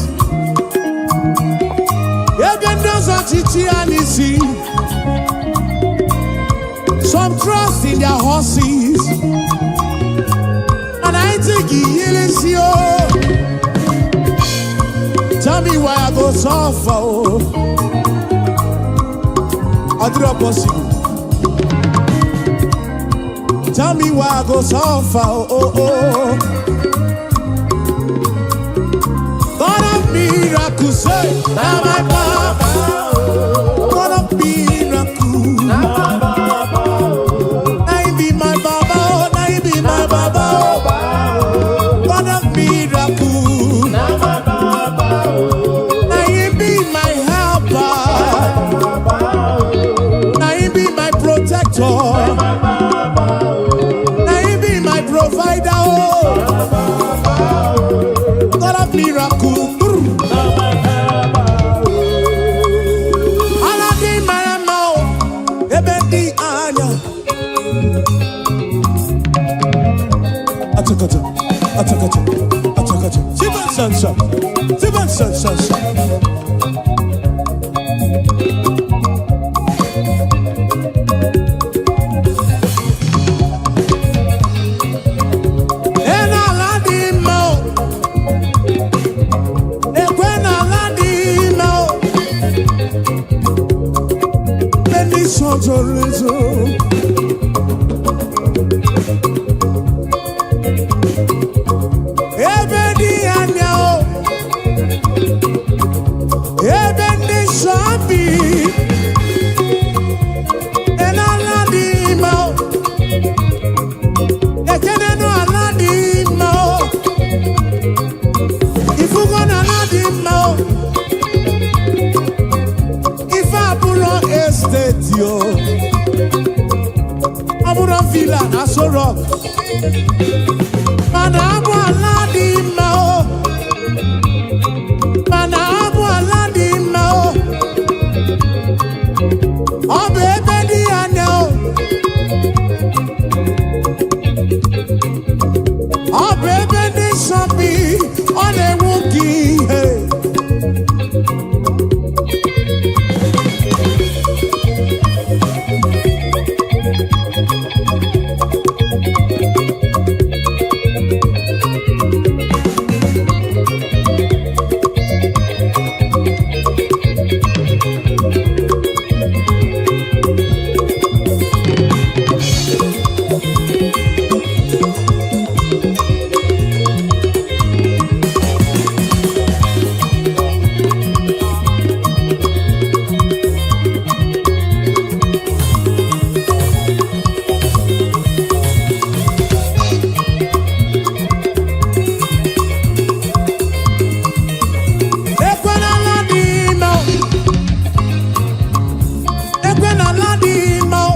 Ebe ndị ọzọ chichi ha n'isi. Some trust in their horses. And I think he o. Tell me why I go suffer, oh. Ọ dịrọ possible. Tell me why I go suffer. Oh. God of miracles, say, now my papa. God of miracles, now he be my baba, oh, now he be my baba, oh. God of miracles, now he be my helper, now he be my protector, now he be my provider, oh. God of miracle. Ala dị mara mma o, ebe dị anya. Achakacha, achakacha, achakacha. Chibansansa, chibansansansa. E n'ala dị mma o, ekwe n'ala dị mma o. Ebe ndị nsọ zoro ezo. Ebe dị anya o, ebe ndị nsọ bi, e n'ala dị mma o, ekene n'ala dị mma o, ifugo n'ala dị mma o, ife abụrọ estate o, ọ bụrụ villa na Aso Rock, mana abụ ala dị mma o, mana abụ ala dị mma o, ọ bụ ebe dị anya o, ọ bụ ebe ndị nsọ bi, ọ na-enwu gị ihe. Ekwe n'ala dị mma o. Ekwe n'ala dị mma o.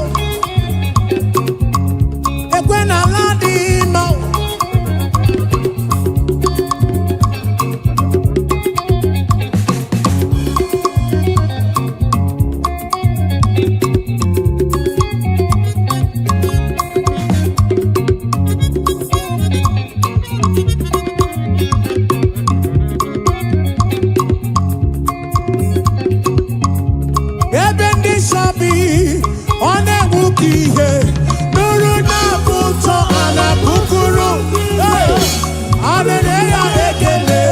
Ekwe n'ala dị mma o. Ebe ndị nsọ bi, ọ na-enwu ka ihe nụrụ na-abụ ụtọ a na-abụkuru. Hey! A na-enye ya ekele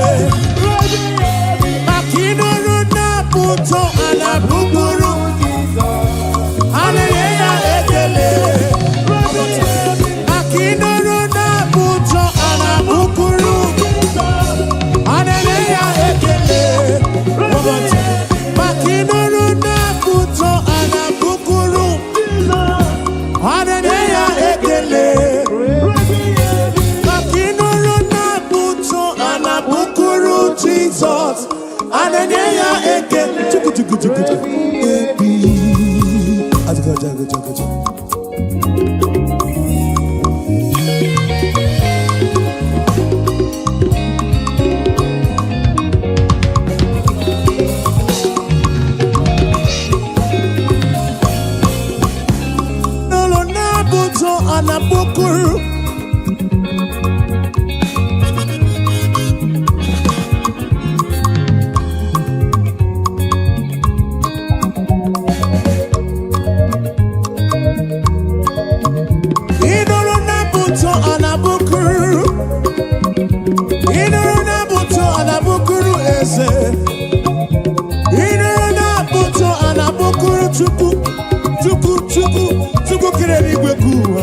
maka ịnụrụ na-abụ ụtọ a na-abụkuru. A na-enye ya ekele maka ịnụrụ na-abụ ụtọ a na-abụkuru. A na-enye ya ekele maka ịnụrụ na-abụ ụtọ a na-abụkuru. A na-enye ya ekele maka ịnụrụ na-abụ ụtọ a na-abụkuru Jizọs. A na-enye ya ekele. Chukwu, chukwu, chukwu, chukwu. Ebi. Ajụjụ, ajụjụ, ajụjụ. N'ụlọ na-abụ ụtọ a na-abụkuru. Ịnụrụ na-abụ ụtọ a na-abụkuru. Ịnụrụ na-abụ ụtọ a na-abụkuru eze. Ịnụrụ na-abụ ụtọ a na-abụkuru Chukwu, Chukwu, Chukwu, Chukwu kere eluigwe ka ụwa.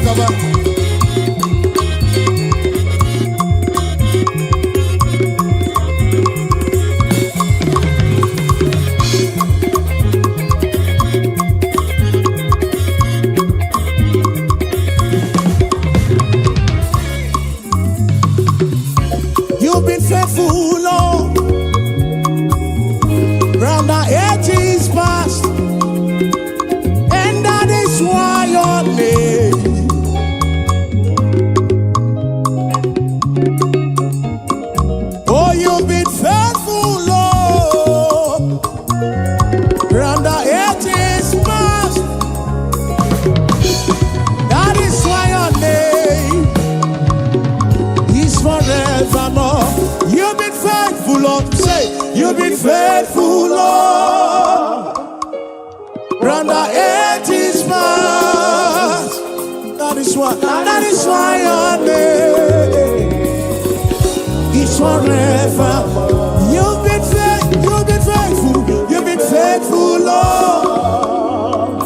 Gaba. You've been faithful, Lord, from the ages past, and that is why your name. Oh, you've been faithful, Lord, from the ages past. That is why your name is forevermore. You've been faithful, Lord. Say, you've been faithful, Lord, from the ages past. That is why your name is forever. You've been faithful, you've been faithful, you've been faithful, Lord.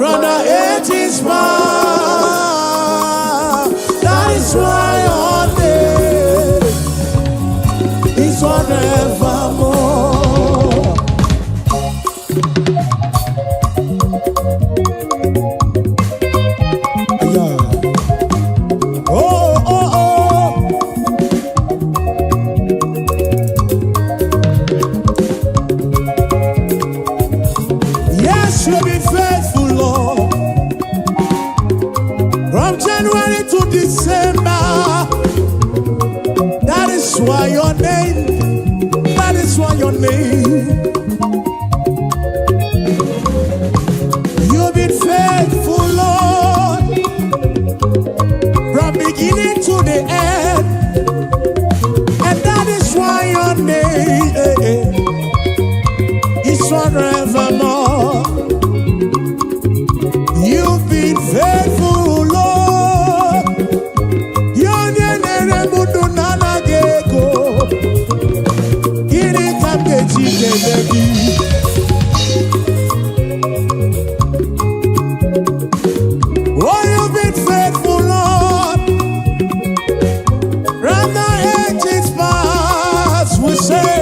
From the ages past. That is why your name is forevermore. Yeah. Oh. Yes, you've been faithful, Lord. From January to December. That is why your name, that is why your name. You've been faithful, Lord, from beginning to the end. And that is why your name is forevermore. You've been faithful, Lord. Ya onye na-ere m ndụ na-anaghị ego. Gịnị ka m ga-eji kelee gị? Oh, you've been faithful, Lord. From the ages past, we say,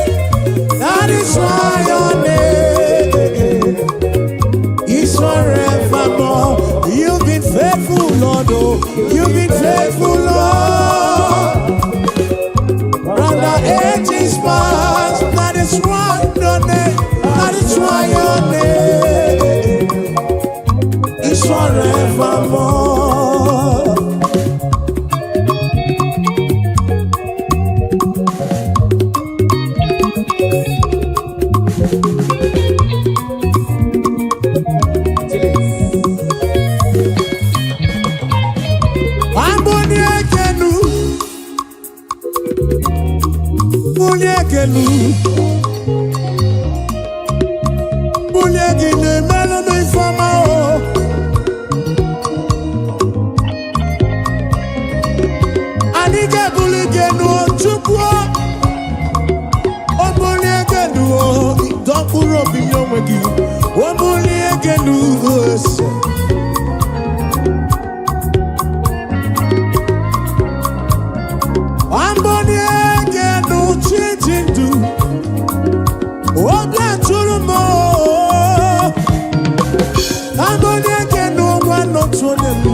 that is why your name is forevermore. You've been faithful, Lord. Oh, you've been faithful, Lord. From the ages past, that is why your name, that is why your name is forevermore. Chilis. Amboni ekenu, bulie ekenu, bulie gị na-emelụ m ifeọma o. Anyị ga-ebuli gị enu o, Chukwu o. O bulie gị enu o, dọ mkpụrụ obi nye onwe gị. O bulie gị enu o, ese. Amboni ekenu chi ji ndụ, obi atụrụ m o. Amboni ekenu nwa n'otu onye m.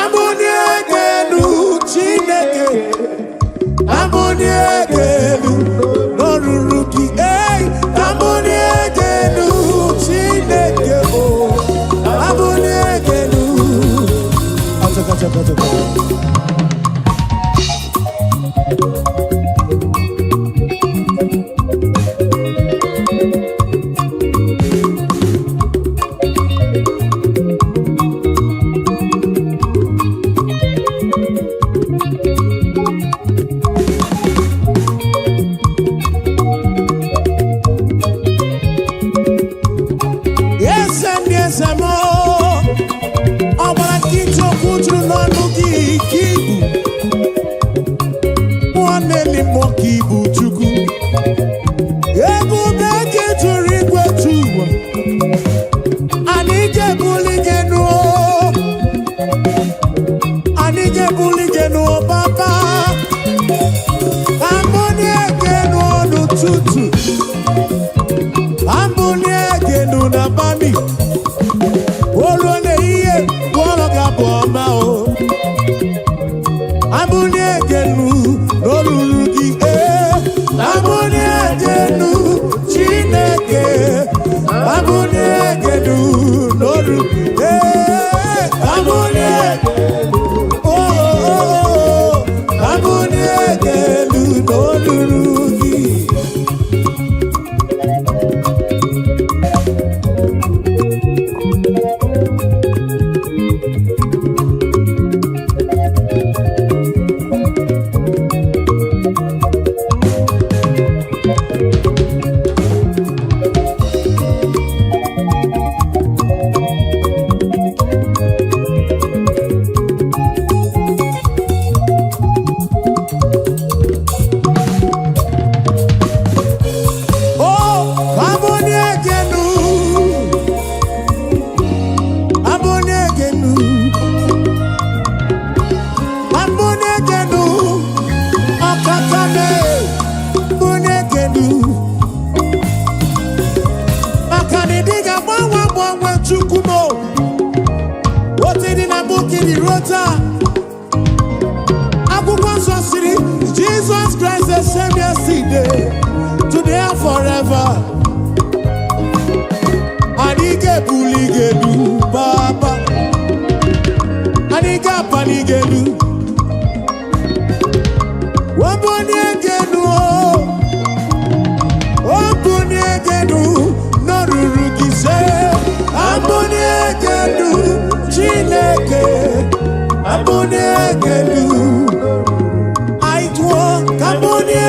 Amboni ekenu Chineke, amboni ekenu n'ọrụrụ gị. Ei, ọma mi. O ruo n'ehihie, gụọrọ gị abụ ọma o. Abụli egenu n'olulu gị ee. Abụli egenu Chineke. Abụli egenu n'olu ee. Abụli oh, oh, oh. Abụli egenu n'olulu gị. Oh, abụli egenu. Abụli egenu. Abụli egenu. Ọkaka mee. Abụli egenu. Maka na ịdị ga-agbanwe agbanwe Chukwu m o. Otu dị na mbụ ka ịdị ruo taa. Akwụkwọ nsọ siri Jesus Christ the same yesterday, today and forever. Anyị ga-ebuli gị elu, Papa. Anyị ga-apali gị elu. Wabuni gị elu o. Wabuni gị elu n'olulu gị se. Abuni gị elu, Chineke. Abuni gị elu. Anyị tụọ ka abuni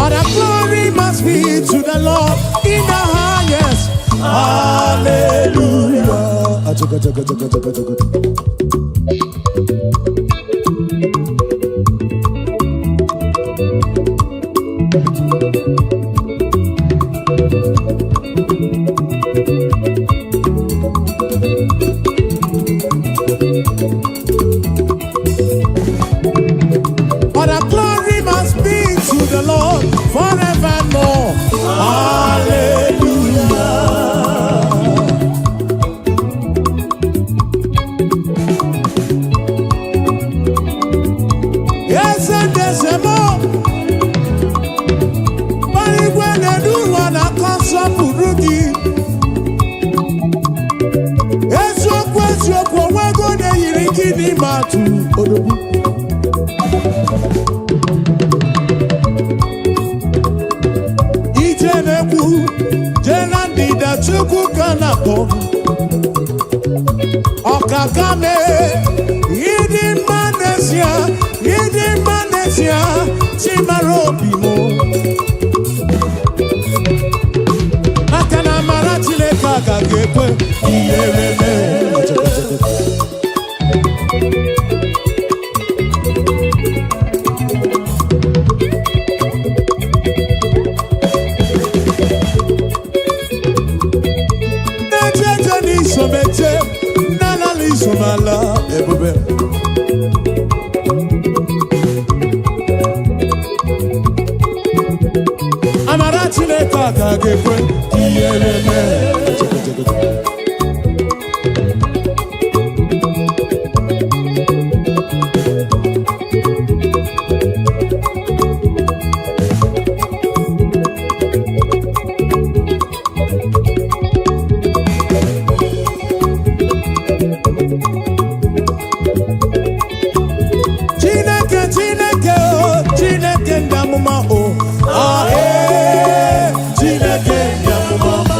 All the glory must be to the Lord in the highest. Hallelujah. All the glory must be to the Lord forevermore. Hallelujah. Yes, and there's a more. Parigwe n'elu ụwa na-akọ nsọpụrụ gị. Eziokwu eziokwu onwego na-eyiri gị n'ime atụ odogwu. Ije na-ekwu jee na ndịda Chukwu ka na-akpọ. Ọkaka mee ịdị mma n'ezie, ịdị mma n'ezie, chi mara obi m. Maka na amara Chineke agaghị ekwe ihere mee. Na-eje eje n'iso m eje, na-ala n'iso m ala ebube. Amara Chineke agaghị ekwe ihere mee. Chineke Chineke o Chineke ndị amụma o ah ee Chineke ndị amụma.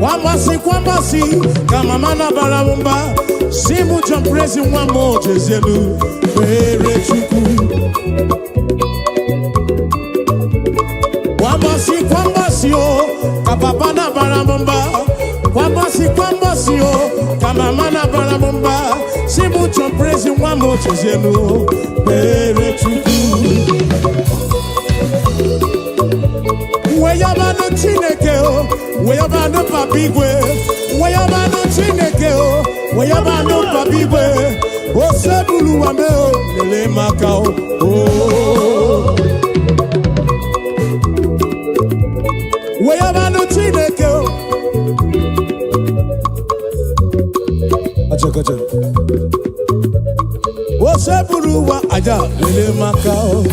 Kwa mbọsị kwa mbọsị ka mama na-abara m mba, si mụ John Prezi nwa m, ojezielu kpere Chukwu. Kwa mbọsị kwa mbọsị o ka papa na-abara m mba, kwa mbọsị kwa mbọsị o ka mama na-abara m mba, si mụ John Prezi nwa m, ojezielu kpere Chukwu. Weyabanụ Chineke o, weyabanụ Papa Igwe, weyabanụ Chineke o, weyabanụ Papa Igwe, osebuluwa me o, lele maka o o. Weyabanụ Chineke o. Acha, acha. Osebuluwa aja, lele maka o.